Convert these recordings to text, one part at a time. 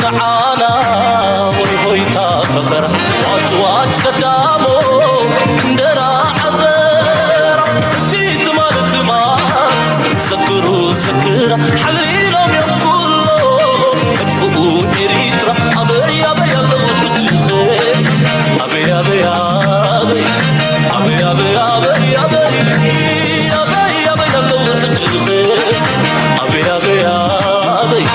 ንዓና ወይ ሆይታ ፈኸራ ዋጭ ዋጭ ቀዳሞ እንደራ ዓዘራ እቲ ትማል ትማል ዘክሩ ዘክራ ሓሊሎም እዮም ኩሎም መጥፍኡ ኤሪትራ ኣበይ ኣበይ ኣለዉ ሕጂ ኸ ኣበይ ኣበይ ኣበይ ኣበይ ኣበይ ኣበይ ኣበይ ኣበይ ኣበይ ኣለዉ ሕጂ ኸ ኣበይ ኣበይ ኣበይ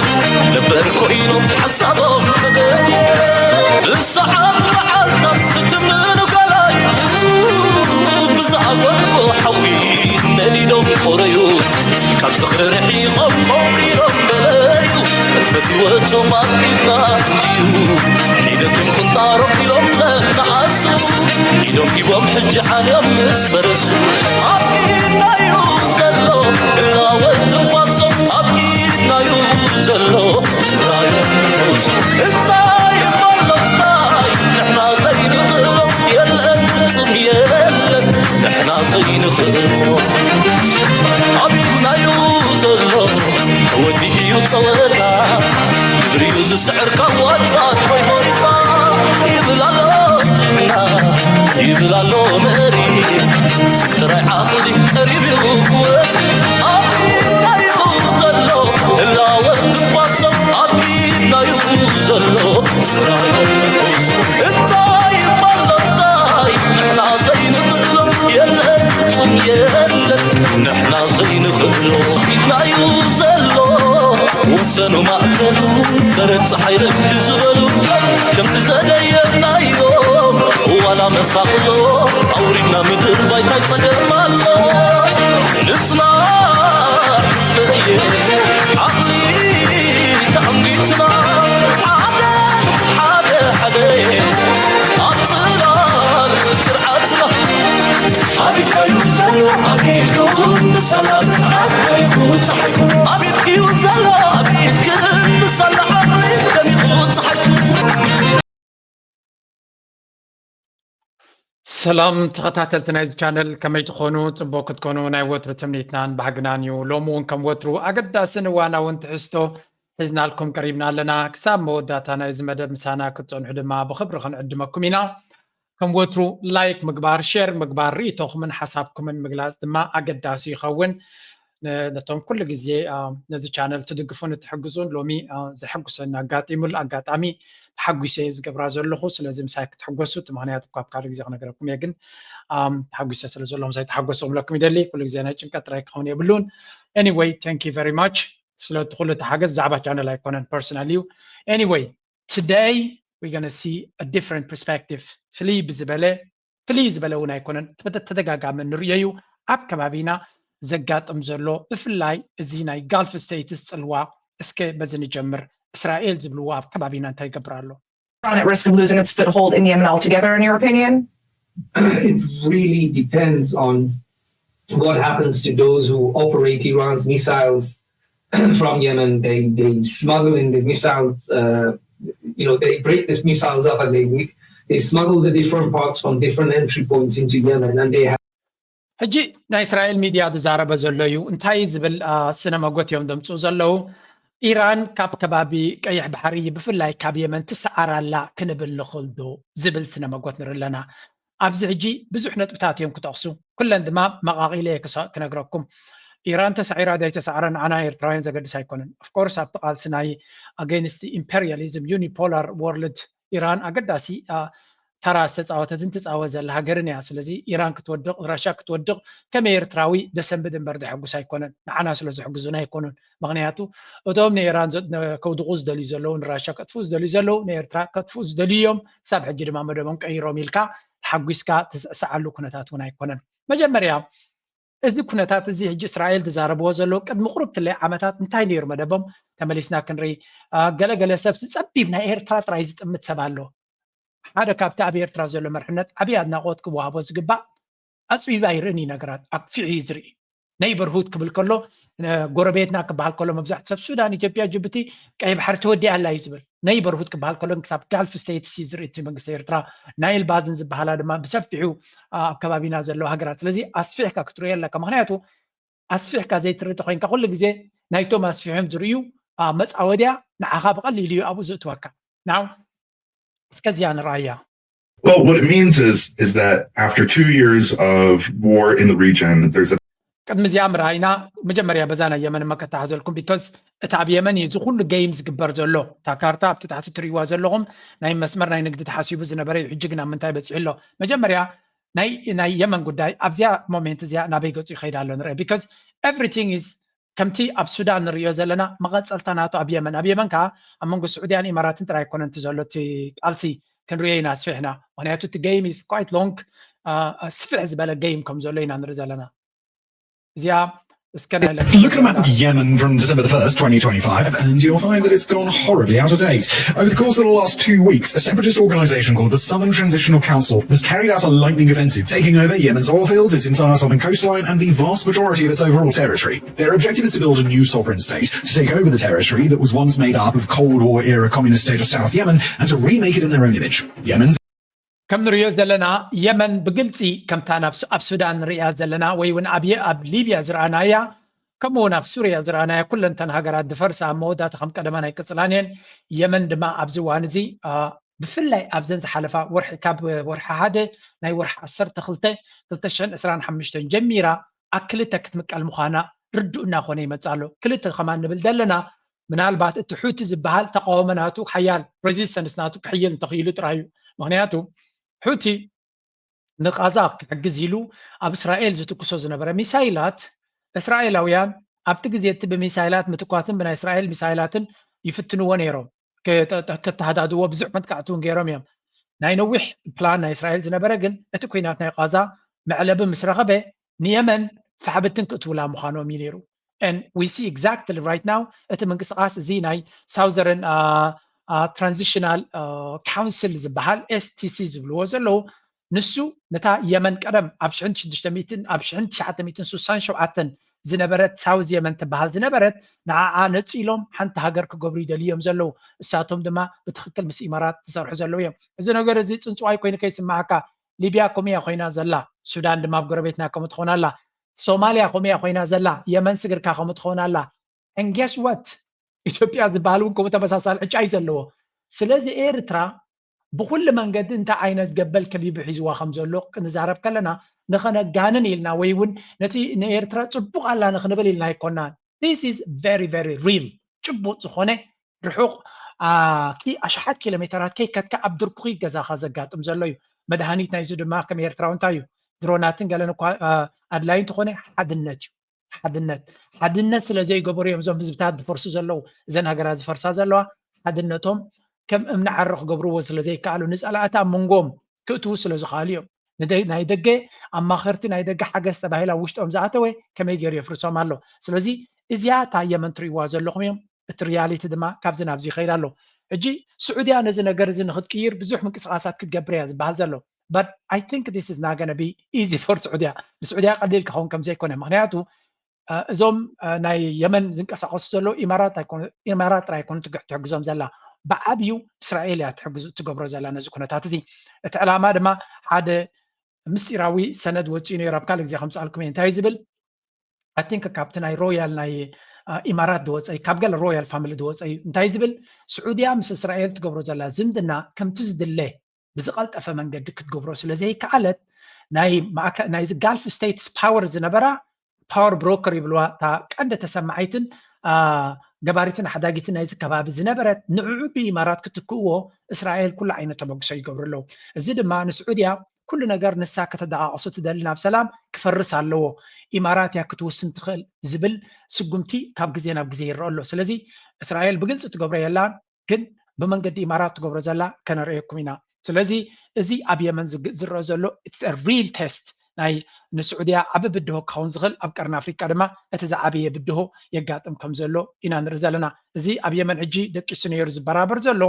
ነበር ኮይኑ ሓሳቦም ተገድየ ብሰዓት መዓልታት ዝትምኑ ገላዩ ብዝኣበልዎ ሓዊ ነዲዶም ቆረዩ ካብ ዝኽሪ ርሒቖም ቆንቂሮም በለዩ እንፈት ህይወቶም ኣቢድና እዩ ሒደቶም ቁንጣሮም ኢሎም ዘነኣሱ ኢዶም ሂቦም ሕጂ ዓልዮም ምስ ፈረሱ ኣብ ኢድናዩ ዘሎ እላወት ትንፋሶም ኣብ ኢድናዩ ዘሎ ስራዮም ትንፋሶም እንታይ እሞ ኣሎ እንታይ ንሕና ዘይንኽእሎ የለን ፍጹም የለን ንሕና ዘይንኽእሎ ኣብ ኢድናዩ ዘሎ ተወዲኡ እዩ ጸወታ ግብሪዩ ዝስዕር ካብ ዋጭዋጭ ወይ ሆይታ ይብል ኣሎ ጅግና ይብል ኣሎ መሪ ስልጥራይ ዓቕሊ ቀሪብ እዩ ክወድ ኣብ ኢድናዩ ዘሎ ህላወ ትንፋሶም ኣብ ኢድናዩ ዘሎ ስራዮ ንፈሱ እንታይ እሞ ኣሎ እንታይ ንሕና ዘይንኽእሎ የለን ፍጹም የለን ንሕና ዘይንኽእሎ ኢድናዩ ዘሎ ወሰኑ ማእከሉ በረድ ፀሓይ ረግዲ ዝበሉ ከምቲ ዘደየናዮም ዋላ መሳቕሎ ኣውሪድና ምድር ባይታይ ፀገም ኣሎ ንፅናዕ ህዝበየ ዓቕሊ ተቐሚጥና ሓደ ሓደ ሓደ ኣብ ፅላል ቅርዓትና ኣቢድካዩ ዘሎ ኣቢድኩም ብሰላት ኣቢድኩ ፀሓይኩ ኣቢድክዩ ዘሎ ኣቢድክን ብሰላ ዓቕሊ ደሚቑ ፀሓይኩ ሰላም ተኸታተልቲ ናይዚ ቻነል ከመይ ትኾኑ? ፅቡቅ ክትኮኑ ናይ ወትሩ ትምኒትናን ባህግናን እዩ። ሎሚ እውን ከም ወትሩ ኣገዳስን እዋናውን ትሕዝቶ ሒዝናልኩም ቀሪብና ኣለና። ክሳብ መወዳእታ ናይዚ መደብ ምሳና ክትፀንሑ ድማ ብኽብሪ ክንዕድመኩም ኢና። ከም ወትሩ ላይክ ምግባር፣ ሼር ምግባር፣ ርእይቶኹምን ሓሳብኩምን ምግላፅ ድማ ኣገዳሲ ይኸውን። ነቶም ኩሉ ግዜ ነዚ ቻነል ትድግፉን እትሕግዙን ሎሚ ዘሐጉሰኒ ኣጋጢሙሉ ኣጋጣሚ ተሓጒሰ እየ ዝገብራ ዘለኹ። ስለዚ ምሳይ ክትሕጎሱ እቲ ምኽንያት እኳ ኣብ ካልእ ግዜ ክነገረኩም እየ፣ ግን ተሓጒሰ ስለ ዘሎ ምሳይ ተሓጎሱ ክብለኩም ይደሊ። ኩሉ ግዜ ናይ ጭንቀት ጥራይ ክኸውን የብሉን። Anyway, thank you very much ስለቲ ኩሉ እቲ ሓገዝ ብዛዕባ ቻነል ኣይኮነን፣ personal እዩ። Anyway, today we're gonna see a different perspective. ፍልይ ብዝበለ ፍልይ ዝበለ እውን ኣይኮነን፣ ተደጋጋሚ ንርእዮ እዩ። ኣብ ከባቢና ዘጋጥም ዘሎ ብፍላይ እዚ ናይ ጋልፍ ስቴትስ ጽልዋ እስከ በዚ ንጀምር። እስራኤል ዝብልዎ ኣብ ከባቢና እንታይ ይገብር ኣሎ? Iran at risk of losing its foothold in Yemen altogether, in your opinion? It really depends on what happens to those who operate Iran's missiles from Yemen. They they smuggle in the missiles. Uh, you know, they break these missiles up and they they smuggle the different parts from different entry points into Yemen, and they have. ሕጂ ናይ እስራኤል ሚድያ ዝዛረበ ዘሎ እዩ። እንታይ ዝብል ስነ መጎት እዮም ዘምፅኡ ዘለዉ? ኢራን ካብ ከባቢ ቀይሕ ባሕሪ ብፍላይ ካብ የመን ትሰዓር ኣላ ክንብል ንኽእል ዶ ዝብል ስነ መጎት ንርኢ ኣለና። ኣብዚ ሕጂ ብዙሕ ነጥብታት እዮም ክጠቕሱ፣ ኩለን ድማ መቓቒለ እየ ክነግረኩም። ኢራን ተሳዒራ ዘይተሳዕረ ንዓና ኤርትራውያን ዘገድስ ኣይኮነን። Of course ኣብቲ ቃልሲ ናይ against imperialism unipolar world ኢራን ኣገዳሲ ተራ ዝተፃወተትን ትፃወት ዘላ ሃገርን እያ። ስለዚ ኢራን ክትወድቕ ራሻ ክትወድቕ ከም ኤርትራዊ ደሰንብድ እምበር ደሐጉስ ኣይኮነን። ንዓና ስለ ዝሕግዙና ኣይኮኑን። ምክንያቱ እቶም ንኢራን ከውድቑ ዝደልዩ ዘለዉ ንራሻ ከጥፍኡ ዝደልዩ ዘለዉ ንኤርትራ ከጥፍኡ ዝደልዩ እዮም። ክሳብ ሕጂ ድማ መደቦም ቀይሮም ኢልካ ተሓጒስካ ትስዕስዓሉ ኩነታት እውን ኣይኮነን። መጀመርያ እዚ ኩነታት እዚ ሕጂ እስራኤል ዝዛረብዎ ዘለዉ ቅድሚ ቁሩብ ትለይ ዓመታት እንታይ ነይሩ መደቦም? ተመሊስና ክንርኢ። ገለገለ ሰብሲ ጸቢብ ናይ ኤርትራ ጥራይ ዝጥምት ሰብ ኣሎ። ሓደ ካብቲ ኣብ ኤርትራ ዘሎ መርሕነት ዓብዪ ኣድናቖት ክወሃቦ ዝግባእ ኣጽቢባ ይርእን እዩ ነገራት ኣክፊዑ እዩ ዝርኢ። Neighborhood ክብል ከሎ ጎረቤትና ክበሃል ከሎ መብዛሕትኡ ሰብ ሱዳን፣ ኢትዮጵያ፣ ጅቡቲ፣ ቀይ ባሕሪ ተወዲኣ ኣላ እዩ ዝብል። Neighborhood ክበሃል ከሎ ክሳብ ጋልፍ ስቴትስ እዩ ዝርኢ እቲ መንግስቲ ኤርትራ። ናይል ባዝን ዝበሃላ ድማ ብሰፊሑ ኣብ ከባቢና ዘለዋ ሃገራት። ስለዚ ኣስፊሕካ ክትርእዮ ኣለካ። ምክንያቱ ኣስፊሕካ ዘይትርኢ ተኮይንካ ኩሉ ግዜ ናይቶም ኣስፊሖም ዝርእዩ መፃወድያ ንዓኻ ብቐሊሉ እዩ ኣብኡ ዝእትወካ። ናው እስከዚያ ንርኣያ። Well, what it means is is that after two years of war in the region, there's a ቅድሚ እዚኣ ምርኣይና መጀመርያ በዛ ናይ የመን መከታሓዘልኩም because እቲ ኣብ የመን እዩ እዚ ኩሉ game ዝግበር ዘሎ። እታ ካርታ ኣብቲ ታሕቲ ትርእይዋ ዘለኹም ናይ መስመር ናይ ንግዲ ተሓሲቡ ዝነበረ እዩ። ሕጂ ግን ኣብ ምንታይ በፂሑ ኣሎ? መጀመርያ ናይ ናይ የመን ጉዳይ ኣብዚኣ moment እዚኣ ናበይ ገፁ ይኸይድ ኣሎ ንርአ። Because everything is ከምቲ ኣብ ሱዳን ንርእዮ ዘለና መቐፀልታ ናቱ ኣብ የመን ኣብ የመን ከዓ ኣብ መንጎ ስዑድያን ኢማራትን ጥራይ ኣይኮነን እቲ ዘሎ እቲ ቃልሲ ክንርእዮ ኢና ኣስፊሕና። ምክንያቱ እቲ game is quite long፣ ስፍሕ ዝበለ game ከም ዘሎ ኢና ንርኢ ዘለና። እዚኣ እስከ ናይ Look at a map of Yemen from December the first, twenty twenty-five, and you'll find that it's gone horribly out of date. Over the course of the last two weeks, a separatist organization called the Southern Transitional Council has carried out a lightning offensive, taking over Yemen's oil fields, its entire southern coastline, and the vast majority of its overall territory. Their objective is to build a new sovereign state, to take over the territory that was once made up of Cold War era communist state of South Yemen and to remake it in their own image. Yemen's ከም ንሪኦ ዘለና የመን ብግልፂ ከምታ ኣብ ሱዳን ንሪኣ ዘለና ወይ እውን ኣብ ሊብያ ዝረኣናያ ከምኡ እውን ኣብ ሱርያ ዝረኣናያ ኩለንተን ሃገራት ድፈርሳ ኣብ መወዳእታ ከም ቀደማ ናይ ቅፅላን እየን። የመን ድማ ኣብዚ እዋን እዚ ብፍላይ ኣብዘን ዝሓለፋ ወርሒ ካብ ወርሒ ሓደ ናይ ወርሒ ዓሰርተ ክልተ ክልተ ሽሕን ዕስራን ሓሙሽተን ጀሚራ ኣብ ክልተ ክትምቀል ምዃና ርዱእ እናኾነ ይመፅእ ኣሎ። ክልተ ከማን ንብል ዘለና ምናልባት እቲ ሑቲ ዝበሃል ተቃውሞ ናቱ ሓያል resistance ናቱ ክሕይል እንተኽኢሉ ጥራይ እዩ። ምክንያቱ ሑቲ ንቃዛ ክሕግዝ ኢሉ ኣብ እስራኤል ዝትኩሶ ዝነበረ ሚሳይላት እስራኤላውያን ኣብቲ ግዜ እቲ ብሚሳይላት ምትኳስን ብናይ እስራኤል ሚሳይላትን ይፍትንዎ ነይሮም። ከተሃዳድዎ ብዙሕ መጥቃዕቲ እውን ገይሮም እዮም። ናይ ነዊሕ ፕላን ናይ እስራኤል ዝነበረ ግን እቲ ኩናት ናይ ቃዛ መዕለቢ ምስ ረኸበ ንየመን ፋሕብትን ክእትውላ ምዃኖም እዩ ነይሩ። And we see exactly right now እቲ ምንቅስቃስ እዚ ናይ Southern Transitional Council ዝበሃል S T C ዝብልዎ ዘለዉ ንሱ ነታ የመን ቀደም ኣብ ሽሕን ሽዱሽተ ሚእትን ኣብ ሽሕን ትሽዓተ ሚእትን ስሳን ሸውዓተን ዝነበረት ሳውዝ የመን ትበሃል ዝነበረት ንዓኣ ነፂሎም ሓንቲ ሃገር ክገብሩ ይደልዩ እዮም ዘለዉ። እሳቶም ድማ ብትክክል ምስ ኢማራት ዝሰርሑ ዘለዉ እዮም። እዚ ነገር እዚ ፅንፅዋይ ኮይኑ ከይስማዓካ ሊብያ ከምኡ እያ ኮይና ዘላ፣ ሱዳን ድማ ኣብ ጎረቤትና ከምኡ ትኾን ኣላ፣ ሶማልያ ከምኡ እያ ኮይና ዘላ፣ የመን ስግርካ ከምኡ ትኾን ኣላ። And guess what? ኢትዮጵያ ዝበሃል እውን ከምኡ ተመሳሳሊ ዕጫ እዩ ዘለዎ። ስለዚ ኤርትራ ብኩሉ መንገዲ እንታይ ዓይነት ገበል ከቢቡ ሒዝዋ ከም ዘሎ ክንዛረብ ከለና ንኸነጋንን ኢልና ወይ እውን ነቲ ንኤርትራ ፅቡቕ ኣላ ንክንብል ኢልና ኣይኮናን። This is very very real ጭቡጥ ዝኾነ ርሑቕ ኣሽሓት ኪሎ ሜተራት ከይከድካ ኣብ ድርኩኺ ገዛኻ ዘጋጥም ዘሎ እዩ። መድሃኒት ናይዚ ድማ ከም ኤርትራዊ እንታይ እዩ ድሮናትን ገለን እኳ ኣድላይ እንተኾነ ሓድነት እዩ። ሓድነት ሓድነት ስለ ዘይገበሩ እዮም እዞም ህዝብታት ዝፈርሱ ዘለዉ፣ እዘን ሃገራት ዝፈርሳ ዘለዋ ሓድነቶም ከም እምኒ ዓረ ክገብርዎ ስለ ዘይከኣሉ ንፀላእቲ ኣብ መንጎም ክእትዉ ስለ ዝኸኣሉ እዮም። ናይ ደገ ኣማኸርቲ ናይ ደገ ሓገዝ ተባሂላ ውሽጦም ዝኣተወ ከመይ ገይሩ የፍርሶም ኣሎ። ስለዚ እዚኣ እታ የመን ትርእይዋ ዘለኹም እዮም። እቲ ሪያሊቲ ድማ ካብዚ ናብዚ ይኸይድ ኣሎ። ሕጂ ስዑድያ ነዚ ነገር እዚ ንክትቅይር ብዙሕ ምንቅስቃሳት ክትገብር እያ ዝበሃል ዘሎ። But I think this is not gonna be easy for ስዑድያ። ንስዑድያ ቀሊል ክኸውን ከም ዘይኮነ ምክንያቱ እዞም ናይ የመን ዝንቀሳቀሱ ዘለዉ ኢማራት ጥራይ ኣይኮኑ ትሕግዞም ዘላ፣ ብዓብዩ እስራኤል እያ ትሕግዙ ትገብሮ ዘላ ነዚ ኩነታት እዚ። እቲ ዕላማ ድማ ሓደ ምስጢራዊ ሰነድ ወፂኡ ነይሩ ኣብ ካልእ ግዜ ከምፅኣልኩም እየ እንታይ ዝብል I think ካብቲ ናይ ሮያል ናይ ኢማራት ዝወፀ እዩ ካብ ገለ ሮያል ፋሚሊ ዝወፀ እዩ እንታይ ዝብል ስዑድያ ምስ እስራኤል ትገብሮ ዘላ ዝምድና ከምቲ ዝድለ ብዝቐልጠፈ መንገዲ ክትገብሮ ስለ ዘይከኣለት ናይዚ ጋልፍ ስቴትስ ፓወር ዝነበራ ፓወር ብሮከር ይብልዋ እታ ቀንዲ ተሰማዓይትን ገባሪትን ሓዳጊትን ናይዚ ከባቢ ዝነበረት ንዕዑ ብኢማራት ክትክእዎ እስራኤል ኩሉ ዓይነት ተበግሶ ይገብሩ ኣለዉ። እዚ ድማ ንስዑድያ ኩሉ ነገር ንሳ ከተደቃቕሶ ትደሊ ናብ ሰላም ክፈርስ ኣለዎ። ኢማራት እያ ክትውስን ትኽእል ዝብል ስጉምቲ ካብ ግዜ ናብ ግዜ ይረአ ኣሎ። ስለዚ እስራኤል ብግልፂ ትገብሮ የላን፣ ግን ብመንገዲ ኢማራት ትገብሮ ዘላ ከነርእየኩም ኢና። ስለዚ እዚ ኣብ የመን ዝረአ ዘሎ it's a real test ናይ ንስዑድያ ዓቢ ብድሆ ክኸውን ዝኽእል ኣብ ቀርኒ ኣፍሪቃ ድማ እቲ ዝዓበየ ብድሆ የጋጥም ከም ዘሎ ኢና ንርኢ ዘለና። እዚ ኣብ የመን ሕጂ ደቂሱ ነይሩ ዝበራበር ዘሎ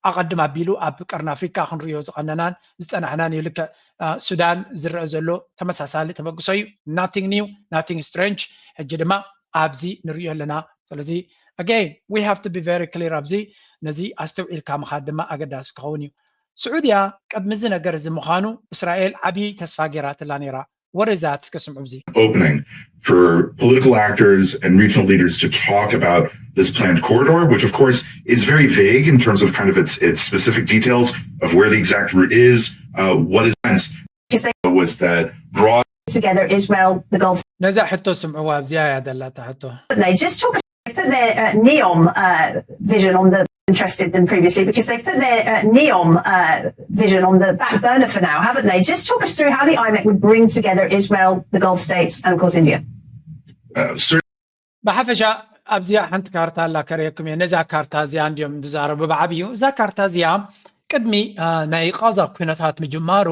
ኣቐድም ኣቢሉ ኣብ ቀርኒ ኣፍሪቃ ክንርእዮ ዝቐነናን ዝጸናሕናን እዩ። ልክዕ ሱዳን ዝረአ ዘሎ ተመሳሳሊ ተበግሶ እዩ። Nothing new, nothing strange። ሕጂ ድማ ኣብዚ ንርእዮ ኣለና። ስለዚ again we have to be very clear ኣብዚ ነዚ ኣስተውዒልካ ምኻድ ድማ ኣገዳሲ ክኸውን እዩ። ስዑድያ ቅድሚ እዚ ነገር እዚ ምዃኑ እስራኤል ዓብዪ ተስፋ ገይራትላ ነይራ። What is that? እስከ ስምዑ እዚ። Opening for political actors and regional leaders to talk about this planned corridor, which of course is very vague in terms of kind of its, its specific details of where the exact route is, uh, what is was that broad together Israel, the Gulf. ነዛ ሕቶ ስምዕዋ ኣብዚኣ እያ ደላታ ሕቶ They just talk put their uh, NEOM uh, vision on the interested than previously because they put their uh, NEOM uh, vision on the back burner for now, haven't they? Just talk us through how the IMEC would bring together Israel, the Gulf states, and of course India. Uh, ብሓፈሻ ኣብዚኣ ሓንቲ ካርታ ኣላ ከርእየኩም እየ። ነዛ ካርታ እዚኣ እንዲዮም ዝዛረቡ ብዓብዩ። እዛ ካርታ እዚኣ ቅድሚ ናይ ቃዛ ኩነታት ምጅማሩ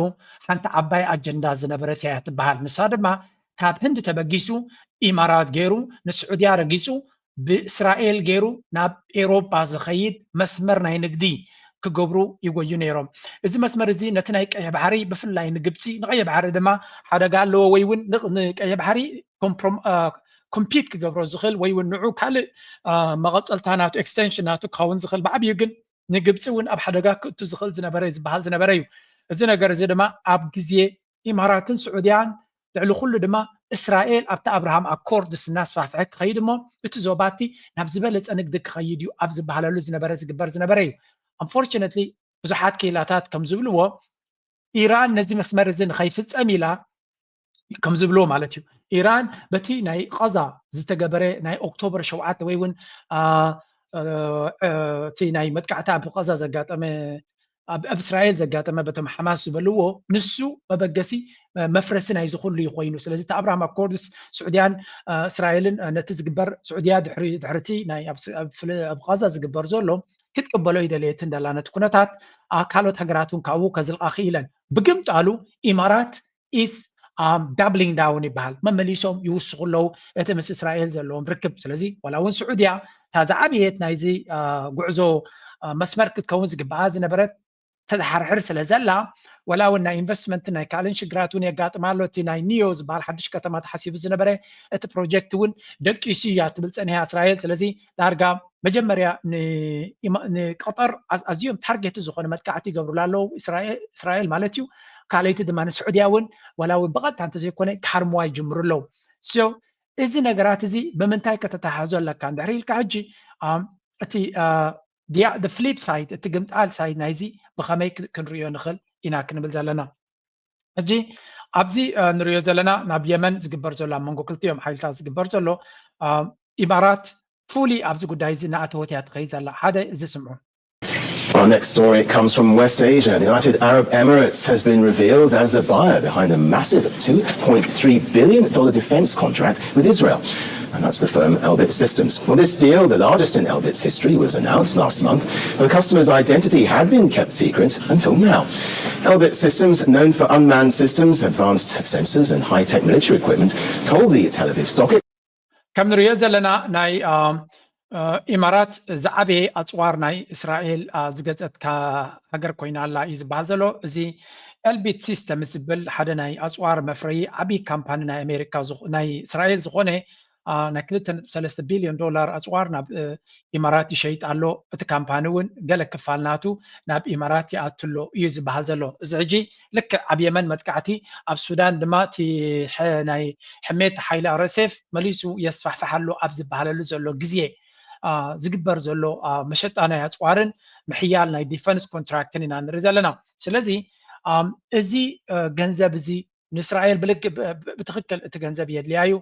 ሓንቲ ዓባይ ኣጀንዳ ዝነበረት እያ ትበሃል። ንሳ ድማ ካብ ህንዲ ተበጊሱ ኢማራት ገይሩ ንስዑድያ ረጊፁ ብእስራኤል ገይሩ ናብ ኤሮጳ ዝኸይድ መስመር ናይ ንግዲ ክገብሩ ይጎዩ ነይሮም። እዚ መስመር እዚ ነቲ ናይ ቀይሕ ባሕሪ ብፍላይ ንግብፂ ንቀይሕ ባሕሪ ድማ ሓደጋ ኣለዎ ወይ እውን ንቀይሕ ባሕሪ ኮምፒት ክገብሮ ዝኽእል ወይ እውን ንዑ ካልእ መቐፀልታ ናቱ ኤክስቴንሽን ናቱ ክኸውን ዝኽእል ብዓብዩ ግን ንግብፂ እውን ኣብ ሓደጋ ክእቱ ዝኽእል ዝነበረ ዝበሃል ዝነበረ እዩ። እዚ ነገር እዚ ድማ ኣብ ግዜ ኢማራትን ስዑድያን ልዕሊ ኩሉ ድማ እስራኤል ኣብቲ ኣብርሃም ኣኮርድስ እናስፋፍሐ ክኸይድ እሞ እቲ ዞባቲ ናብ ዝበለፀ ንግዲ ክኸይድ እዩ ኣብ ዝበሃለሉ ዝነበረ ዝግበር ዝነበረ እዩ። ኣንፎርችነትሊ ብዙሓት ክኢላታት ከም ዝብልዎ ኢራን ነዚ መስመር እዚ ንኸይፍፀም ኢላ ከም ዝብልዎ ማለት እዩ። ኢራን በቲ ናይ ቃዛ ዝተገበረ ናይ ኦክቶበር ሸውዓተ ወይ እውን እቲ ናይ መጥቃዕቲ ኣብ ቃዛ ዘጋጠመ ኣብ እስራኤል ዘጋጠመ በቶም ሓማስ ዝበልዎ ንሱ መበገሲ መፍረሲ ናይዚ ኩሉ እዩ ኮይኑ። ስለዚ እቲ ኣብርሃም ኣኮርድስ ስዑድያን እስራኤልን ነቲ ዝግበር ስዑድያ ድሕርቲ ኣብ ቃዛ ዝግበር ዘሎ ክትቅበሎ ይደለየትን ደላ ነቲ ኩነታት ካልኦት ሃገራት እውን ካብኡ ከዝልቃ ክኢለን ብግምጣሉ ኢማራት is doubling down ይበሃል። መመሊሶም ይውስኹ ኣለዉ እቲ ምስ እስራኤል ዘለዎም ርክብ። ስለዚ ዋላ እውን ስዑድያ እታ ዝዓበየት ናይዚ ጉዕዞ መስመር ክትከውን ዝግበኣ ዝነበረት ተድሓርሕር ስለ ዘላ ዋላ እውን ናይ ኢንቨስትመንት ናይ ካልእን ሽግራት እውን የጋጥማ ኣሎ። እቲ ናይ ኒዮ ዝበሃል ሓድሽ ከተማ ተሓሲቡ ዝነበረ እቲ ፕሮጀክት እውን ደቂሱ እያ ትብል ፀኒሓ እስራኤል። ስለዚ ዳርጋ መጀመርያ ንቀጠር ኣዝዮም ታርጌት ዝኾነ መጥቃዕቲ ይገብሩላ ኣለዉ እስራኤል ማለት እዩ። ካልኣይቲ ድማ ንስዑድያ እውን ዋላ እውን ብቐጥታ እንተዘይኮነ ክሃርምዋ ይጅምሩ ኣለዉ። እዚ ነገራት እዚ ብምንታይ ከተተሓሕዞ ኣለካ እንድሕር ኢልካ ሕጂ እቲ ፍሊፕ ሳይድ እቲ ግምጣል ሳይድ ናይዚ ብኸመይ ክንርእዮ ንኽእል ኢና ክንብል ዘለና። ሕጂ ኣብዚ ንሪኦ ዘለና ናብ የመን ዝግበር ዘሎ ኣብ መንጎ ክልቲኦም ሓይልታት ዝግበር ዘሎ ኢማራት ፉሊ ኣብዚ ጉዳይ እዚ እናኣተወት እያ ትኸይድ ዘላ። ሓደ እዚ ስምዑ። Our next story comes from West Asia. The United Arab Emirates has been revealed as the buyer behind a massive two point three billion dollar defense contract with Israel. And that's the firm Elbit Systems. Well, this deal, the largest in Elbit's history, was announced last month, but the customer's identity had been kept secret until now. Elbit Systems, known for unmanned systems, advanced sensors, and high-tech military equipment, told the Tel Aviv Stock ከም ንሪኦ ዘለና ናይ ኢማራት ዝዓበየ ኣፅዋር ናይ እስራኤል ዝገፀት ሃገር ኮይና ኣላ እዩ ዝበሃል ዘሎ። እዚ ኤልቢት ሲስተም ዝብል ሓደ ናይ ኣፅዋር መፍረይ ዓብዪ ካምፓኒ ናይ ኣሜሪካ ናይ እስራኤል ዝኾነ ናይ ክልተ ነጥቢ ሰለስተ ቢልዮን ዶላር ኣፅዋር ናብ ኢማራት ይሸይጥ ኣሎ። እቲ ካምፓኒ እውን ገለ ክፋል ናቱ ናብ ኢማራት ይኣቱ ኣሎ እዩ ዝበሃል ዘሎ። እዚ ሕጂ ልክዕ ኣብ የመን መጥቃዕቲ ኣብ ሱዳን ድማ እቲ ናይ ሕሜት ሓይሊ ኣርኤስኤፍ መሊሱ የስፋሕፍሕ ኣሎ ኣብ ዝበሃለሉ ዘሎ ግዜ ዝግበር ዘሎ መሸጣ ናይ ኣፅዋርን ምሕያል ናይ ዲፈንስ ኮንትራክትን ኢና ንርኢ ዘለና። ስለዚ እዚ ገንዘብ እዚ ንእስራኤል ብልክ ብትኽክል እቲ ገንዘብ የድልያ እዩ።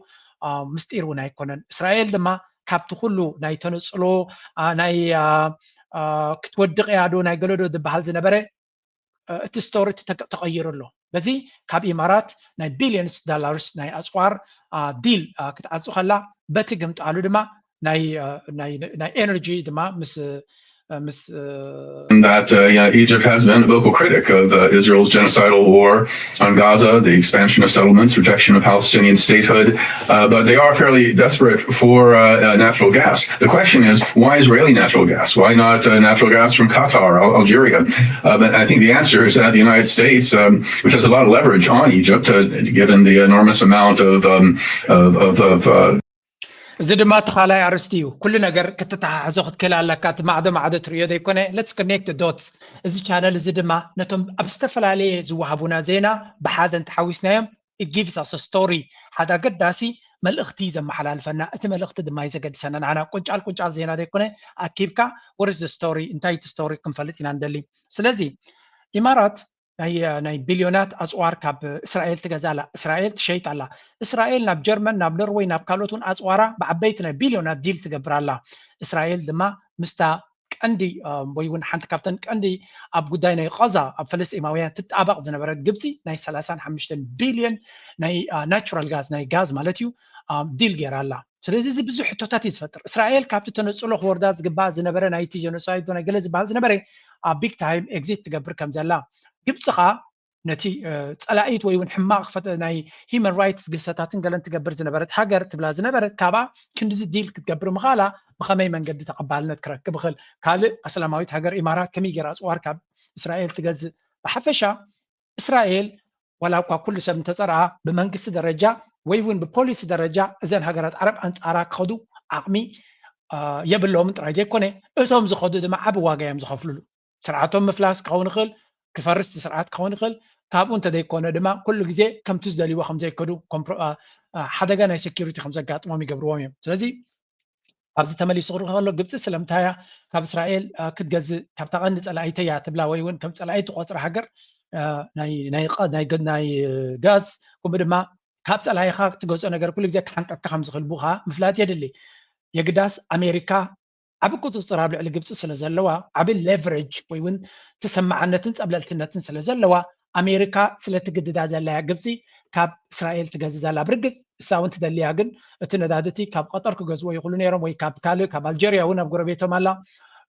ምስጢር እውን ኣይኮነን። እስራኤል ድማ ካብቲ ኩሉ ናይ ተነፅሎ ናይ ክትወድቕ እያ ዶ ናይ ገለዶ ዝበሃል ዝነበረ እቲ ስቶሪ ተቐይሩ ኣሎ። በዚ ካብ ኢማራት ናይ ቢልዮንስ ዳላርስ ናይ ኣፅዋር ዲል ክትዓፁ ከላ በቲ ግምጣሉ ድማ ናይ ኤነርጂ ድማ ምስ that uh, you know, Egypt has been a vocal critic of uh, Israel's genocidal war on Gaza, the expansion of settlements, rejection of Palestinian statehood, uh, but they are fairly desperate for uh, uh, natural gas. The question is, why Israeli natural gas? Why not uh, natural gas from Qatar, Al- Algeria? Uh, but I think the answer is that the United States, um, which has a lot of leverage on Egypt, uh, given the enormous amount of, um, of, of, of uh, እዚ ድማ እቲ ካልኣይ ኣርስቲ እዩ። ኩሉ ነገር ክትተሓሕዞ ክትክእል ኣለካ። እቲ ማዕዶ ማዕዶ ትርእዮ ዘይኮነ let's connect dots። እዚ ቻነል እዚ ድማ ነቶም ኣብ ዝተፈላለየ ዝወሃቡና ዜና ብሓደ እንተሓዊስናዮም it gives us a story ሓደ ኣገዳሲ መልእኽቲ ዘመሓላልፈና፣ እቲ መልእኽቲ ድማ እዩ ዘገድሰና። ንዓና ቁንጫል ቁንጫል ዜና ዘይኮነ ኣኪብካ ወርስ ስቶሪ እንታይ እቲ ስቶሪ ክንፈልጥ ኢና ንደሊ። ስለዚ ኢማራት ናይ ናይ ቢልዮናት ኣፅዋር ካብ እስራኤል ትገዛ ኣላ። እስራኤል ትሸይጥ ኣላ። እስራኤል ናብ ጀርመን፣ ናብ ኖርወይ፣ ናብ ካልኦት እውን ኣፅዋራ ብዓበይቲ ናይ ቢልዮናት ዲል ትገብር ኣላ። እስራኤል ድማ ምስታ ቀንዲ ወይ እውን ሓንቲ ካብተን ቀንዲ ኣብ ጉዳይ ናይ ቃዛ ኣብ ፈለስጢማውያን ትጣበቕ ዝነበረት ግብፂ ናይ ሰላሳን ሓሙሽተን ቢልዮን ናይ ናቹራል ጋዝ ናይ ጋዝ ማለት እዩ ዲል ገይራ ኣላ። ስለዚ እዚ ብዙሕ ሕቶታት እዩ ዝፈጥር። እስራኤል ካብቲ ተነፅሎ ክወርዳ ዝግባእ ዝነበረ ናይቲ ጀኖሳይድ ናይ ገለ ዝበሃል ዝነበረ ኣብ ቢግ ታይም ኤግዚት ትገብር ከም ዘላ ግብፂ ከዓ ነቲ ፀላኢት ወይ እውን ሕማቕ ናይ ሂማን ራይትስ ግህሰታትን ገለን ትገብር ዝነበረት ሃገር ትብላ ዝነበረት ካብኣ ክንድዚ ዲል ክትገብር ምኻላ ብኸመይ መንገዲ ተቐባልነት ክረክብ ይኽእል? ካልእ ኣስላማዊት ሃገር ኢማራት ከመይ ገይራ ኣፅዋር ካብ እስራኤል ትገዝእ? ብሓፈሻ እስራኤል ዋላ እኳ ኩሉ ሰብ እንተፀርኣ ብመንግስቲ ደረጃ ወይ እውን ብፖሊሲ ደረጃ እዘን ሃገራት ዓረብ ኣንፃራ ክኸዱ ዓቕሚ የብለዎምን ጥራይ ዘይኮነ እቶም ዝኸዱ ድማ ዓቢ ዋጋ እዮም ዝኸፍልሉ። ስርዓቶም ምፍላስ ክኸውን ይኽእል፣ ክፈርስ ስርዓት ክኸውን ይኽእል። ካብኡ እንተዘይኮነ ድማ ኩሉ ግዜ ከምቲ ዝደልይዎ ከም ዘይከዱ ሓደጋ ናይ ሴኪሪቲ ከም ዘጋጥሞም ይገብርዎም እዮም። ስለዚ ኣብዚ ተመሊሱ ክርኢ ከሎ ግብፂ ስለምንታይ እያ ካብ እስራኤል ክትገዝእ ካብታ ቀንዲ ፀላኢተይ እያ ትብላ ወይ እውን ከም ፀላኢ ትቆፅራ ሃገር ናይ ጋዝ ከምኡ ድማ ካብ ፀላኢኻ ትገዝኦ ነገር ኩሉ ግዜ ክሓንቀካ ከም ዝኽእል ብኡ ከዓ ምፍላጥ የድሊ። የግዳስ ኣሜሪካ ዓቢ ቁፅፅር ኣብ ልዕሊ ግብፂ ስለ ዘለዋ ዓቢ ሌቨሬጅ ወይ እውን ተሰማዓነትን ፀብለልትነትን ስለ ዘለዋ ኣሜሪካ ስለ ትግድዳ ዘላ እያ ግብፂ ካብ እስራኤል ትገዝእ ዘላ። ብርግፅ እሳ እውን ትደሊ እያ፣ ግን እቲ ነዳዲ እቲ ካብ ቀጠር ክገዝዎ ይኽእሉ ነይሮም ወይ ካብ ካልእ ካብ ኣልጀርያ እውን ኣብ ጎረቤቶም ኣላ።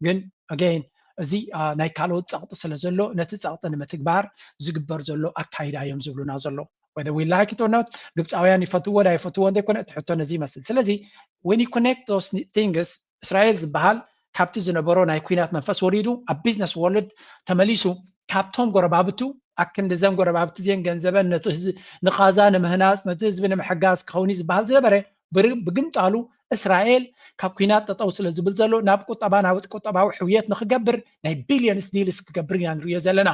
ግን ኣገይን እዚ ናይ ካልኦት ፀቕጢ ስለ ዘሎ ነቲ ፀቕጢ ንምትግባር ዝግበር ዘሎ ኣካይዳ እዮም ዝብሉና ዘሎ። Whether we like it or not ግብፃውያን ይፈትዎ ዳ ይፈትዎ እንተይኮነ እቲ ሕቶ ነዚ ይመስል። ስለዚ when you connect those things እስራኤል ዝበሃል ካብቲ ዝነበሮ ናይ ኲናት መንፈስ ወሪዱ ኣብ ቢዝነስ ወርልድ ተመሊሱ ካብቶም ጎረባብቱ ኣክንዲ ዘን ጎረባብቲ እዚአን ገንዘበን ነቲ ንቓዛ ንምህናፅ ነቲ ህዝቢ ንምሕጋዝ ክኸውን እዩ ዝበሃል ዝነበረ ብግምጣሉ እስራኤል ካብ ኲናት ጠጠው ስለ ዝብል ዘሎ ናብ ቁጠባ ናብ ቁጠባዊ ሕውየት ንክገብር ናይ ቢልዮንስ ዲልስ ክገብር ኢና ንሪኦ ዘለና።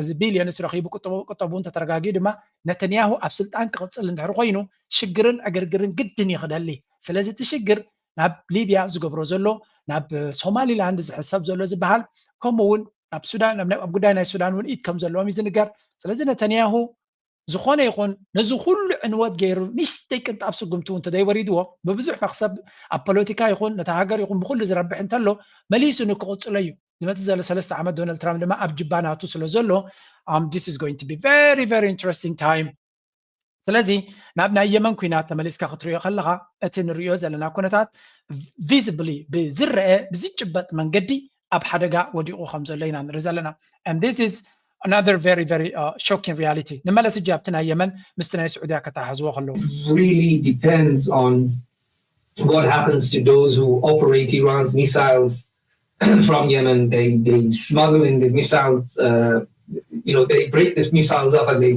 እዚ ቢልዮንስ ረኺቡ ቁጠቡ እንተተረጋጊኡ ድማ ነተንያሁ ኣብ ስልጣን ክቕፅል እንድሕር ኮይኑ ሽግርን ዕግርግርን ግድን እዩ ክደሊ። ስለዚ እቲ ሽግር ናብ ሊብያ ዝገብሮ ዘሎ ናብ ሶማሊላንድ ዝሕሰብ ዘሎ ዝበሃል ከምኡ እውን ኣብ ሱዳን ኣብ ጉዳይ ናይ ሱዳን እውን ኢድ ከም ዘለዎም እዩ ዝንገር። ስለዚ ነተንያሁ ዝኾነ ይኹን ነዚ ኩሉ ዕንወት ገይሩ ንእሽተይ ቅንጣብ ስጉምቲ እውን እንተዘይወሪድዎ ብብዙሕ መክሰብ ኣብ ፖለቲካ ይኹን ነታ ሃገር ይኹን ብኩሉ ዝረብሕ እንተሎ መሊሱ ንክቕፅሎ እዩ። ዝመፅእ ዘሎ ሰለስተ ዓመት ዶናልድ ትራምፕ ድማ ኣብ ጅባ ናቱ ስለ ዘሎ this is going to be very very interesting time። ስለዚ ናብ ናይ የመን ኩናት ተመሊስካ ክትሪኦ ከለኻ እቲ ንሪኦ ዘለና ኩነታት ቪዚብሊ ብዝረአ ብዝጭበጥ መንገዲ ኣብ ሓደጋ ወዲቑ ከም ዘሎ ኢና ንርኢ ዘለና። And this is another very very shocking reality። ንመለስ እጂ ኣብቲ ናይ የመን ምስቲ ናይ ስዑድያ ከተሓሕዝዎ ከለዉ really depends on what happens to those who operate Iran's missiles from Yemen. They they smuggle in the missiles. Uh, you know, they break these missiles up and they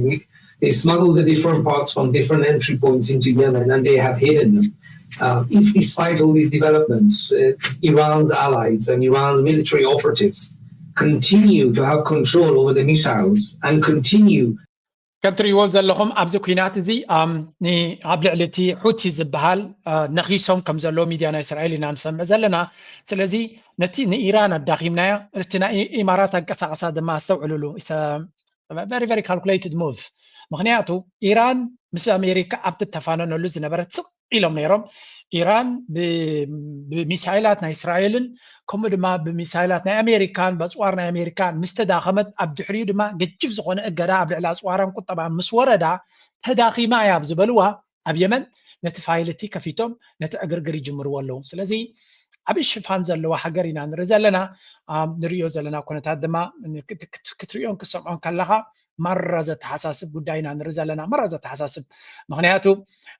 they smuggle the different parts from different entry points into Yemen, and they have hidden them. Uh, if, despite all these developments, uh, Iran's allies and Iran's military operatives continue to have control over the missiles and continue ከም ትሪእዎ ዘለኹም ኣብዚ ኩናት እዚ ኣብ ልዕሊ እቲ ሑቲ ዝበሃል ነኺሶም ከም ዘለዉ ሚድያ ናይ እስራኤል ኢና ንሰምዕ ዘለና። ስለዚ ነቲ ንኢራን ኣዳኺምናያ፣ እቲ ናይ ኢማራት ኣንቀሳቕሳ ድማ ኣስተውዕልሉ very very calculated move። ምኽንያቱ ኢራን ምስ ኣሜሪካ ኣብ ትተፋነነሉ ዝነበረት ስቕ ኢሎም ነይሮም። ኢራን ብሚሳይላት ናይ እስራኤልን ከምኡ ድማ ብሚሳይላት ናይ ኣሜሪካን በፅዋር ናይ ኣሜሪካን ምስ ተዳኸመት ኣብ ድሕሪኡ ድማ ገጅፍ ዝኾነ እገዳ ኣብ ልዕሊ ኣፅዋራን ቁጠባን ምስ ወረዳ ተዳኺማ እያ ኣብ ዝበልዋ ኣብ የመን ነቲ ፋይል እቲ ከፊቶም ነቲ ዕግርግር ይጅምርዎ ኣለዉ። ስለዚ ዓብዪ ሽፋን ዘለዋ ሃገር ኢና ንርኢ ዘለና። ንሪኦ ዘለና ኩነታት ድማ ክትሪኦን ክትሰምዖን ከለኻ ማራ ዘተሓሳስብ ጉዳይ ኢና ንርኢ ዘለና። ማራ ዘተሓሳስብ ምኽንያቱ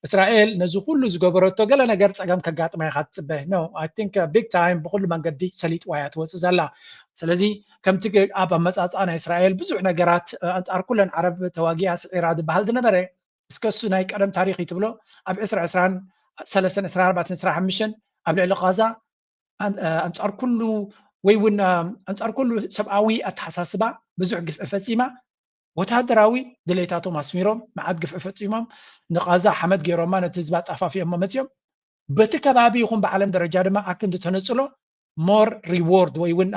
እስራኤል ነዚ ኩሉ ዝገበረቶ ገለ ነገር ፀገም ከጋጥማ ኢኻ ትፅበ። No, I think big time ብኩሉ መንገዲ ሰሊጥዋ እያ ትወፅእ ዘላ። ስለዚ ከምቲ ኣብ ኣመፃፅኣ ናይ እስራኤል ብዙሕ ነገራት ኣንፃር ኩለን ዓረብ ተዋጊኣ ስዒራ ዝበሃል ዝነበረ እስከ እሱ ናይ ቀደም ታሪኽ እዩ ትብሎ ኣብ ዕስራ ዕስራን ሰለስተን ዕስራ ኣርባዕተን ዕስራ ሓሙሽተን ኣብ ልዕሊ ቃዛ ኣንፃር ኩሉ ወይ እውን ኣንፃር ኩሉ ሰብኣዊ ኣተሓሳስባ ብዙሕ ግፍዒ ፈፂማ ወታደራዊ ድሌታቶም ኣስሚሮም፣ መዓት ግፍዒ ፈጺሞም፣ ንቓዛ ሓመድ ገይሮማ፣ ነቲ ህዝቢ ኣጣፋፊኦሞ መጺኦም። በቲ ከባቢ ይኹን ብዓለም ደረጃ ድማ ኣክንዲ ተነጽሎ ሞር ሪዎርድ ወይ እውን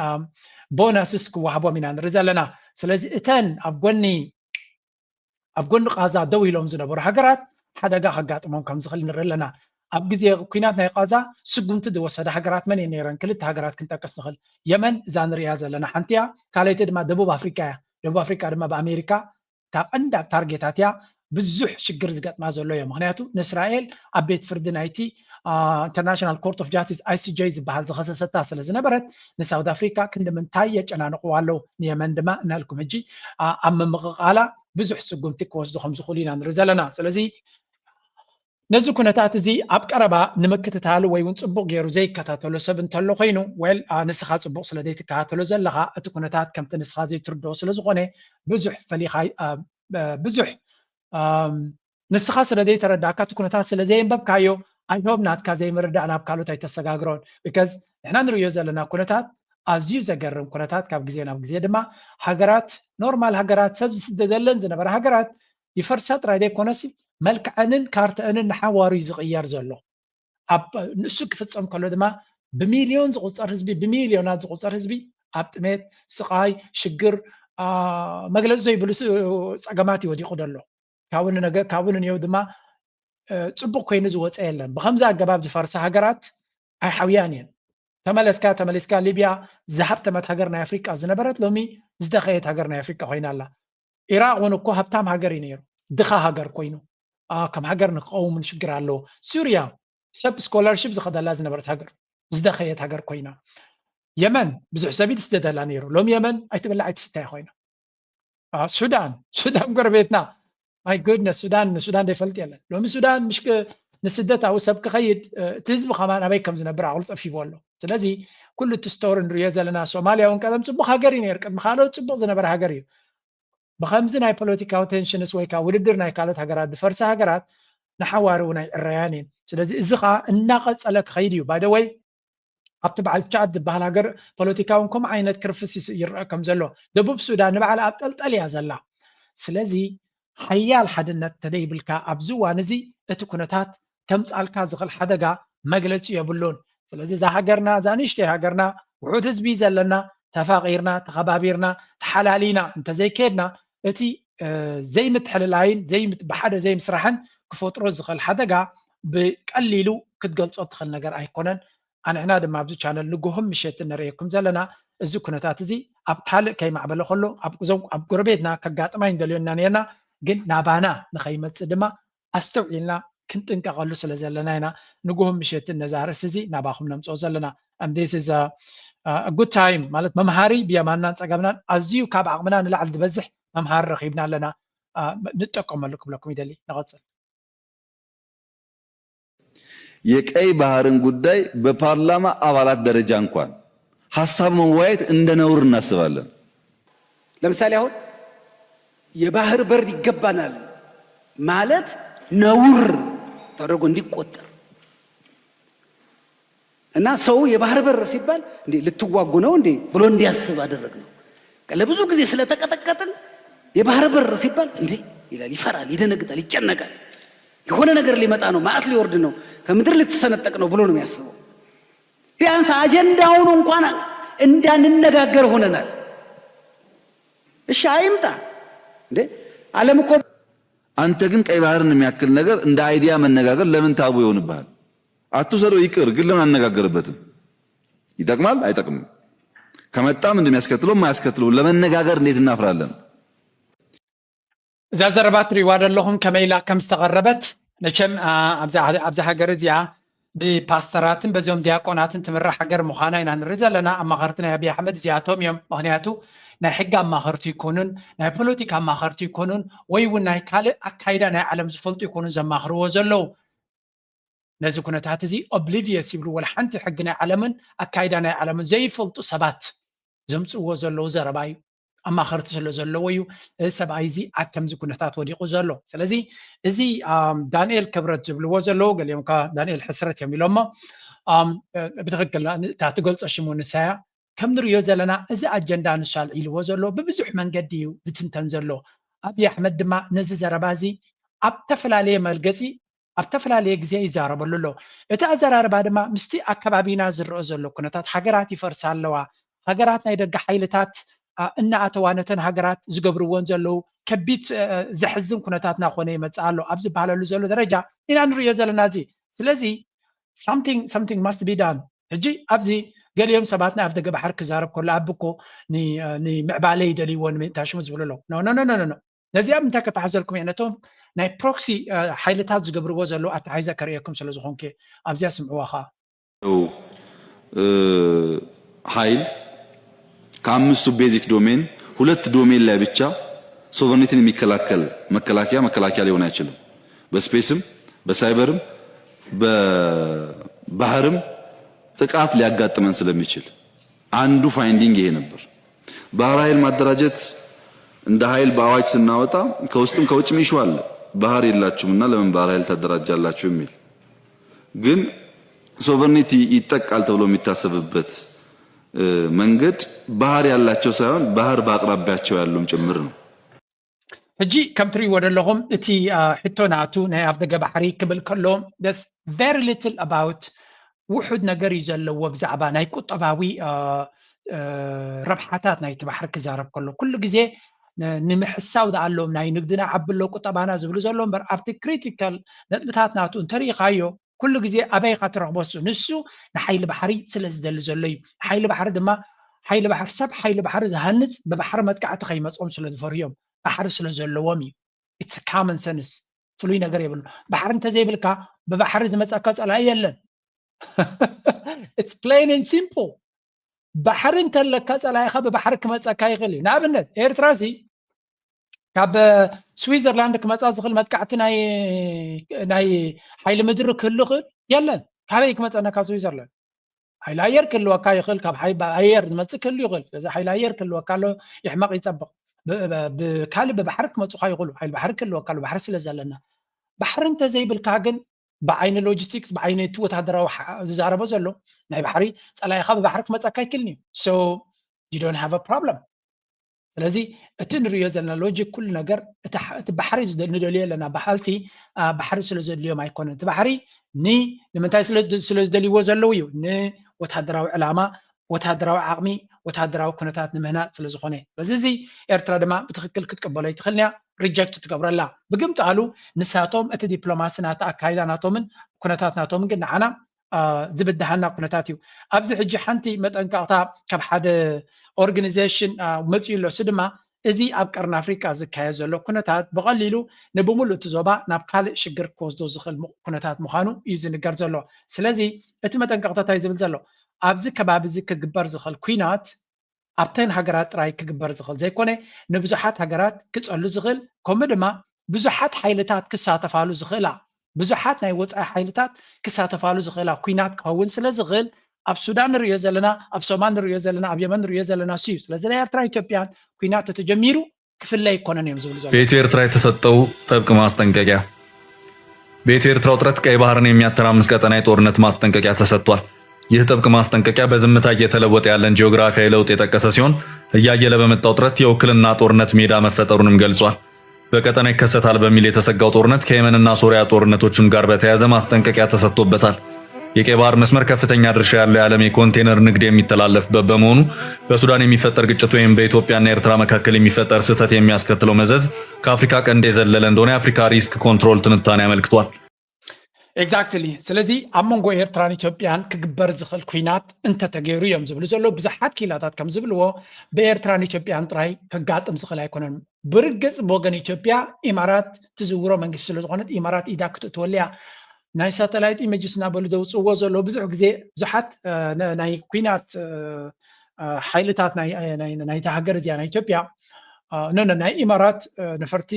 ቦናስስ ክወሃቦም ኢና ንርኢ ዘለና። ስለዚ እተን ኣብ ጎኒ ኣብ ጎኒ ቓዛ ደው ኢሎም ዝነበሩ ሃገራት ሓደጋ ከጋጥሞም ከም ዝኽእል ንርኢ ኣለና። ኣብ ግዜ ኩናት ናይ ቓዛ ስጉምቲ ዝወሰዳ ሃገራት መን እየን ነይረን? ክልተ ሃገራት ክንጠቅስ ንኽእል። የመን እዛ ንሪኣ ዘለና ሓንቲ እያ። ካልኣይቲ ድማ ደቡብ ኣፍሪቃ እያ። ደቡብ ኣፍሪቃ ድማ ብኣሜሪካ እታ ቀንዲ ኣብ ታርጌታት እያ። ብዙሕ ሽግር ዝገጥማ ዘሎ እዮ። ምኽንያቱ ንእስራኤል ኣብ ቤት ፍርዲ ናይቲ ኢንተርናሽናል ኮርት ኦፍ ጃስቲስ፣ ኣይሲጀይ፣ ዝበሃል ዝኸሰሰታ ስለ ዝነበረት ንሳውት ኣፍሪካ ክንዲ ምንታይ የጨናንቕዋ ኣለዉ፣ ንየመን ድማ እናልኩም ሕጂ ኣብ ምምቕቓላ ብዙሕ ስጉምቲ ክወስዱ ከም ዝኽእሉ ኢና ንርኢ ዘለና። ስለዚ ነዚ ኩነታት እዚ ኣብ ቀረባ ንምክትታሉ ወይ እውን ጽቡቕ ገይሩ ዘይከታተሎ ሰብ እንተሎ ኮይኑ፣ well፣ ንስኻ ጽቡቕ ስለ ዘይትከታተሎ ዘለኻ፣ እቲ ኩነታት ከምቲ ንስኻ ዘይትርድኦ ስለ ዝኾነ ብዙሕ ፈሊኻ ብዙሕ ንስኻ ስለ ዘይተረዳእካ፣ እቲ ኩነታት ስለ ዘየንበብካዮ፣ I hope ናትካ ዘይምርዳእ ናብ ካልኦት ኣይተሰጋግሮን። Because ንሕና ንርእዮ ዘለና ኩነታት ኣዝዩ ዘገርም ኩነታት፣ ካብ ግዜ ናብ ግዜ ድማ ሃገራት፣ ኖርማል ሃገራት፣ ሰብ ዝስደደለን ዝነበረ ሃገራት ይፈርሳ ጥራይ ዘይኮነሲ መልክዐንን ካርተአንን ንሓዋሩ እዩ ዝቕየር ዘሎ። ኣብ ንሱ ክፍጸም ከሎ ድማ ብሚልዮን ዝቑጸር ህዝቢ፣ ብሚልዮናት ዝቑጸር ህዝቢ ኣብ ጥሜት፣ ስቓይ፣ ሽግር፣ መግለጺ ዘይብሉ ጸገማት እዩ ወዲቑ ዘሎ። ካብኡ ንየው ድማ ጽቡቕ ኮይኑ ዝወፀ የለን። ብከምዚ ኣገባብ ዝፈርሳ ሃገራት ኣይሓውያን እየን። ተመለስካ ተመሊስካ፣ ሊብያ ዝሃብተመት ሃገር ናይ ኣፍሪቃ ዝነበረት ሎሚ ዝደኸየት ሃገር ናይ ኣፍሪቃ ኮይና ኣላ። ኢራቅ እውን እኮ ሃብታም ሃገር እዩ ነይሩ፣ ድኻ ሃገር ኮይኑ ከም ሃገር ንክቐውምን ሽግር ኣለዎ። ሱርያ ሰብ ስኮላርሽፕ ዝኸደላ ዝነበረት ሃገር ዝደኸየት ሃገር ኮይና፣ የመን ብዙሕ ሰብ ይስደደላ ነይሩ፣ ሎሚ የመን ኣይትበላ ኣይትስታይ ኮይና። ሱዳን ሱዳን ጎረቤትና፣ my goodness፣ ሱዳን ንሱዳን ዘይፈልጥ የለን። ሎሚ ሱዳን ምሽ ንስደት ኣብኡ ሰብ ክኸይድ፣ እቲ ህዝቢ ከማን ኣበይ ከም ዝነብር ዓቕሉ ጠፊዎ ኣሎ። ስለዚ ኩሉ እቲ ስቶሪ ንሪኦ ዘለና፣ ሶማልያ እውን ቀደም ፅቡቕ ሃገር እዩ ነይሩ፣ ቅድሚ ካልኦት ፅቡቕ ዝነበረ ሃገር እዩ። ብከምዚ ናይ ፖለቲካዊ ቴንሽንስ ወይ ከዓ ውድድር ናይ ካልኦት ሃገራት ዝፈርሳ ሃገራት ንሓዋሩ ናይ ዕረያን እየን። ስለዚ እዚ ከዓ እናቐፀለ ክኸይድ እዩ። By the way፣ ኣብቲ በዓል ቻድ ዝበሃል ሃገር ፖለቲካ እውን ከምኡ ዓይነት ክርፍስ ይርአ ከም ዘሎ። ደቡብ ሱዳን ንባዕላ ኣብ ጠልጠል እያ ዘላ። ስለዚ ሓያል ሓድነት ተደይብልካ ኣብዚ እዋን እዚ እቲ ኩነታት ከምፃልካ ዝኽእል ሓደጋ መግለፂ የብሉን። ስለዚ እዛ ሃገርና፣ እዛ ንእሽተይ ሃገርና ውሑድ ህዝቢ ዘለና፣ ተፋቒርና ተኸባቢርና ተሓላሊና እንተዘይከድና፣ እቲ ዘይምትሕልላይን ብሓደ ዘይምስራሕን ክፈጥሮ ዝኽእል ሓደጋ ብቀሊሉ ክትገልፆ እትኽእል ነገር ኣይኮነን። ኣንሕና ድማ ኣብዚ ቻነል ንግሆን ምሸትን ነርእየኩም ዘለና እዚ ኩነታት እዚ ኣብ ካልእ ከይማዕበለ ከሎ፣ ኣብ እዞም ኣብ ጎረቤትና ከጋጥማ ይንደልዮ ኢና ነርና፣ ግን ናባና ንኸይመጽእ ድማ ኣስተውዒልና ክንጥንቀቐሉ ስለ ዘለና ኢና ንግሆን ምሸትን ነዛ ኣርእስቲ እዚ ናባኹም ነምጽኦ ዘለና። And this is a, a good time፣ ማለት መምሃሪ ብየማንናን ጸገምናን ኣዝዩ ካብ ዓቕምና ንላዕሊ ዝበዝሕ መምሃሪ ረኺብና ኣለና። ንጠቀመሉ ክብለኩም ይደሊ። ንቐጽል። የቀይ ባህርን ጉዳይ በፓርላማ አባላት ደረጃ እንኳን ሐሳብ መወያየት እንደ ነውር እናስባለን። ለምሳሌ አሁን የባህር በር ይገባናል ማለት ነውር ተደርጎ እንዲቆጠር እና ሰው የባህር በር ሲባል እንዴ ልትዋጉ ነው እንዴ ብሎ እንዲያስብ አደረግነው። ለብዙ ጊዜ ስለተቀጠቀጥን የባህር በር ሲባል እንዴ ይላል፣ ይፈራል፣ ይደነግጣል፣ ይጨነቃል። የሆነ ነገር ሊመጣ ነው፣ መዓት ሊወርድ ነው፣ ከምድር ልትሰነጠቅ ነው ብሎ ነው የሚያስበው። ቢያንስ አጀንዳውን እንኳን እንዳንነጋገር ሆነናል። እሺ አይምጣ እንዴ ዓለም እኮ አንተ ግን ቀይ ባህርን የሚያክል ነገር እንደ አይዲያ መነጋገር ለምን ታቡ ይሆንብሃል? አትውሰደው ይቅር፣ ግን ለምን አንነጋገርበትም? ይጠቅማል አይጠቅምም? ከመጣም እንደሚያስከትለው የማያስከትለው ለመነጋገር እንዴት እናፍራለን? እዛ ዘረባ ትሪእዋ ዘለኹም ከመይ ኢላ ከም ዝተቐረበት መቸም ኣብዛ ሃገር እዚኣ ብፓስተራትን በዚኦም ዲያቆናትን ትምራሕ ሃገር ምዃና ኢና ንርኢ ዘለና። ኣማኸርቲ ናይ ኣብይ ኣሕመድ እዚኣቶም እዮም። ምኽንያቱ ናይ ሕጊ ኣማኸርቲ ይኮኑን ናይ ፖለቲካ ኣማኸርቲ ይኮኑን ወይ እውን ናይ ካልእ ኣካይዳ ናይ ዓለም ዝፈልጡ ይኮኑን ዘማኽርዎ ዘለዉ። ነዚ ኩነታት እዚ ኦብሊቪየስ ይብሉ፣ ወላ ሓንቲ ሕጊ ናይ ዓለምን ኣካይዳ ናይ ዓለምን ዘይፈልጡ ሰባት ዘምፅእዎ ዘለዉ ዘረባ እዩ። ኣማኸርቲ ስለ ዘለዎ እዩ እዚ ሰብኣይ እዚ ኣብ ከምዚ ኩነታት ወዲቑ ዘሎ። ስለዚ እዚ ዳንኤል ክብረት ዝብልዎ ዘለዉ፣ ገሊኦም ከ ዳንኤል ሕስረት እዮም ኢሎሞ። ብትኽክል እታ ትገልፆ ሽሙ ንሳያ ከም ንሪኦ ዘለና እዚ ኣጀንዳ ንሱ ኣልዒልዎ ዘሎ ብብዙሕ መንገዲ እዩ ዝትንተን ዘሎ። ኣብይ ኣሕመድ ድማ ነዚ ዘረባ እዚ ኣብ ተፈላለየ መልገፂ ኣብ ተፈላለየ ግዜ ይዛረበሉ ኣሎ። እቲ ኣዘራርባ ድማ ምስቲ ኣብ ከባቢና ዝረአ ዘሎ ኩነታት፣ ሃገራት ይፈርሳ ኣለዋ፣ ሃገራት ናይ ደገ ሓይልታት እናኣተዋ ነተን ሃገራት ዝገብርወን ዘለዉ ከቢድ ዘሕዝን ኩነታት እናኾነ ይመፅእ ኣሎ ኣብ ዝበሃለሉ ዘሎ ደረጃ ኢና ንሪኦ ዘለና። እዚ ስለዚ something something must be done። ሕጂ ኣብዚ ገሊኦም ሰባት ናይ ኣፍደገ ባሕሪ ክዛረብ ከሎ፣ ኣብ እኮ ንምዕባለ ይደልይዎ ንምእንታሽሙ ዝብሉ ኣለዉ። ነዚኣ እንታይ ከተሓዘልኩም እየ፣ ነቶም ናይ ፕሮክሲ ሓይልታት ዝገብርዎ ዘለዉ ኣተሓይዘ ከርእየኩም ስለ ዝኾንኩ ኣብዚኣ ስምዕዋ ኸዓ። ኃይል ከአምስቱ basic domain ሁለት domain ላይ ብቻ sovereignty ን የሚከላከል መከላከያ መከላከያ ሊሆን አይችልም። በ space ም በ cyber ም በባህርም ጥቃት ሊያጋጥመን ስለሚችል አንዱ finding ይሄ ነበር። ባህር ኃይል ማደራጀት እንደ ኃይል በአዋጅ ስናወጣ ከውስጥም ከውጭም issue አለ። ባህር የላችሁምና ለምን ባህር ኃይል ታደራጃላችሁ የሚል ግን sovereignty ይጠቃል ተብሎ የሚታሰብበት መንገድ ባህር ያላቸው ሳይሆን ባህር በአቅራቢያቸው ያሉም ጭምር ነው። ሕጂ ከም ትርእይዎ ዘለኹም እቲ ሕቶ ናቱ ናይ ኣፍደገ ባሕሪ ክብል ከሎ that's very little about ውሑድ ነገር እዩ ዘለዎ ብዛዕባ ናይ ቁጠባዊ ረብሓታት ናይቲ ባሕሪ ክዛረብ ከሎ ኩሉ ግዜ ንምሕሳው ዝኣሎም ናይ ንግድና ዓቢ ኣሎ ቁጠባና ዝብሉ ዘሎ እምበር ኣብቲ critical ነጥብታት ናቱ እንተሪኢኻዮ ኩሉ ግዜ ኣበይ ኢኻ ትረኽቦ እሱ ንሱ ንሓይሊ ባሕሪ ስለ ዝደሊ ዘሎ እዩ። ሓይሊ ባሕሪ ድማ ሓይሊ ባሕሪ ሰብ ሓይሊ ባሕሪ ዝሃንፅ ብባሕሪ መጥቃዕቲ ከይመፅኦም ስለ ዝፈርዮም ባሕሪ ስለ ዘለዎም እዩ። It's common sense ፍሉይ ነገር የብሉ። ባሕሪ እንተዘይብልካ ብባሕሪ ዝመፀካ ፀላኢ የለን። It's plain and simple። ባሕሪ እንተለካ ፀላኢኻ ብባሕሪ ክመፀካ ይኽእል እዩ። ንኣብነት ኤርትራ ሲ ካብ ስዊዘርላንድ ክመፃ ዝኽእል መጥቃዕቲ ናይ ሓይሊ ምድሪ ክህሉ ይኽእል የለን። ካበይ ክመፀና ካብ ስዊዘርላንድ? ሓይሊ ኣየር ክህልወካ ይኽእል፣ ካብ ኣየር ዝመፅእ ክህሉ ይኽእል። ስለዚ ሓይሊ ኣየር ክህልወካ ኣሎ፣ ይሕመቕ ይፀብቕ። ብካልእ ብባሕሪ ክመፁኻ ይኽእሉ፣ ሓይሊ ባሕሪ ክህልወካ ኣሎ፣ ባሕሪ ስለ ዘለና። ባሕሪ እንተዘይብልካ ግን ብዓይኒ ሎጂስቲክስ ብዓይኒ እቲ ወታደራዊ ዝዛረቦ ዘሎ ናይ ባሕሪ ፀላኢኻ ብባሕሪ ክመፀካ ኣይክልን እዩ። So you don't have a problem። ስለዚ እቲ ንሪዮ ዘለና ሎጂክ ኩሉ ነገር እቲ ባሕሪ ንደልዮ ኣለና በሃልቲ ባሕሪ ስለ ዘድልዮም ኣይኮነን። እቲ ባሕሪ ን ንምንታይ ስለ ዝደልይዎ ዘለዉ እዩ ንወታደራዊ ዕላማ ወታደራዊ ዓቕሚ ወታደራዊ ኩነታት ንምህናፅ ስለ ዝኾነ ስለዚ እዚ ኤርትራ ድማ ብትኽክል ክትቅበሎ ኣይትኽእልን እያ። ሪጀክት ትገብረላ ብግምጣሉ ንሳቶም እቲ ዲፕሎማሲ ናቲ ኣካይዳ ናቶምን ኩነታት ናቶምን ግን ንዓና ዝብድሃና ኩነታት እዩ። ኣብዚ ሕጂ ሓንቲ መጠንቀቕታ ካብ ሓደ ኦርጋኒዜሽን መፅኡ ኣሎ። እሱ ድማ እዚ ኣብ ቀርኒ ኣፍሪቃ ዝካየድ ዘሎ ኩነታት ብቐሊሉ ንብሙሉእ እቲ ዞባ ናብ ካልእ ሽግር ክወስዶ ዝኽእል ኩነታት ምዃኑ እዩ ዝንገር ዘሎ። ስለዚ እቲ መጠንቀቕታ እንታይ ዝብል ዘሎ ኣብዚ ከባቢ እዚ ክግበር ዝኽእል ኩናት ኣብተን ሃገራት ጥራይ ክግበር ዝኽእል ዘይኮነ ንብዙሓት ሃገራት ክጸሉ ዝኽእል ከምኡ ድማ ብዙሓት ሓይልታት ክሳተፋሉ ዝኽእላ ብዙሓት ናይ ወጻኢ ሓይልታት ክሳተፋሉ ዝኽእላ ኩናት ክኸውን ስለ ዝኽእል ኣብ ሱዳን ንርእዮ ዘለና ኣብ ሶማል ንርእዮ ዘለና ኣብ የመን ንርእዮ ዘለና እሱ እዩ ስለዚ ናይ ኤርትራን ኢትዮጵያን ኩናት ተተጀሚሩ ክፍለ ኣይኮነን እዮም ዝብሉ ዘሎ በኢትዮ ኤርትራ የተሰጠው ጥብቅ ማስጠንቀቂያ በኢትዮ ኤርትራ ውጥረት ቀይ ባህርን የሚያተራምስ ቀጠና የጦርነት ማስጠንቀቂያ ተሰጥቷል። ይህ ጥብቅ ማስጠንቀቂያ በዝምታ እየተለወጠ ያለን ጂኦግራፊያዊ ለውጥ የጠቀሰ ሲሆን እያየለ በመጣው ጥረት የውክልና ጦርነት ሜዳ መፈጠሩንም ገልጿል። በቀጠና ይከሰታል በሚል የተሰጋው ጦርነት ከየመንና ሶሪያ ጦርነቶችም ጋር በተያያዘ ማስጠንቀቂያ ተሰጥቶበታል። የቀይ ባህር መስመር ከፍተኛ ድርሻ ያለው የዓለም የኮንቴነር ንግድ የሚተላለፍበት በመሆኑ በሱዳን የሚፈጠር ግጭት ወይም በኢትዮጵያና ኤርትራ መካከል የሚፈጠር ስህተት የሚያስከትለው መዘዝ ከአፍሪካ ቀንድ የዘለለ እንደሆነ የአፍሪካ ሪስክ ኮንትሮል ትንታኔ አመልክቷል። Exactly ስለዚ ኣብ መንጎ ኤርትራን ኢትዮጵያን ክግበር ዝኽእል ኩናት እንተተገይሩ እዮም ዝብሉ ዘለዉ ብዙሓት ክኢላታት ከም ዝብልዎ ብኤርትራን ኢትዮጵያን ጥራይ ከጋጥም ዝኽእል ኣይኮነን። ብርግጽ ብወገን ኢትዮጵያ ኢማራት ትዝውሮ መንግስቲ ስለ ዝኾነት ኢማራት ኢዳ ክትእትወሉ እያ። ናይ ሳተላይት ኢሜጅስ እናበሉ ዘውፅእዎ ዘለዉ ብዙሕ ግዜ ብዙሓት ናይ ኩናት ሓይልታት ናይታ ሃገር እዚኣ ናይ ኢትዮጵያ ኖ ናይ ኢማራት ነፈርቲ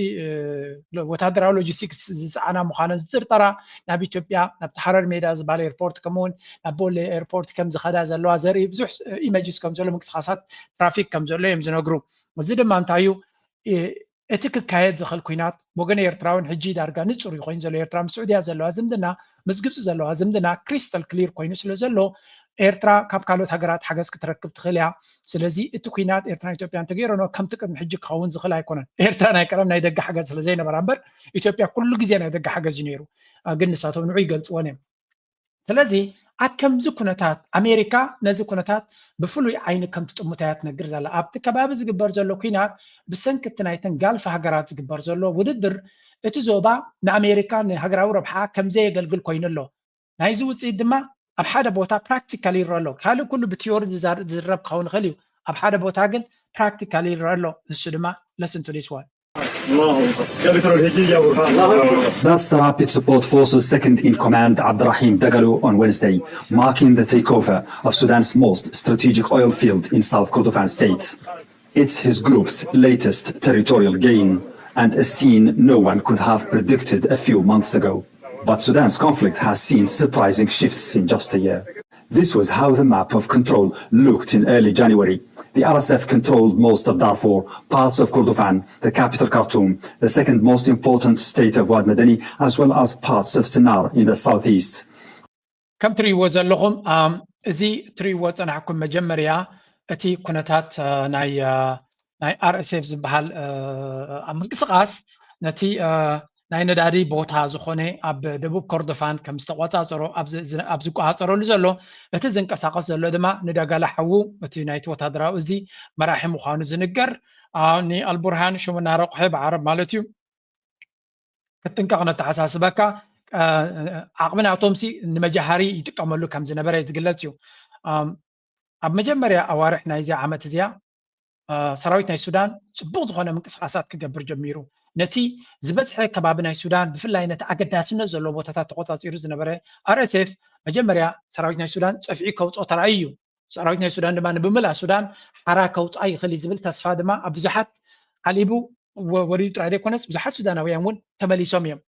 ወታደራዊ ሎጂስቲክስ ዝፀዓና ምዃነን ዝጥርጠራ ናብ ኢትዮጵያ ናብቲ ሓረር ሜዳ ዝበሃል ኤርፖርት ከምኡውን ናብ ቦሌ ኤርፖርት ከም ዝኸዳ ዘለዋ ዘርኢ ብዙሕ ኢመጅስ ከም ዘሎ ምንቅስቃሳት ትራፊክ ከም ዘሎ እዮም ዝነግሩ። እዚ ድማ እንታይ እዩ እቲ ክካየድ ዝኽእል ኩናት ወገን ኤርትራውን ሕጂ ዳርጋ ንፁር ኮይኑ ዘሎ ኤርትራ ምስ ስዑድያ ዘለዋ ዝምድና ምስ ግብፂ ዘለዋ ዝምድና ክሪስተል ክሊር ኮይኑ ስለ ዘሎ ኤርትራ ካብ ካልኦት ሃገራት ሓገዝ ክትረክብ ትኽእል እያ። ስለዚ እቲ ኩናት ኤርትራን ኢትዮጵያን ተገይረኖ ከምቲ ቅድሚ ሕጂ ክኸውን ዝኽእል ኣይኮነን። ኤርትራ ናይ ቀደም ናይ ደገ ሓገዝ ስለ ዘይነበራ እምበር ኢትዮጵያ ኩሉ ግዜ ናይ ደገ ሓገዝ እዩ ነይሩ። ግን ንሳቶም ንዑ ይገልፅዎን እዮም። ስለዚ ኣብ ከምዚ ኩነታት ኣሜሪካ ነዚ ኩነታት ብፍሉይ ዓይኒ ከም ትጥምቶ እያ ትነግር ዘላ። ኣብቲ ከባቢ ዝግበር ዘሎ ኩናት ብሰንኪ እቲ ናይተን ጋልፍ ሃገራት ዝግበር ዘሎ ውድድር እቲ ዞባ ንኣሜሪካ ንሃገራዊ ረብሓ ከም ዘየገልግል ኮይኑ ኣሎ። ናይዚ ውፅኢት ድማ ኣብ ሓደ ቦታ ፕራክቲካሊ ይረአ ኣሎ። ካልእ ኩሉ ብቲዮሪ ዝዛር- ዝዝረብ ክኸውን ይኽእል እዩ። ኣብ ሓደ ቦታ ግን ፕራክቲካሊ ይረአ ኣሎ። ንሱ ድማ lesson to this one። That's the Rapid Support Forces second in command, Abdurrahim Dagalo, on Wednesday, marking the takeover of Sudan's most strategic oil field in South Kordofan state. It's his group's latest territorial gain and a scene no one could have predicted a few months ago. But Sudan's conflict has seen surprising shifts in just a year. This was how the map of control looked in early January. The R S F controlled most of Darfur, parts of Kordofan, the capital Khartoum, the second most important state of Wad Madani, as well as parts of Sennar in the southeast. ከም ትርእይዎ ዘለኹም ኣም፣ እዚ ትርእይዎ ጸናሕኩም መጀመርያ እቲ ኩነታት አ፣ ናይ አ፣ ናይ ኣር ኤስ ኤፍ ዝበሃል አ፣ ኣብ ምንቅስቃስ ነቲ አ፣ ናይ ነዳዲ ቦታ ዝኾነ ኣብ ደቡብ ኮርዶፋን ከም ዝተቆጻጸሮ ኣብ ዝ- ዝ- ኣብ ዝቆጻጸረሉ ዘሎ እቲ ዝንቀሳቀስ ዘሎ ድማ ንዳጋላ ሓዉ እቲ ናይቲ ወታደራዊ እዚ መራሒ ምዃኑ ዝንገር አ፣ ንኣልቡርሃን ሽሙ እናረቑሐ ብዓረብ ማለት እዩ። ክትጥንቀቕ ነተሓሳስበካ። ዓቕሚ ናቶም ሲ ንመጃሃሪ ይጥቀመሉ ከም ዝነበረ ዝግለጽ እዩ። ኣብ መጀመርያ ኣዋርሕ ናይዚኣ ዓመት እዚኣ ሰራዊት ናይ ሱዳን ጽቡቕ ዝኾነ ምንቅስቃሳት ክገብር ጀሚሩ። ነቲ ዝበዝሐ ከባቢ ናይ ሱዳን ብፍላይ ነቲ ኣገዳስነት ዘለዎ ቦታታት ተቆጻጺሩ ዝነበረ ኣር ኤስ ኤፍ መጀመርያ ሰራዊት ናይ ሱዳን ጸፍዒ ከውጽኦ ተራእዩ እዩ። ሰራዊት ናይ ሱዳን ድማ ንብምላእ ሱዳን ሓራ ከውፅኣ ይኽእል እዩ ዝብል ተስፋ ድማ ኣብ ብዙሓት ዓሊቡ ወ- ወሪዱ ጥራይ ዘይኮነስ ብዙሓት ሱዳናውያን እውን ተመሊሶም እዮም።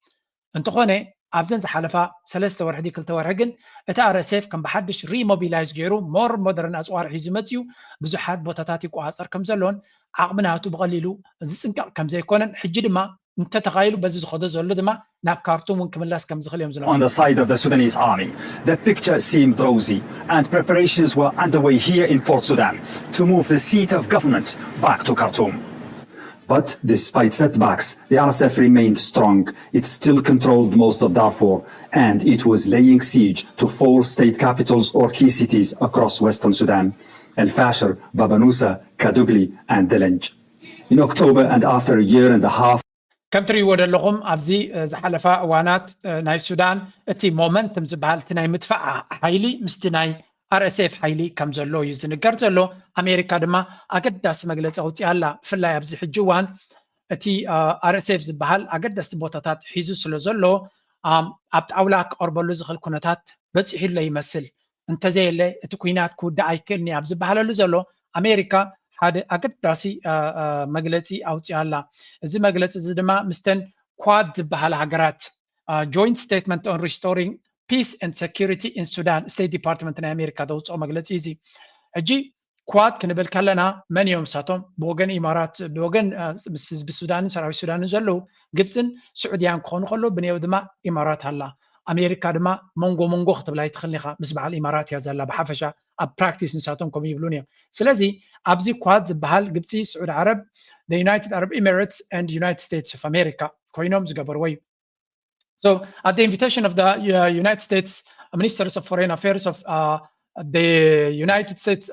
እንተኾነ ኣብዘን ዝሓለፋ ሰለስተ ወርሒ ድዩ ክልተ ወርሒ ግን እቲ ኣር ኤስ ኤፍ ከም ብሓድሽ ሪሞቢላይዝ ገይሩ ሞር ሞደርን ኣፅዋር ሒዙ መፅዩ ብዙሓት ቦታታት ይቆፃፀር ከም ዘሎን ዓቕሚ ናቱ ብቐሊሉ ዝፅንቀቕ ከም ዘይኮነን ሕጂ ድማ እንተተኻኢሉ በዚ ዝኸዶ ዘሎ ድማ ናብ ካርቱም እውን ክምለስ ከም ዝኽእል እዮም ዝነግሩ። On the side of the Sudanese army, the picture seemed rosy and preparations were underway here in Port Sudan to move the seat of government back to Khartoum. But despite setbacks, the R S F remained strong. It still controlled most of Darfur, and it was laying siege to four state capitals or key cities across western Sudan: El Fasher, Baba Nusa, Kadugli, and Delenj. In October, and after a year and a half, ከም ትርእይዎ ዘለኹም ኣብዚ ዝሓለፋ እዋናት ናይ ሱዳን እቲ ሞመንትም ዝበሃል እቲ ናይ ምጥፋእ ሓይሊ ምስቲ ናይ ኣር ኤስ ኤፍ ሓይሊ ከም ዘሎ እዩ ዝንገር ዘሎ። ኣሜሪካ ድማ ኣገዳሲ መግለፂ ኣውፅኣ ኣላ። ብፍላይ ኣብዚ ሕጂ እዋን እቲ ኣር ኤስ ኤፍ ዝበሃል ኣገደስቲ ቦታታት ሒዙ ስለ ዘሎ ኣብ ጣውላ ክቐርበሉ ዝኽእል ኩነታት በፂሑሎ ይመስል። እንተዘየለ እቲ ኩናት ክውዳእ ኣይክእልን እዩ ኣብ ዝበሃለሉ ዘሎ ኣሜሪካ ሓደ ኣገዳሲ መግለፂ ኣውፂኣ ኣላ። እዚ መግለፂ እዚ ድማ ምስተን ኳድ ዝበሃላ ሃገራት Joint Statement on Restoring Peace and Security in Sudan State Department ናይ ኣሜሪካ ዘውፅኦ መግለፂ እዩ። እዚ ሕጂ ኳድ ክንብል ከለና መን እዮም እሳቶም? ብወገን ኢማራት ብወገን ምስ ህዝቢ ሱዳንን ሰራዊት ሱዳንን ዘለዉ ግብፅን ስዑድያን ክኾኑ ከለዉ ብንየው ድማ ኢማራት ኣላ። ኣሜሪካ ድማ መንጎ መንጎ ክትብላ ኣይትኽእልን ኢኻ። ምስ በዓል ኢማራት እያ ዘላ ብሓፈሻ ኣብ ፕራክቲስ ንሳቶም ከምኡ ይብሉን እዮም። ስለዚ ኣብዚ ኳድ ዝበሃል ግብፂ፣ ስዑድ ዓረብ፣ the United Arab Emirates and United States of America ኮይኖም ዝገበርዎ እዩ። So at the invitation of the uh, United States Ministers of Foreign Affairs of uh, the United States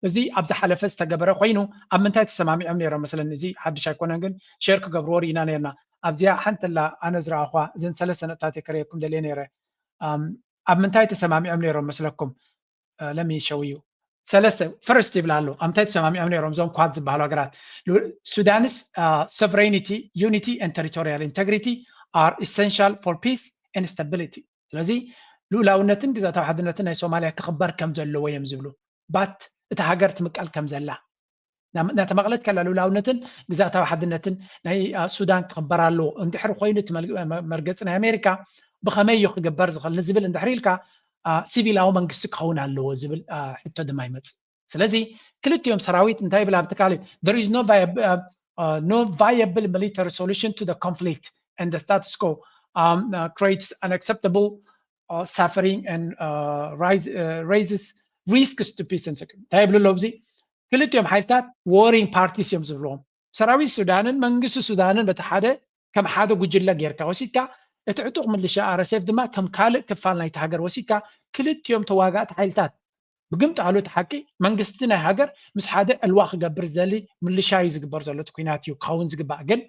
እዚ ኣብ ዝሓለፈ ዝተገበረ ኮይኑ ኣብ ምንታይ ተሰማሚዖም ነይሮም መስለኒ። እዚ ሓድሽ ኣይኮነን ግን ሼር ክገብርዎ ርኢና ነርና። ኣብዚኣ ሓንቲ ላ ኣነ ዝረኣኹዋ እዘን ሰለስተ ነጥብታት የከረየኩም ደልየ ነይረ። ኣብ ምንታይ ተሰማሚዖም ነይሮም መስለኩም? ለሚ ሸው እዩ ሰለስተ ፈርስት ይብል ኣሎ። ኣብ ምንታይ ተሰማሚዖም ነይሮም እዞም ኳድ ዝበሃሉ ሃገራት? Sudan's sovereignty, unity and territorial integrity are essential for peace and stability. ስለዚ ልኡላውነትን ግዛታዊ ሓድነትን ናይ ሶማሊያ ክኽበር ከም ዘለዎ እዮም ዝብሉ። ባት እታ ሃገር ትምቀል ከም ዘላ እናተመቕለት ከላ ልኡላውነትን ግዛታዊ ሓድነትን ናይ ሱዳን ክኽበር ኣለዎ እንድሕር ኮይኑ እቲ መርገፂ ናይ ኣሜሪካ ብኸመይ እዩ ክግበር ዝኽእል ንዝብል እንድሕር ኢልካ ሲቪላዊ መንግስቲ ክኸውን ኣለዎ ዝብል ሕቶ ድማ ይመፅእ። ስለዚ ክልቲኦም ሰራዊት እንታይ ይብል ኣብቲ ካልእ there is no viable military solution to the conflict and the status quo creates unacceptable suffering and raises risks to peace and security እንታይ ይብሉ ኣለዉ? እዚ ክልቲኦም ሓይልታት warring parties እዮም ዝብልዎም። ሰራዊት ሱዳንን መንግስቲ ሱዳንን በቲ ሓደ ከም ሓደ ጉጅለ ጌርካ ወሲድካ፣ እቲ ዕጡቕ ምልሻ ኣር ኤስ ኤፍ ድማ ከም ካልእ ክፋል ናይቲ ሃገር ወሲድካ፣ ክልቲኦም ተዋጋእቲ ሓይልታት ብግምጣሉ እቲ ሓቂ መንግስቲ ናይ ሃገር ምስ ሓደ ዕልዋ ክገብር ዝደሊ ምልሻ እዩ ዝግበር ዘሎ። እቲ ኲናት እዩ ክኸውን ዝግባእ። ግን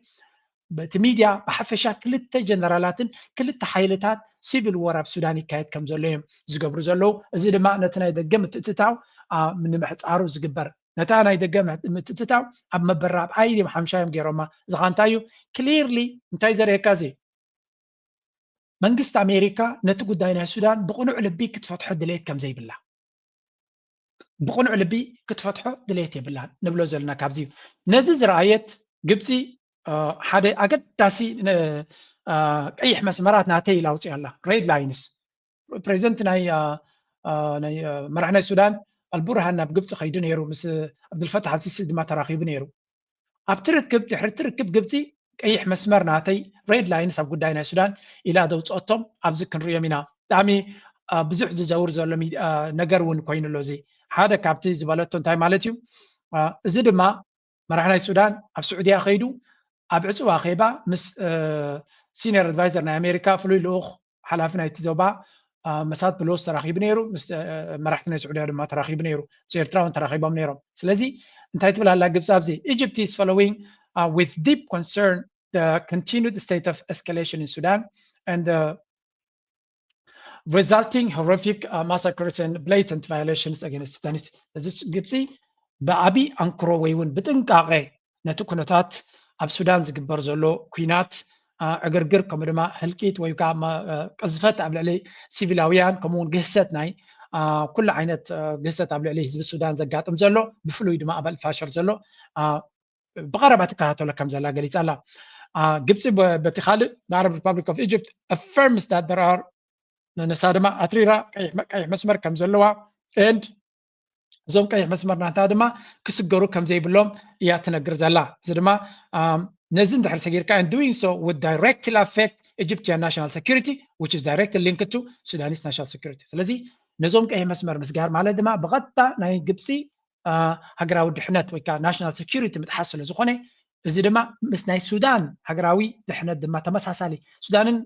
በቲ ሚድያ ብሓፈሻ ክልተ ጀነራላትን ክልተ ሓይልታት ሲቪል ዎር ኣብ ሱዳን ይካየድ ከም ዘሎ እዮም ዝገብሩ ዘለዉ። እዚ ድማ ነቲ ናይ ደገ ምትእትታው ንምሕፃሩ ዝግበር፣ ነታ ናይ ደገ ምትእትታው ኣብ መበራብ ኣይድም ሓምሻዮም ገይሮማ። እዚ ኸ እንታይ እዩ? ክሊርሊ እንታይ ዘርእየካ? እዚ መንግስቲ ኣሜሪካ ነቲ ጉዳይ ናይ ሱዳን ብቕኑዕ ልቢ ክትፈትሖ ድሌት ከም ዘይብላ፣ ብቕኑዕ ልቢ ክትፈትሖ ድሌት የብላን ንብሎ ዘለና ካብዚ እዩ። ነዚ ዝረኣየት ግብፂ ሓደ ኣገዳሲ ቀይሕ መስመራት ናተይ ኢላ ኣውፅያ ኣላ። ሬድ ላይንስ ፕሬዚደንት ናይ መራሕ ናይ ሱዳን ኣልቡርሃን ናብ ግብፂ ከይዱ ነይሩ፣ ምስ ኣብዱልፈታሕ ኣልሲሲ ድማ ተራኺቡ ነይሩ። ኣብቲ ርክብ ድሕሪ እቲ ርክብ ግብፂ ቀይሕ መስመር ናተይ ሬድ ላይንስ ኣብ ጉዳይ ናይ ሱዳን ኢላ ዘውፅኦቶም ኣብዚ ክንሪኦም ኢና። ብጣዕሚ ብዙሕ ዝዘውር ዘሎ ነገር እውን ኮይኑ ኣሎ። እዚ ሓደ ካብቲ ዝበለቶ እንታይ ማለት እዩ? እዚ ድማ መራሕ ናይ ሱዳን ኣብ ስዑድያ ከይዱ ኣብ ዕፁብ ኣኼባ ምስ ሲኒየር ኣድቫይዘር ናይ ኣሜሪካ ፍሉይ ልኡኽ ሓላፊ ናይቲ ዞባ መሳት ብሎስ ተራኺቡ ነይሩ። ምስ መራሕቲ ናይ ስዑድያ ድማ ተራኺቡ ነይሩ። ምስ ኤርትራ እውን ተራኺቦም ነይሮም። ስለዚ እንታይ ትብል ኣላ ግብፂ ኣብዚ? Egypt is following with deep concern the continued state of escalation in Sudan and the resulting horrific massacres and blatant violations against Sudanese። እዚ ግብፂ ብዓብዪ ኣንክሮ ወይ እውን ብጥንቃቐ ነቲ ኩነታት ኣብ ሱዳን ዝግበር ዘሎ ኲናት ዕግርግር ከምኡ ድማ ህልቂት ወይ ከዓ ቅዝፈት ኣብ ልዕሊ ሲቪላውያን ከምኡ እውን ግህሰት ናይ ኩሉ ዓይነት ግህሰት ኣብ ልዕሊ ህዝቢ ሱዳን ዘጋጥም ዘሎ ብፍሉይ ድማ ኣብ ኣልፋሸር ዘሎ ብቐረባ ትከታተሎ ከም ዘላ ገሊፃ ኣላ። ግብፂ በቲ ካልእ Arab Republic of Egypt affirms that there are ንሳ ድማ ኣትሪራ ቀይሕ መስመር ከም ዘለዋ and እዞም ቀይሕ መስመር ናታ ድማ ክስገሩ ከም ዘይብሎም እያ ትነግር ዘላ። እዚ ድማ ነዚ እንድሕር ሰጊርካ and doing so would directly affect Egyptian national security which is directly linked to Sudanese national security። ስለዚ ነዞም ቀይሕ መስመር ምስጋር ማለት ድማ ብቐጥታ ናይ ግብፂ ሃገራዊ ድሕነት ወይ ከዓ ናሽናል ሴኩሪቲ ምጥሓስ ስለ ዝኾነ እዚ ድማ ምስ ናይ ሱዳን ሃገራዊ ድሕነት ድማ ተመሳሳሊ። ሱዳንን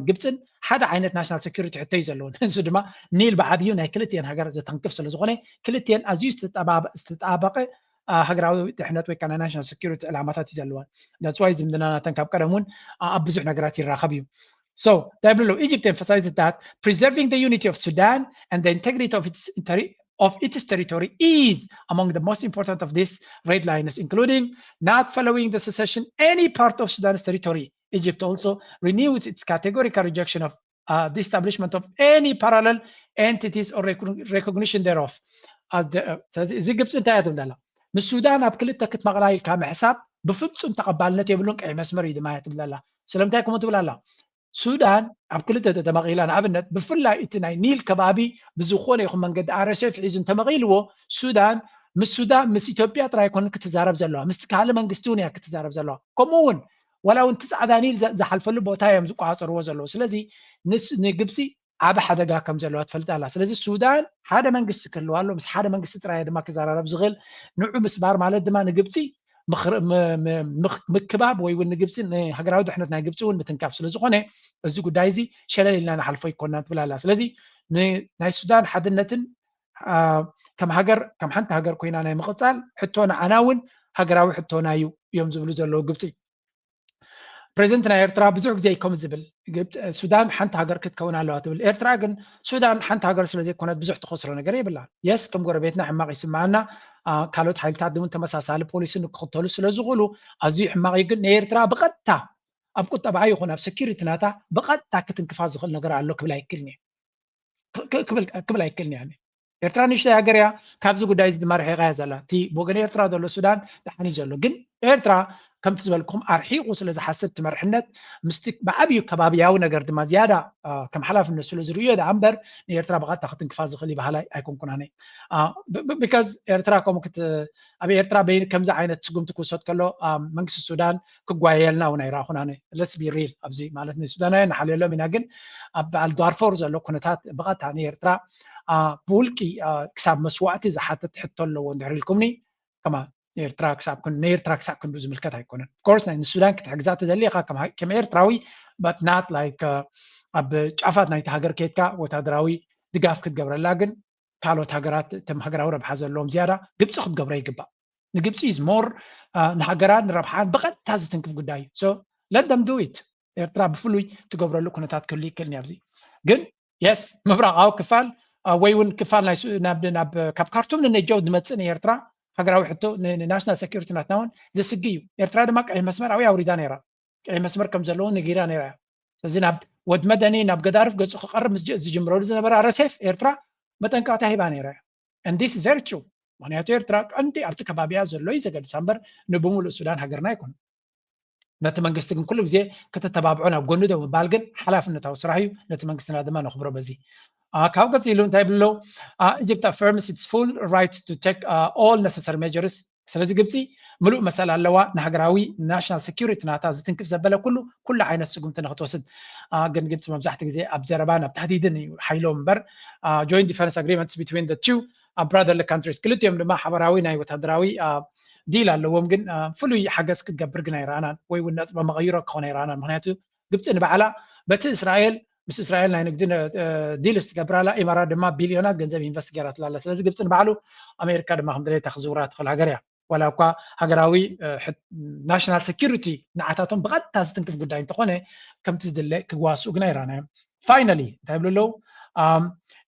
ግብፅን ሓደ ዓይነት ናሽናል ሴኩሪቲ ሕቶ እዩ ዘለውን። እዚ ድማ ኒል ብዓብዩ ናይ ክልቲኤን ሃገር ዘተንክፍ ስለ ዝኾነ ክልቲኤን ኣዝዩ ዝተጣበቀ ሃገራዊ ድሕነት ወይ ከዓ ናይ ናሽናል ሴኩሪቲ ዕላማታት እዩ ዘለዋን። That's why ዝምድና ናተን ካብ ቀደም እውን ኣብ ብዙሕ ነገራት ይራኸብ እዩ። So እንታይ ብሎ? Egypt emphasizes that preserving the unity of Sudan and the integrity of its of its territory is among the most important of these red lines, including not following the secession any part of Sudan's territory. Egypt also renews its categorical rejection of uh, the establishment of any parallel entities or recognition thereof. ስለዚ እዚ ግብፂ እንታይ እያ ትብል ዘላ? ንሱዳን ኣብ ክልተ ክትመቕላ ኢልካ ምሕሳብ ብፍፁም ተቐባልነት የብሉን፣ ቀይ መስመር እዩ ድማ እያ ትብል ዘላ። ስለምንታይ ከምኡ ትብል ኣላ? ሱዳን ኣብ ክልተ ተተመቒላ፣ ንኣብነት ብፍላይ እቲ ናይ ኒል ከባቢ ብዝኾነ ይኹን መንገዲ ኣረሴፍ ሒዙ እንተመቒልዎ ሱዳን ምስ ሱዳን ምስ ኢትዮጵያ ጥራይ ኣይኮነን ክትዛረብ ዘለዋ፣ ምስቲ ካልእ መንግስቲ እውን እያ ክትዛረብ ዘለዋ። ከምኡ እውን ዋላ እውን እቲ ፃዕዳ ኒል ዝሓልፈሉ ቦታ እዮም ዝቆፃፀርዎ ዘለዉ። ስለዚ ንግብፂ ዓብ ሓደጋ ከም ዘለዋ ትፈልጥ ኣላ። ስለዚ ሱዳን ሓደ መንግስቲ ክህልዋ ኣሎ፣ ምስ ሓደ መንግስቲ ጥራይ ድማ ክዘራረብ ዝኽእል። ንዑ ምስባር ማለት ድማ ንግብፂ ምክባብ ወይ እውን ንግብፂ ንሃገራዊ ድሕነት ናይ ግብፂ እውን ምትንካፍ ስለ ዝኾነ እዚ ጉዳይ እዚ ሸለል ኢልና ንሓልፎ ይኮናን ትብል ኣላ። ስለዚ ናይ ሱዳን ሓድነትን ከም ሃገር ከም ሓንቲ ሃገር ኮይና ናይ ምቕፃል ሕቶ ንዓና እውን ሃገራዊ ሕቶና እዩ እዮም ዝብሉ ዘለዉ ግብፂ። ፕሬዚደንት ናይ ኤርትራ ብዙሕ ግዜ እዩ ከምኡ ዝብል፣ ሱዳን ሓንቲ ሃገር ክትከውን ኣለዋ ትብል። ኤርትራ ግን ሱዳን ሓንቲ ሃገር ስለ ዘይኮነት ብዙሕ ትኸስሮ ነገር የብላን። የስ ከም ጎረቤትና ሕማቕ ይስምዓና፣ ካልኦት ሓይልታት እውን ተመሳሳሊ ፖሊሲ ንክኽተሉ ስለ ዝኽእሉ ኣዝዩ ሕማቕ እዩ። ግን ንኤርትራ ብቐጥታ ኣብ ቁጠባኣ ይኹን ኣብ ሴኩሪቲ ናታ ብቐጥታ ክትንክፋ ዝኽእል ነገር ኣሎ ክብል ኣይክእልን እየ። ክብል ኣይክእልን እየ። ኤርትራ ንእሽተይ ሃገር እያ። ካብዚ ጉዳይ እዚ ድማ ርሒቓ እያ ዘላ። እቲ ብወገን ኤርትራ ዘሎ ሱዳን ደሓን እዩ ዘሎ። ግን ኤርትራ ከምቲ ዝበልኩም ኣርሒቑ ስለ ዝሓስብ እቲ መርሕነት ምስቲ ብዓብዩ ከባብያዊ ነገር ድማ ዝያዳ ከም ሓላፍነት ስለ ዝርእዮ ደኣ እምበር ንኤርትራ ብቐጥታ ክትንክፋ ዝኽእል እዩ በሃላይ ኣይኮንኩን ኣነ። ቢካዝ ኤርትራ ከምኡ ኣብ ኤርትራ በይን ከምዚ ዓይነት ስጉምቲ ክውሰድ ከሎ መንግስቲ ሱዳን ክጓየየልና እውን ኣይረኣኹን ኣነ። Let's be real ኣብዚ ማለት ንሱዳናውያን ንሓልየሎም ኢና፣ ግን ኣብ በዓል ዳርፎር ዘሎ ኩነታት ብቐጥታ ንኤርትራ ብውልቂ ክሳብ መስዋእቲ ዝሓትት ሕቶ ኣለዎ እንድሕር ኢልኩምኒ፣ ከማ ኤርትራ ክሳብ ክንዱ ንኤርትራ ክሳብ ክንዱ ዝምልከት ኣይኮነን። Of course ናይ ንሱዳን ክትሕግዛ ትደሊ ኢኻ ከም ኤርትራዊ፣ but not like ኣብ ጫፋት ናይቲ ሃገር ከይድካ ወታደራዊ ድጋፍ ክትገብረላ። ግን ካልኦት ሃገራት እቶም ሃገራዊ ረብሓ ዘለዎም ዝያዳ ግብፂ ክትገብሮ ይግባእ። ንግብፂ is more ንሃገራን ንረብሓን ብቐጥታ ዝትንክፍ ጉዳይ እዩ። So let them do it። ኤርትራ ብፍሉይ ትገብረሉ ኩነታት ክህሉ ይክእል ኣብዚ። ግን yes ምብራቓዊ ክፋል ወይ እውን ክፋል ናይ ናብ ካብ ካርቱም ንነጀው ዝመፅእ ንኤርትራ ሃገራዊ ሕቶ ንናሽናል ሴኩሪቲ ናትና እውን ዘስጊ እዩ። ኤርትራ ድማ ቀይሕ መስመር ኣብይ ኣውሪዳ ነይራ። ቀይሕ መስመር ከም ዘለዎ ነጊራ ነይራ እያ። ስለዚ ናብ ወድ መደኒ ናብ ገዳርፍ ገፁ ክቐርብ ምስ ዝጅምረሉ ዝነበረ ኣረሴፍ ኤርትራ መጠንቀቕታ ሂባ ነይራ እያ። And this is very true። ምክንያቱ ኤርትራ ቀንዲ ኣብቲ ከባቢያ ዘሎ እዩ ዘገድሳ እምበር ንብምሉእ ሱዳን ሃገርና ኣይኮነን። ነቲ መንግስቲ ግን ኩሉ ግዜ ከተተባብዖ ናብ ጎኑ ደው ምባል ግን ሓላፍነታዊ ስራሕ እዩ። ነቲ መንግስትና ድማ ነኽብሮ በዚ። ካብ ቀፂሉ እንታይ ይብሉ ኣለዉ? Egypt affirms its full right to take all necessary measures። ስለዚ ግብፂ ምሉእ መሰል ኣለዋ ንሃገራዊ ናሽናል ሴኩሪቲ ናታ ዝትንክፍ ዘበለ ኩሉ ኩሉ ዓይነት ስጉምቲ ንክትወስድ። ግን ግብፂ መብዛሕቲ ግዜ ኣብ ዘረባ ናብ ታህዲድን እዩ ሓይሎም እምበር joint defense agreements between the two brotherly countries ክልቲኦም ድማ ሓበራዊ ናይ ወታደራዊ ዲል ኣለዎም። ግን ፍሉይ ሓገዝ ክትገብር ግን ኣይረኣናን ወይ እውን ነጥበ መቐይሮ ክኾነ ኣይረኣናን። ምክንያቱ ግብፂ ንባዕላ በቲ እስራኤል ምስ እስራኤል ናይ ንግዲ ዲልስ ትገብር ኣላ። ኢማራት ድማ ቢልዮናት ገንዘብ ኢንቨስት ገይራትላ ኣላ። ስለዚ ግብፂ ንባዕሉ ኣሜሪካ ድማ ከም ድሌታ ክዝውራ ትኽእል ሃገር እያ። ዋላ እኳ ሃገራዊ ናሽናል ሴኩሪቲ ንዓታቶም ብቐጥታ ዝትንክፍ ጉዳይ እንተኾነ ከምቲ ዝድለ ክዋስኡ ግን ኣይረኣናዮም። Finally እንታይ ይብሉ ኣለዉ?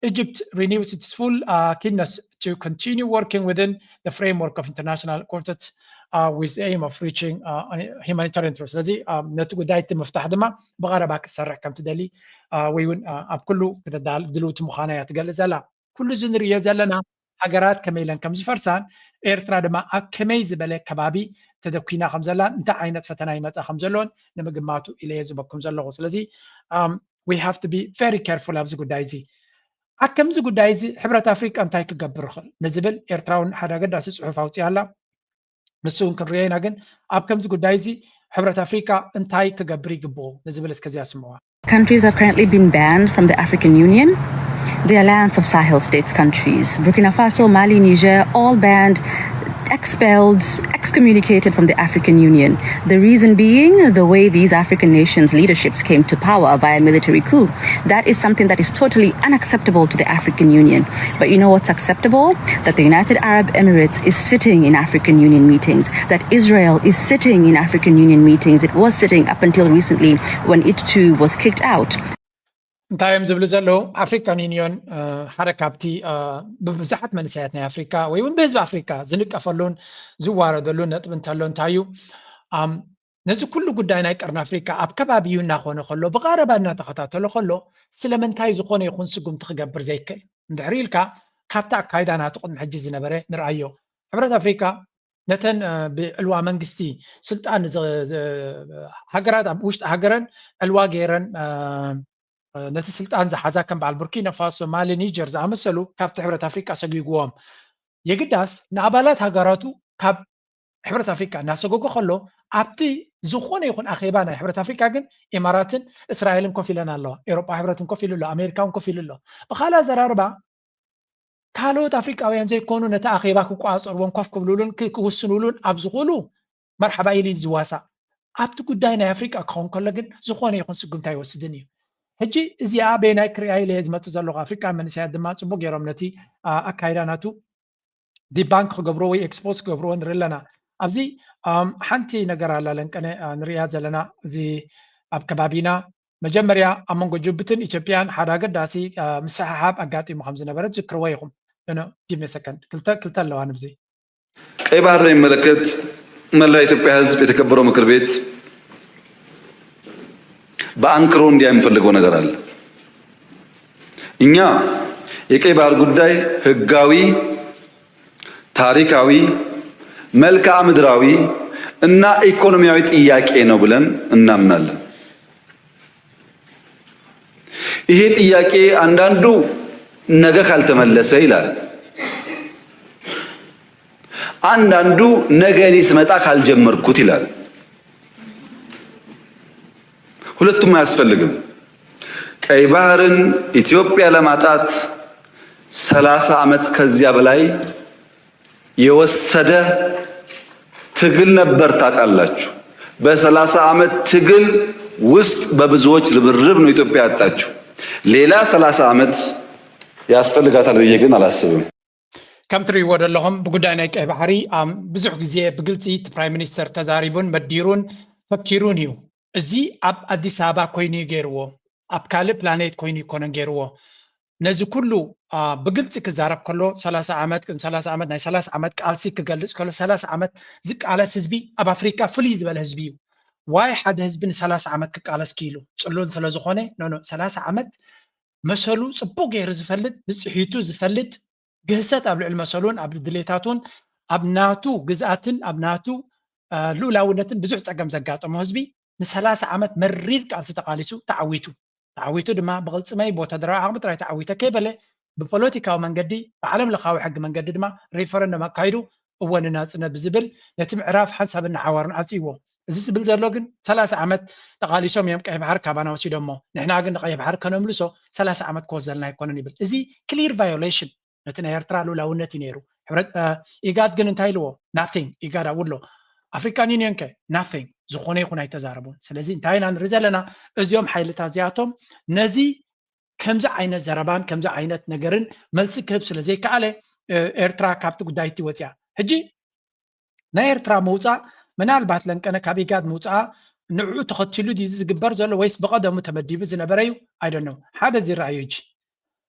Egypt renews its full keenness to continue working within the framework of international quartet with the aim of reaching humanitarian truth። ስለዚ ነቲ ጉዳይ እቲ ምፍታሕ ድማ ብቐረባ ክትሰርሕ ከም ትደሊ ወይ እውን ኣብ ኩሉ ክትዳል ድልውቲ ምዃና እያ ትገልጽ ዘላ። ኩሉ እዚ ንርእዮ ዘለና ሃገራት ከመይ ኢለን ከም ዝፈርሳን ኤርትራ ድማ ኣብ ከመይ ዝበለ ከባቢ ተደኲና ከም ዘላን እንታይ ዓይነት ፈተና ይመጻ ከም ዘሎን ንምግማቱ ኢለ እየ ዝበኩም ዘለኹ። ስለዚ we have to be very careful ኣብዚ ጉዳይ እዚ። ኣብ ከምዚ ጉዳይ እዚ ሕብረት ኣፍሪቃ እንታይ ክገብር ይኽእል ንዝብል ኤርትራ እውን ሓደ ኣገዳሲ ጽሑፍ ኣውጺኣ ኣላ። ንሱ እውን ክንርእዮ ኢና። ግን ኣብ ከምዚ ጉዳይ እዚ ሕብረት ኣፍሪቃ እንታይ ክገብር ይግብኦ ንዝብል እስከዚኣ ስምዕዋ። Countries have currently been banned from the African Union. The Alliance of Sahel States countries, Burkina Faso, Mali, Niger, all banned, expelled, excommunicated from the African Union. The reason being the way these African nations' leaderships came to power via military coup. That is something that is totally unacceptable to the African Union. But you know what's acceptable? That the United Arab Emirates is sitting in African Union meetings, that Israel is sitting in African Union meetings. It was sitting up until recently when it too was kicked out. እንታይ እዮም ዝብሉ ዘለዉ? ኣፍሪካን ዩኒዮን ሓደ ካብቲ ብብዙሓት መንእሰያት ናይ ኣፍሪካ ወይ እውን ብህዝቢ ኣፍሪካ ዝንቀፈሉን ዝዋረደሉን ነጥቢ እንተሎ እንታይ እዩ? ነዚ ኩሉ ጉዳይ ናይ ቀርኒ ኣፍሪካ ኣብ ከባቢኡ እናኾነ ከሎ ብቐረባ እናተኸታተሎ ከሎ ስለምንታይ ዝኾነ ይኹን ስጉምቲ ክገብር ዘይክእል እንድሕሪ ኢልካ ካብቲ ኣካይዳ ናቱ ቅድሚ ሕጂ ዝነበረ ንርኣዮ። ሕብረት ኣፍሪካ ነተን ብዕልዋ መንግስቲ ስልጣን ሃገራት ኣብ ውሽጢ ሃገረን ዕልዋ ገይረን ነቲ ስልጣን ዝሓዛ ከም በዓል ቡርኪና ፋሶ፣ ማሊ፣ ኒጀር ዝኣመሰሉ ካብቲ ሕብረት ኣፍሪቃ ሰጒግዎም። የግዳስ ንኣባላት ሃገራቱ ካብ ሕብረት ኣፍሪቃ እናሰጎጎ ከሎ ኣብቲ ዝኾነ ይኹን ኣኼባ ናይ ሕብረት ኣፍሪቃ ግን ኢማራትን እስራኤልን ኮፍ ኢለን ኣለዋ። ኤውሮጳ ሕብረትን ኮፍ ኢሉ ኣሎ። ኣሜሪካ እውን ኮፍ ኢሉ ኣሎ። ብካልእ ኣዘራርባ ካልኦት ኣፍሪቃውያን ዘይኮኑ ነቲ ኣኼባ ክቆጻጸርዎን ኮፍ ክብሉሉን ክውስኑሉን ኣብ ዝኽእሉ መርሓባ ኢሉ እዩ ዝዋሳእ። ኣብቲ ጉዳይ ናይ ኣፍሪቃ ክኸውን ከሎ ግን ዝኾነ ይኹን ስጉምቲ ኣይወስድን እዩ። ሕጂ እዚኣ በየናይ ክሪኣ ኢለ እየ ዝመጽእ ዘለኹ። ኣፍሪቃ መንእሰያት ድማ ጽቡቅ ገይሮም ነቲ ኣካይዳ ናቱ ዲባንክ ክገብርዎ ወይ ኤክስፖዝ ክገብርዎ ንርኢ ኣለና። ኣብዚ ሓንቲ ነገር ኣላ ለንቀነ ንሪእያ ዘለና እዚ ኣብ ከባቢና መጀመርያ ኣብ መንጎ ጅቡትን ኢትዮጵያን ሓደ ኣገዳሲ ምስሕሓብ ኣጋጢሙ ከም ዝነበረ ትዝክርዎ ኢኹም። ኖ ጊቭ ሚ ሰከንድ ክልተ ክልተ ኣለዋ ንብዚ ቀይ ባህር በሚመለከት መላው የኢትዮጵያ ሕዝብ የተከበረው ምክር ቤት በአንክሮ እንዲያ የሚፈልገው ነገር አለ። እኛ የቀይ ባህር ጉዳይ ህጋዊ፣ ታሪካዊ፣ መልክዓ ምድራዊ እና ኢኮኖሚያዊ ጥያቄ ነው ብለን እናምናለን። ይሄ ጥያቄ አንዳንዱ ነገ ካልተመለሰ ይላል። አንዳንዱ ነገ እኔ ስመጣ ካልጀመርኩት ይላል። ሁለቱም አያስፈልግም። ቀይ ባህርን ኢትዮጵያ ለማጣት ሰላሳ ዓመት ከዚያ በላይ የወሰደ ትግል ነበር። ታውቃላችሁ፣ በሰላሳ ዓመት ትግል ውስጥ በብዙዎች ርብርብ ነው ኢትዮጵያ ያጣችው። ሌላ ሰላሳ ዓመት ያስፈልጋታል ብዬ ግን አላስብም። ከም ትርእይዎ ዘለኹም ብጉዳይ ናይ ቀይ ባሕሪ ብዙሕ ግዜ ብግልፂ እቲ ፕራይም ሚኒስተር ተዛሪቡን መዲሩን ፈኪሩን እዩ። እዚ ኣብ ኣዲስ ኣበባ ኮይኑ እዩ ገይርዎ፣ ኣብ ካልእ ፕላኔት ኮይኑ ይኮነን ገይርዎ። ነዚ ኩሉ ብግልፂ ክዛረብ ከሎ ሰላሳ ዓመት ን ሰላሳ ዓመት ናይ ሰላሳ ዓመት ቃልሲ ክገልፅ ከሎ ሰላሳ ዓመት ዝቃለስ ህዝቢ ኣብ ኣፍሪካ ፍልይ ዝበለ ህዝቢ እዩ። ዋይ ሓደ ህዝቢ ንሰላሳ ዓመት ክቃለስ ክኢሉ? ፅሉል ስለዝኾነ ኖኖ ሰላሳ ዓመት መሰሉ ፅቡቅ ገይሩ ዝፈልጥ ብፅሒቱ ዝፈልጥ ግህሰት ኣብ ልዕሊ መሰሉን ኣብ ድሌታቱን ኣብ ናቱ ግዝኣትን ኣብ ናቱ ልኡላውነትን ብዙሕ ፀገም ዘጋጠሞ ህዝቢ ንሰላሳ ዓመት መሪር ቃልሲ ተቃሊሱ ተዓዊቱ። ተዓዊቱ ድማ ብቅልፅመይ ብወታደራዊ ዓቕሚ ጥራይ ተዓዊተ ከይበለ ብፖለቲካዊ መንገዲ ብዓለም ለኻዊ ሕጊ መንገዲ ድማ ሪፈረንደም ኣካይዱ እወ ንናፅነት ብዝብል ነቲ ምዕራፍ ሓንሳብን ንሓዋሩን ዓፅይዎ። እዚ ዝብል ዘሎ ግን ሰላሳ ዓመት ተቃሊሶም እዮም ቀይሕ ባሕሪ ካባና ወሲዶሞ፣ ንሕና ግን ንቀይሕ ባሕሪ ከነምልሶ ሰላሳ ዓመት ክወስደልና ኣይኮነን ይብል። እዚ ክሊር ቫዮሌሽን ነቲ ናይ ኤርትራ ልኡላውነት እዩ ነይሩ። ሕብረት ኢጋድ ግን እንታይ ኢልዎ? ናቲንግ። ኢጋድ ኣብኡ ኣሎ። ኣፍሪካን ዩኒየን ከ ናቲንግ፣ ዝኾነ ይኹን ኣይተዛረቡን። ስለዚ እንታይ ኢና ንርኢ ዘለና? እዚኦም ሓይልታት እዚኣቶም ነዚ ከምዚ ዓይነት ዘረባን ከምዚ ዓይነት ነገርን መልሲ ክህብ ስለ ዘይከኣለ ኤርትራ ካብቲ ጉዳይ እቲ ወፅያ። ሕጂ ናይ ኤርትራ ምውፃእ ምናልባት ለንቀነ ካብ ኢጋድ ምውፃኣ ንዕኡ ተኸቲሉ ድዩ ዝግበር ዘሎ ወይስ ብቐደሙ ተመዲቡ ዝነበረ እዩ? ኣይደነው። ሓደ እዚ ረኣዩ ሕጂ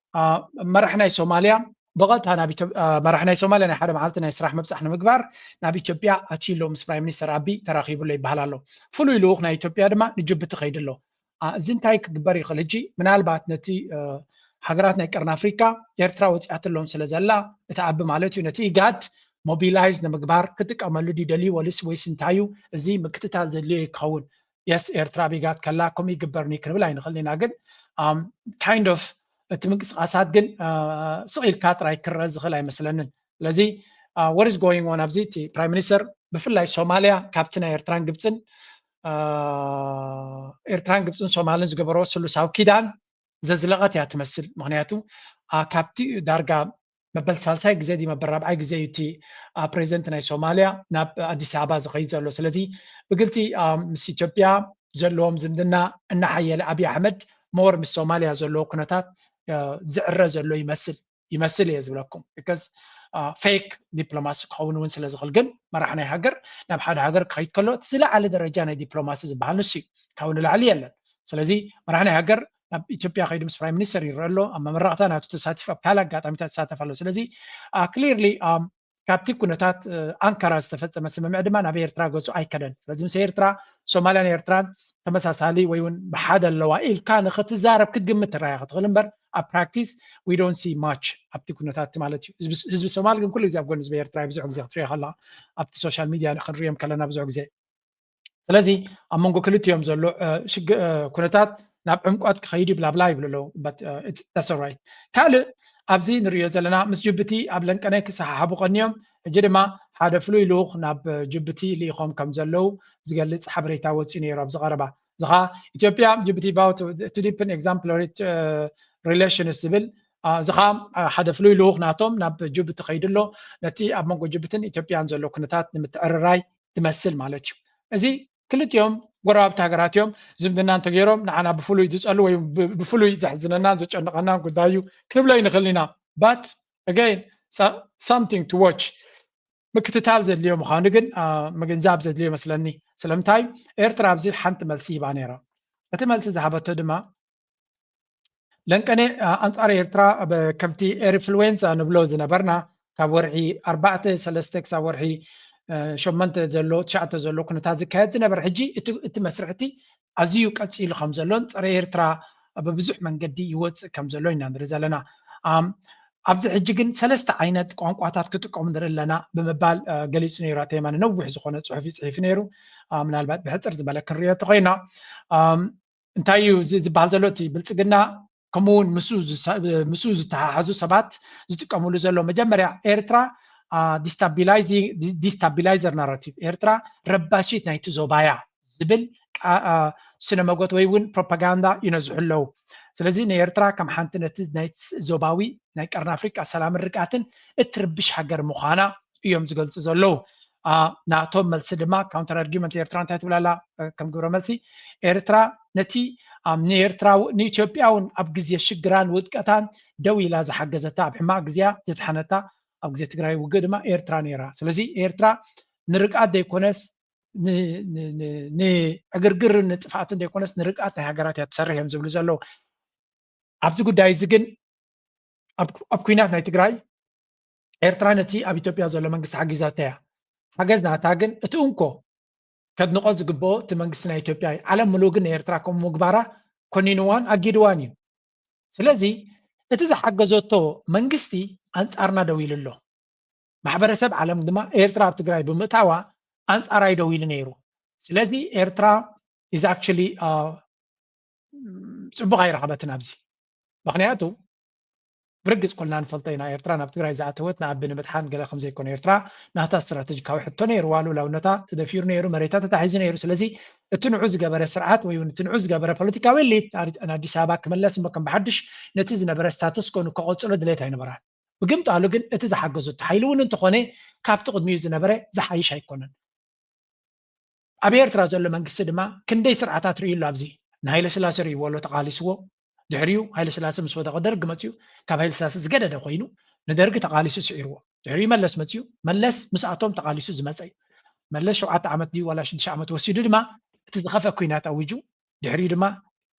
መራሕ ናይ ሶማልያ ብቐጥታ ናብ መራሕ ናይ ሶማልያ ናይ ሓደ መዓልቲ ናይ ስራሕ ምብፃሕ ንምግባር ናብ ኢትዮጵያ ኣትዩ ኣሎ። ምስ ፕራይም ሚኒስተር ኣቢ ተራኺቡ ኣሎ ይበሃል ኣሎ። ፍሉይ ልኡኽ ናይ ኢትዮጵያ ድማ ንጅቡቲ ከይዱ ኣሎ። እዚ እንታይ ክግበር ይኽእል? ሕጂ ምናልባት ነቲ ሃገራት ናይ ቀርኒ ኣፍሪካ ኤርትራ ወፂኣትሎም ስለ ዘላ እቲ ኣቢ ማለት እዩ ነቲ ኢጋድ ሞቢላይዝ ንምግባር ክጥቀመሉ ድዩ ደልዩ ወልስ ወይስ እንታይ እዩ? እዚ ምክትታል ዘድልዮ ይኸውን። የስ ኤርትራ ኣብ ኢጋድ ከላ ከምኡ ይግበርኒ ክንብል ኣይንኽእልን ኢና። ግን ካይንድ ኦፍ እቲ ምንቅስቃሳት ግን ስቕ ኢልካ ጥራይ ክረአ ዝኽእል ኣይመስለንን። ስለዚ what is going on ኣብዚ እቲ ፕራይም ሚኒስተር ብፍላይ ሶማልያ ካብቲ ናይ ኤርትራን ግብፅን ኤርትራን ግብፅን ሶማልን ዝገበርዎ ስሉሳዊ ኪዳን ዘዝለቐት እያ ትመስል። ምክንያቱ ካብቲ ዳርጋ መበል ሳልሳይ ግዜ ድዩ መበል ራብዓይ ግዜ እዩ እቲ ፕሬዚደንት ናይ ሶማልያ ናብ ኣዲስ ኣበባ ዝኸይድ ዘሎ። ስለዚ ብግልፂ ምስ ኢትዮጵያ ዘለዎም ዝምድና እናሓየለ ኣብይ ኣሕመድ ሞር ምስ ሶማልያ ዘለዎ ኩነታት ዝዕረ ዘሎ ይመስል ይመስል እየ ዝብለኩም። ቢካዝ ፌክ ዲፕሎማሲ ክኸውን እውን ስለ ዝኽእል፣ ግን መራሕ ናይ ሃገር ናብ ሓደ ሃገር ክኸይድ ከሎ እቲ ዝለዓለ ደረጃ ናይ ዲፕሎማሲ ዝበሃል ንሱ እዩ። ካብኡ ንላዕሊ የለን። ስለዚ መራሕ ናይ ሃገር ናብ ኢትዮጵያ ከይዱ ምስ ፕራይም ሚኒስተር ይረአ ኣሎ። ኣብ መመረቕታ ናቱ ተሳቲፉ ኣብ ካልእ ኣጋጣሚታት ይሳተፍ ኣሎ። ስለዚ ክሊርሊ ካብቲ ኩነታት ኣንካራ ዝተፈፀመ ስምምዕ ድማ ናብ ኤርትራ ገፁ ኣይከደን። ስለዚ ምስ ኤርትራ ሶማልያን ኤርትራን ተመሳሳሊ ወይ እውን ብሓደ ኣለዋ ኢልካ ንክትዛረብ ክትግምት ትረኣያ ክትኽእል እምበር ኣብ ፕራክቲስ we don't see much ኣብቲ ኩነታት ማለት እዩ። ህዝቢ ሶማል ግን ኩሉ ግዜ ኣብ ጎኒ ህዝቢ ኤርትራ ብዙሕ ግዜ ክትሪኦ ከለካ ኣብቲ ሶሻል ሚድያ ክንሪኦም ከለና ብዙሕ ግዜ። ስለዚ ኣብ መንጎ ክልቲኦም ዘሎ ኩነታት ናብ ዕምቆት ክኸይድ እዩ ብላብላ ይብሉ ኣለዉ። ካልእ ኣብዚ ንሪኦ ዘለና ምስ ጅቡቲ ኣብ ለንቀነ ክሰሓሓቡ ቀንዮም። ሕጂ ድማ ሓደ ፍሉይ ልኡኽ ናብ ጅቡቲ ልኢኾም ከም ዘለዉ ዝገልፅ ሓበሬታ ወፂኡ ነይሩ ኣብዚ ቀረባ። እዚ ኸዓ ኢትዮጵያ ጅቡቲ vow to deepen exemplary relations ዝብል እዚ ኸዓ ሓደ ፍሉይ ልኡኽ ናቶም ናብ ጅቡቲ ከይዱ ኣሎ። ነቲ ኣብ መንጎ ጅቡትን ኢትዮጵያን ዘሎ ኩነታት ንምትዕርራይ ትመስል ማለት እዩ። እዚ ክልቲኦም ጎረባብቲ ሃገራት እዮም። ዝምድና እንተገይሮም ንዓና ብፍሉይ ዝፀሉ ወይ ብፍሉይ ዘሕዝነናን ዘጨንቐናን ጉዳይ እዩ ክንብሎ ይንኽእል ኢና። But again something to watch ምክትታል ዘድልዮ ምዃኑ ግን ምግንዛብ ዘድልዮ ይመስለኒ። ስለምንታይ ኤርትራ ኣብዚ ሓንቲ መልሲ ሂባ ነይራ። እቲ መልሲ ዝሃበቶ ድማ ለንቀኔ ኣንጻር ኤርትራ ከምቲ ኤርፍሉዌንዛ ንብሎ ዝነበርና ካብ ወርሒ ኣርባዕተ ሰለስተ ክሳብ ወርሒ ሸመንተ ዘሎ ትሽዓተ ዘሎ ኩነታት ዝካየድ ዝነበረ ሕጂ እቲ መስርሕቲ ኣዝዩ ቀጺሉ ከም ዘሎን ጸረ ኤርትራ ብብዙሕ መንገዲ ይወጽእ ከም ዘሎ ኢና ንርኢ ዘለና። ኣብዚ ሕጂ ግን ሰለስተ ዓይነት ቋንቋታት ክጥቀሙ ንርኢ ኣለና ብምባል ገሊጹ ነይሩ። ኣቶ የማነ ነዊሕ ዝኾነ ጽሑፍ ይጽሒፍ ነይሩ። ምናልባት ብሕጽር ዝበለ ክንሪኦ ተኾይና እንታይ እዩ ዝበሃል ዘሎ? እቲ ብልጽግና ከምኡውን ምስኡ ዝተሓሓዙ ሰባት ዝጥቀምሉ ዘሎ መጀመርያ ኤርትራ ዲስታቢላይዘር ናራቲቭ፣ ኤርትራ ረባሺት ናይቲ ዞባያ ዝብል ስነ መጎት ወይ እውን ፕሮፓጋንዳ ይነዝሑ ኣለዉ። ስለዚ ንኤርትራ ከም ሓንቲ ነቲ ናይ ዞባዊ ናይ ቀርኒ ኣፍሪቃ ሰላምን ርግኣትን እትርብሽ ሃገር ምዃና እዮም ዝገልጹ ዘለዉ። ናቶም መልሲ ድማ፣ ካውንተር ኣርጊመንት ኤርትራ እንታይ ትብል ኣላ? ከም ግብረ መልሲ፣ ኤርትራ ነቲ ንኤርትራ ንኢትዮጵያ እውን ኣብ ግዜ ሽግራን ውድቀታን ደው ኢላ ዝሓገዘታ፣ ኣብ ሕማቕ ግዜያ ዘድሓነታ፣ ኣብ ግዜ ትግራይ ውግእ ድማ ኤርትራ ነይራ። ስለዚ ኤርትራ ንርግኣት ዘይኮነስ ንዕግርግርን ንጥፍኣትን ዘይኮነስ ንርግኣት ናይ ሃገራት እያ ትሰርሕ እዮም ዝብሉ ዘለዉ። ኣብዚ ጉዳይ እዚ ግን ኣብ ኩናት ናይ ትግራይ ኤርትራ ነቲ ኣብ ኢትዮጵያ ዘሎ መንግስቲ ሓጊዛታ እያ። ሓገዝ ናታ ግን እቲ እንኮ ከድንቆ ዝግብኦ እቲ መንግስቲ ናይ ኢትዮጵያ እዩ። ዓለም ምሉእ ግን ንኤርትራ ከምኡ ምግባራ ኮኒንዋን ኣጊድዋን እዩ። ስለዚ እቲ ዝሓገዘቶ መንግስቲ ኣንጻርና ደው ኢሉ ኣሎ። ማሕበረሰብ ዓለም ድማ ኤርትራ ኣብ ትግራይ ብምእታዋ ኣንጻራይ ደው ኢሉ ነይሩ። ስለዚ ኤርትራ is actually ጽቡቕ ኣይረኸበትን ኣብዚ። ምኽንያቱ ብርግጽ ኩልና ንፈልጦ ኢና፣ ኤርትራ ናብ ትግራይ ዝኣተወት ንኣቢ ንምድሓን ገለ ከም ዘይኮነ፣ ኤርትራ ናታ ስትራተጂካዊ ሕቶ ነይርዋ፣ ልኡላውነታ ተደፊሩ ነይሩ፣ መሬታ ተታሒዙ ነይሩ። ስለዚ እቲ ንዑ ዝገበረ ስርዓት ወይ እውን እቲ ንዑ ዝገበረ ፖለቲካዊ ኤሊት ንኣዲስ ኣበባ ክምለስ እሞ ከም ብሓድሽ ነቲ ዝነበረ ስታተስ ኮ ንከቐጽሎ ድሌት ኣይነበራን። ብግምጣሉ ግን እቲ ዝሓገዞ እቲ ሓይሊ እውን እንተኾነ ካብቲ ቅድሚኡ ዝነበረ ዝሓይሽ ኣይኮነን። ኣብ ኤርትራ ዘሎ መንግስቲ ድማ ክንደይ ስርዓታት ርእዩ ኣሎ። ኣብዚ ንሃይለ ስላሴ ርእይዎ ኣሎ፣ ተቓሊስዎ። ድሕሪኡ ሃይለ ስላሴ ምስ ወደቐ ደርግ መፅዩ፣ ካብ ሃይለ ስላሴ ዝገደደ ኮይኑ ንደርግ ተቓሊሱ ስዒርዎ። ድሕሪኡ መለስ መፅዩ፣ መለስ ምስኣቶም ተቓሊሱ ዝመፀ እዩ። መለስ ሸውዓተ ዓመት ድዩ ዋላ ሽዱሽተ ዓመት ወሲዱ ድማ እቲ ዝኸፍአ ኩናት ኣዊጁ፣ ድሕሪኡ ድማ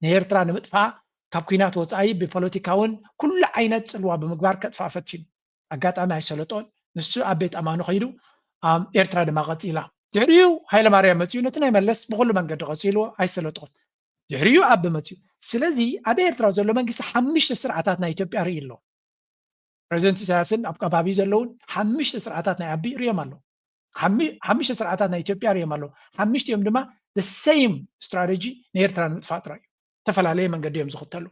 ንኤርትራ ንምጥፋኣ ካብ ኩናት ወፃኢ ብፖለቲካውን ኩሉ ዓይነት ፅልዋ ብምግባር ከጥፋእ ፈቲኑ። ኣጋጣሚ ኣይሰለጦን። ንሱ ኣብ ቤት ኣማኑ ከይዱ፣ ኣም፣ ኤርትራ ድማ ቀፂላ። ድሕሪኡ ሃይለማርያም መፅዩ፣ ነቲ ናይ መለስ ብኩሉ መንገዲ ቀፂልዎ፣ ኣይሰለጦን። ድሕሪኡ ኣቢ መፅዩ። ስለዚ ኣብ ኤርትራ ዘሎ መንግስቲ ሓሙሽተ ስርዓታት ናይ ኢትዮጵያ ርኢ ኣሎ። ፕሬዚደንት ኢሳያስን ኣብ ከባቢ ዘለውን ሓሙሽተ ስርዓታት ናይ ኣቢ ርእዮም ኣሎ። ሓሚ-፣ ሓሙሽተ ስርዓታት ናይ ኢትዮጵያ ርእዮም ኣሎ። ሓሙሽቲኦም ድማ the same strategy ንኤርትራ ንምጥፋእ ጥራይ እዩ። ዝተፈላለየ መንገዲ እዮም ዝኽተሉ።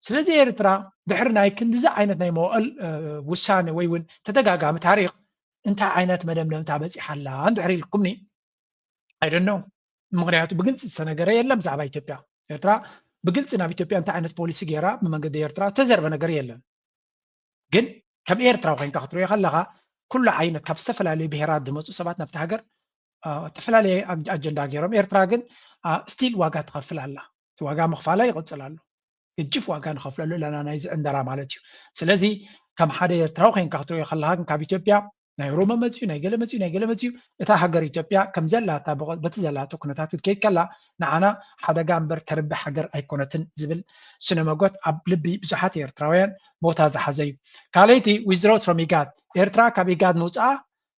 ስለዚ ኤርትራ ድሕሪ ናይ ክንድዚ ዓይነት ናይ መዋእል ውሳነ ወይ እውን ተደጋጋሚ ታሪክ እንታይ ዓይነት መደምደምታ በፂሓ ኣላ እንድሕር ኢልኩምኒ፣ I don't know። ምኽንያቱ ብግልፂ ዝተነገረ የለን ብዛዕባ ኢትዮጵያ። ኤርትራ ብግልፂ ናብ ኢትዮጵያ እንታይ ዓይነት ፖሊሲ ገይራ ብመንገዲ ኤርትራ ዝተዘርበ ነገር የለን። ግን ከም ኤርትራዊ ኮይንካ ክትሪኦ ከለኻ ኩሉ ዓይነት ካብ ዝተፈላለዩ ብሄራት ዝመፁ ሰባት ናብቲ ሃገር፣ አ፣ ዝተፈላለየ ኣግ-፣ ኣጀንዳ ገይሮም። ኤርትራ ግን፣ አ፣ ስቲል ዋጋ ትኸፍል ኣላ። እቲ ዋጋ ምኽፋላ ይቕፅል ኣሎ። ግጅፍ ዋጋ ንኸፍለሉ ኣለና ናይዚ ዕንደራ ማለት እዩ። ስለዚ ከም ሓደ ኤርትራዊ ኮይንካ ክትሪኦ ከለኻ ግን ካብ ኢትዮጵያ ናይ ኦሮሞ መፅዩ፣ ናይ ገለ መፅዩ፣ ናይ ገለ መፅዩ፣ እታ ሃገር ኢትዮጵያ ከም ዘላታ ብቐ-፣ በቲ ዘላቶ ኩነታት ክትከይድ ከላ ንዓና ሓደጋ እምበር ተርብሕ ሃገር ኣይኮነትን ዝብል ስነ መጎት ኣብ ልቢ ብዙሓት ኤርትራውያን ቦታ ዝሓዘ እዩ። ካልኣይቲ፣ withdrawal from ኢጋድ፣ ኤርትራ ካብ ኢጋድ ምውፅኣ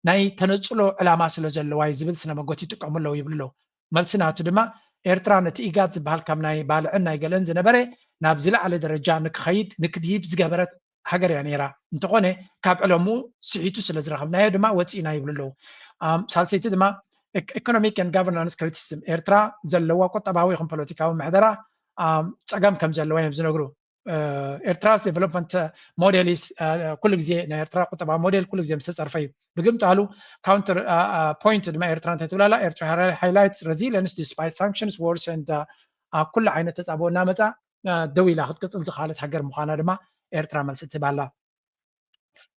ናይ ተነፅሎ ዕላማ ስለ ዘለዋ እዩ ዝብል ስነ መጎት ይጥቀሙ ኣለዉ ይብሉ ኣለዉ። መልሲ ናቱ ድማ ኤርትራ ነቲ ኢጋድ ዝበሃል ካብ ናይ ባልዕን ናይ ገለን ዝነበረ ናብ ዝለዓለ ደረጃ ንክኸይድ ንክድይብ ዝገበረት ሃገር እያ ነይራ። እንተኾነ ካብ ዕለምኡ ስሒቱ ስለ ዝረኸብናዮ ድማ ወፂእና ይብሉ ኣለዉ። ኣም፣ ሳልሰይቲ ድማ ኢክ-፣ ኢኮኖሚክ ኤንድ ጋቨርናንስ ክሪቲሲዝም፣ ኤርትራ ዘለዋ ቁጠባዊ ይኹን ፖለቲካዊ ምሕደራ፣ ኣም፣ ፀገም ከም ዘለዋ እዮም ዝነግሩ። እ፣ ኤርትራስ ዴቨሎፕመንት ሞዴል ኢስ፣ እ፣ ኩሉ ግዜ ናይ ኤርትራ ቁጠባዊ ሞዴል ኩሉ ግዜ ምስ ተፀርፈ እዩ። ብግምጣሉ ካውንተር፣ እ፣ እ፣ ፖይንት ድማ ኤርትራ እንታይ ትብል ኣላ? ኤርትራ ሃይላይትስ ሬዚሊየንስ ዲስፓይት ሳንክሽንስ፣ ዋርስ ኤንድ፣ እ፣ እ፣ ኩሉ ዓይነት ተፃብኦ እናመፃ፣ እ፣ ደው ኢላ ክትቅፅል ዝኸኣለት ሃገር ምዃና ድማ ኤርትራ መልሲ ትህብ ኣላ።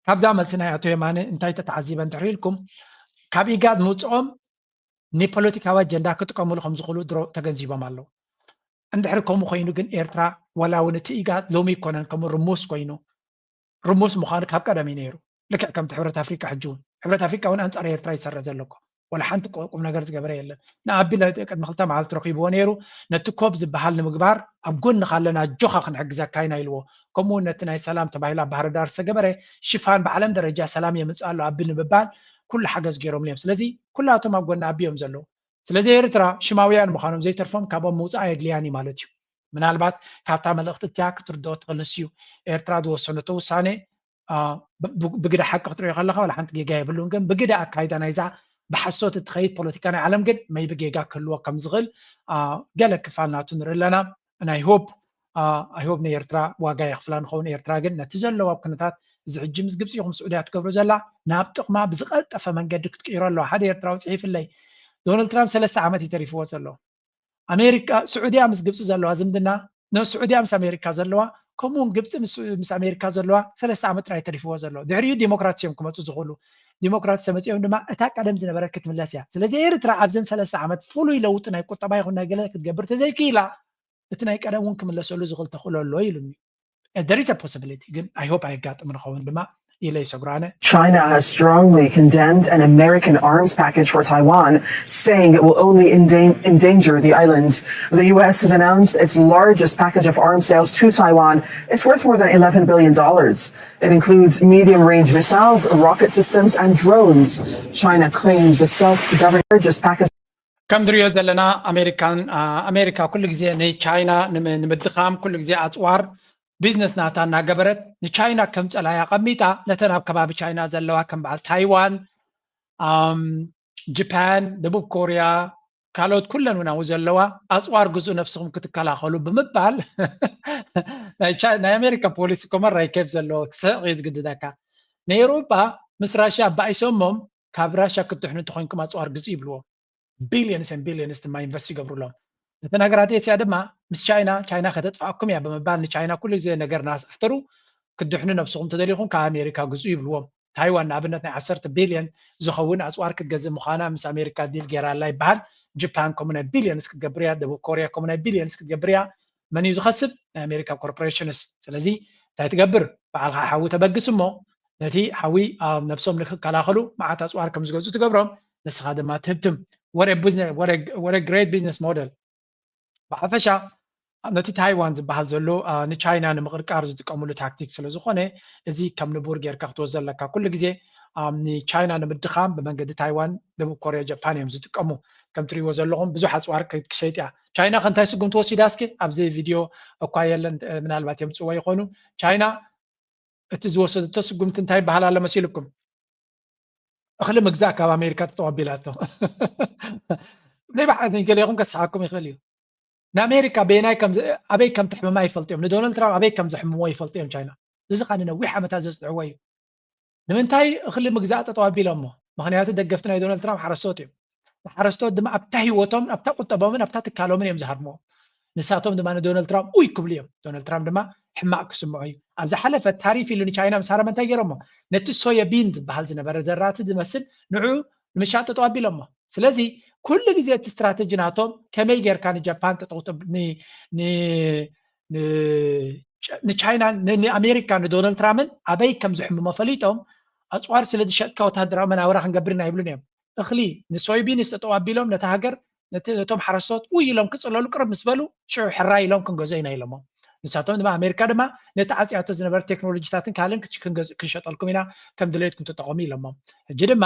ካብዛ መልሲ ናይ ኣቶ የማነ እንታይ ተተዓዚበ እንድሕር ኢልኩም፣ ካብ ኢጋድ ምውፅኦም ንፖለቲካዊ ኣጀንዳ ክጥቀምሉ ከም ዝኽእሉ ድሮ ተገንዚቦም ኣለዉ። እንድሕር ከምኡ ኮይኑ ግን ኤርትራ ዋላ እውን እቲ ኢጋድ ሎሚ ኣይኮነን ከምኡ ርሙስ ኮይኑ፣ ርሙስ ምዃኑ ካብ ቀደም እዩ ነይሩ። ልክዕ ከምቲ ሕብረት ኣፍሪቃ ሕጂ እውን፣ ሕብረት ኣፍሪቃ እውን ኣንጻር ኤርትራ ይሰርሕ ዘሎ እኮ። ዋላ ሓንቲ ቁ-፣ ቁም ነገር ዝገበረ የለን። ንኣቢ ለ-፣ ቅድሚ ክልተ መዓልቲ ረኺብዎ ነይሩ። ነቲ ኮብ ዝበሃል ንምግባር ኣብ ጎንኻ ኣለና፣ ኣጆኻ ክንሕግዘካ ኢና ኢልዎ። ከምኡ እውን ነቲ ናይ ሰላም ተባሂሉ ኣብ ባህር ዳር ዝተገበረ ሽፋን ብዓለም ደረጃ ሰላም የምጽእ ኣሎ ኣቢ ንምባል ኩሉ ሓገዝ ገይሮምሉ እዮም። ስለዚ ኩላቶም ኣብ ጎኒ ኣቢ እዮም ዘለዉ። ስለዚ ኤርትራ ሽማውያን ምዃኖም ዘይተርፎም ካብኦም ምውጻእ ኣየድልያን እዩ ማለት እዩ። ምናልባት ካብታ መልእኽቲ እቲኣ ክትርድኦ ትኽእል ንሱ እዩ። ኤርትራ ዝወሰነቶ ውሳኔ፣ አ፣ ብ-፣ ብ-፣ ብግደ ሓቂ ክትሪኦ ከለኻ ዋላ ሓንቲ ጌጋ የብሉን፣ ግን ብግደ ኣካይዳ ናይዛ ብሓሶት እትኸይድ ፖለቲካ ናይ ዓለም ግን መይቢ ጌጋ ክህልዎ ከም ዝኽእል፣ አ፣ ገለ ክፋል ናቱ ንርኢ ኣለና። ናይ ሆፕ፣ አ፣ ኣይ ሆፕ ንኤርትራ ዋጋ የኽፍላ ንኸውን። ኤርትራ ግን ነቲ ዘለዋ ኩነታት እዚ ሕጂ ምስ ግብፂ ይኹን ስዑድያ ትገብሮ ዘላ ናብ ጥቕማ ብዝቐልጠፈ መንገዲ ክትቅይሮ ኣለዋ። ሓደ ኤርትራዊ ጽሒፍለይ፣ ዶናልድ ትራምፕ ሰለስተ ዓመት እዩ ተሪፍዎ ዘሎ። ኣሜሪካ፣ ስዑድያ ምስ ግብፂ ዘለዋ ዝምድና ንስዑድያ ምስ ኣሜሪካ ዘለዋ፣ ከምኡ እውን ግብፂ ምስ ኣሜሪካ ዘለዋ ሰለስተ ዓመት ጥራይ ተሪፍዎ ዘሎ። ድሕሪኡ ዲሞክራት እዮም ክመፁ ዝኽእሉ። ዲሞክራት ተመፂኦም ድማ እታ ቀደም ዝነበረት ክትምለስ እያ። ስለዚ ኤርትራ ኣብዘን ሰለስተ ዓመት ፍሉይ ለውጢ ናይ ቁጠባ ይኹን ናይ ገለ ክትገብር ተዘይክኢላ፣ እቲ ናይ ቀደም እውን ክምለሰሉ ዝኽእል ተኽእሎ ኣሎ ኢሉኒ። There is a possibility፣ ግን I hope ኣየጋጥም ንኸውን ድማ ኢለ ይሰጉራነ። China has strongly condemned an American arms package for Taiwan, saying it will only endanger the island. The U S has announced its largest package of arms sales to Taiwan. It's worth more than eleven billion dollars. It includes medium-range missiles, rocket systems, and drones. China claims the self-governing largest package. ከም ንሪኦ ዘለና ኣሜሪካን ኣሜሪካ ኩሉ ግዜ ንቻይና ንምድኻም ኩሉ ግዜ ኣፅዋር ቢዝነስ ናታ እናገበረት ንቻይና ከም ፀላኢ ኣቐሚጣ ነተን ኣብ ከባቢ ቻይና ዘለዋ ከም በዓል ታይዋን፣ ጃፓን፣ ደቡብ ኮርያ፣ ካልኦት ኩለን እውን ኣብኡ ዘለዋ ኣፅዋር ግዝኡ ነብስኹም ክትከላኸሉ ብምባል ናይ ኣሜሪካ ፖሊሲ እኮ መራይ ኬፍ ዘለዎ ክስሕቕ እዩ ዝግድደካ። ንኤውሮጳ ምስ ራሽያ ኣባኢሶሞም ካብ ራሽያ ክትድሕኑ እንተኾይንኩም ኣፅዋር ግዝኡ ይብልዎም። ቢልዮንስ ን ቢልዮንስ ድማ ኢንቨስት ይገብሩሎም። ነተን ሃገራት ኤስያ ድማ ምስ ቻይና ቻይና ከተጥፍኣኩም እያ ብምባል ንቻይና ኩሉ ግዜ ነገር እናስሕተሩ ክትድሕኑ ነብስኹም ተደሊኹም ካብ ኣሜሪካ ግዝኡ ይብልዎም። ታይዋን ንኣብነት ናይ ዓሰርተ ቢልዮን ዝኸውን ኣፅዋር ክትገዝእ ምዃና ምስ ኣሜሪካ ዲል ገይራ ኣላ ይበሃል። ጃፓን ከምኡ ናይ ቢልዮንስ ክትገብር እያ። ደቡብ ኮርያ ከምኡ ናይ ቢልዮንስ ክትገብር እያ። መን እዩ ዝኸስብ? ናይ ኣሜሪካ ኮርፖሬሽንስ። ስለዚ እንታይ ትገብር? ባዕልኻ ሓዊ ተበግስ እሞ ነቲ ሓዊ ኣብ ነብሶም ንክከላኸሉ መዓት ኣፅዋር ከም ዝገዝኡ ትገብሮም። ንስኻ ድማ ትህብትም። What a great business model። ብሓፈሻ ነቲ ታይዋን ዝበሃል ዘሎ ንቻይና ንምቕርቃር ዝጥቀምሉ ታክቲክ ስለ ዝኾነ እዚ ከም ንቡር ጌርካ ክትወስዶ ኣለካ። ኩሉ ግዜ ንቻይና ንምድኻም ብመንገዲ ታይዋን፣ ደቡብ ኮርያ፣ ጃፓን እዮም ዝጥቀሙ። ከም ትሪእዎ ዘለኹም ብዙሕ ኣፅዋር ክሸይጥ እያ። ቻይና ከ እንታይ ስጉምቲ ወሲዳ እስኪ ኣብዚ ቪድዮ እኳ የለን፣ ምናልባት የምፅዎ ይኾኑ። ቻይና እቲ ዝወሰደቶ ስጉምቲ እንታይ ይበሃል ኣሎ መሲልኩም? እኽሊ ምግዛእ ካብ ኣሜሪካ ጠጠው ኣቢላቶ። ዘይባሓት ገሌኹም ከስሓኩም ይኽእል እዩ። ንኣሜሪካ በየናይ ኣበይ ከም ተሕምማ ይፈልጡ እዮም። ንዶናልድ ትራምፕ ኣበይ ከም ዘሕምሞ ይፈልጡ እዮም ቻይና። እዚ ኸዓ ንነዊሕ ዓመታት ዘፅንዕዎ እዩ። ንምንታይ እኽሊ ምግዛእ ጠጠው ኣቢሎሞ? ምኽንያቱ ደገፍቲ ናይ ዶናልድ ትራምፕ ሓረስቶት እዮም። ንሓረስቶት ድማ ኣብታ ህይወቶም ኣብታ ቁጠቦምን ኣብታ ትካሎምን እዮም ዝሃርምዎ። ንሳቶም ድማ ንዶናልድ ትራምፕ ኡይ ክብሉ እዮም። ዶናልድ ትራምፕ ድማ ሕማቕ ክስምዖ እዩ። ኣብ ዝሓለፈ ታሪፍ ኢሉ ንቻይና ምስ ሃረመ እንታይ ገይሮሞ? ነቲ ሶያቢን ዝበሃል ዝነበረ ዘራእቲ ዝመስል ንዑ ንምሻጥ ጠጠው ኣቢሎሞ። ስለዚ ኩሉ ግዜ እቲ ስትራተጂ ናቶም ከመይ ጌርካ ንጃፓን ጠጠው ንቻይና ንኣሜሪካ ንዶናልድ ትራምፕን ኣበይ ከም ዝሕምሞ ፈሊጦም ኣፅዋር ስለ ዝሸጥካ ወታደራዊ መናውራ ክንገብር ኢና ይብሉን እዮም። እኽሊ ንሶይቢንስ ጠጠው ኣቢሎም ነቲ ሃገር ነቶም ሓረስቶት ውይ ኢሎም ክፅለሉ ቅርብ ምስ በሉ ሽዑ ሕራይ ኢሎም ክንገዞ ኢና ኢሎሞም። ንሳቶም ድማ ኣሜሪካ ድማ ነቲ ዓፅያቶ ዝነበረ ቴክኖሎጂታትን ካልእን ክንሸጠልኩም ኢና ከም ድሌትኩም ተጠቐሙ ኢሎሞም። ሕጂ ድማ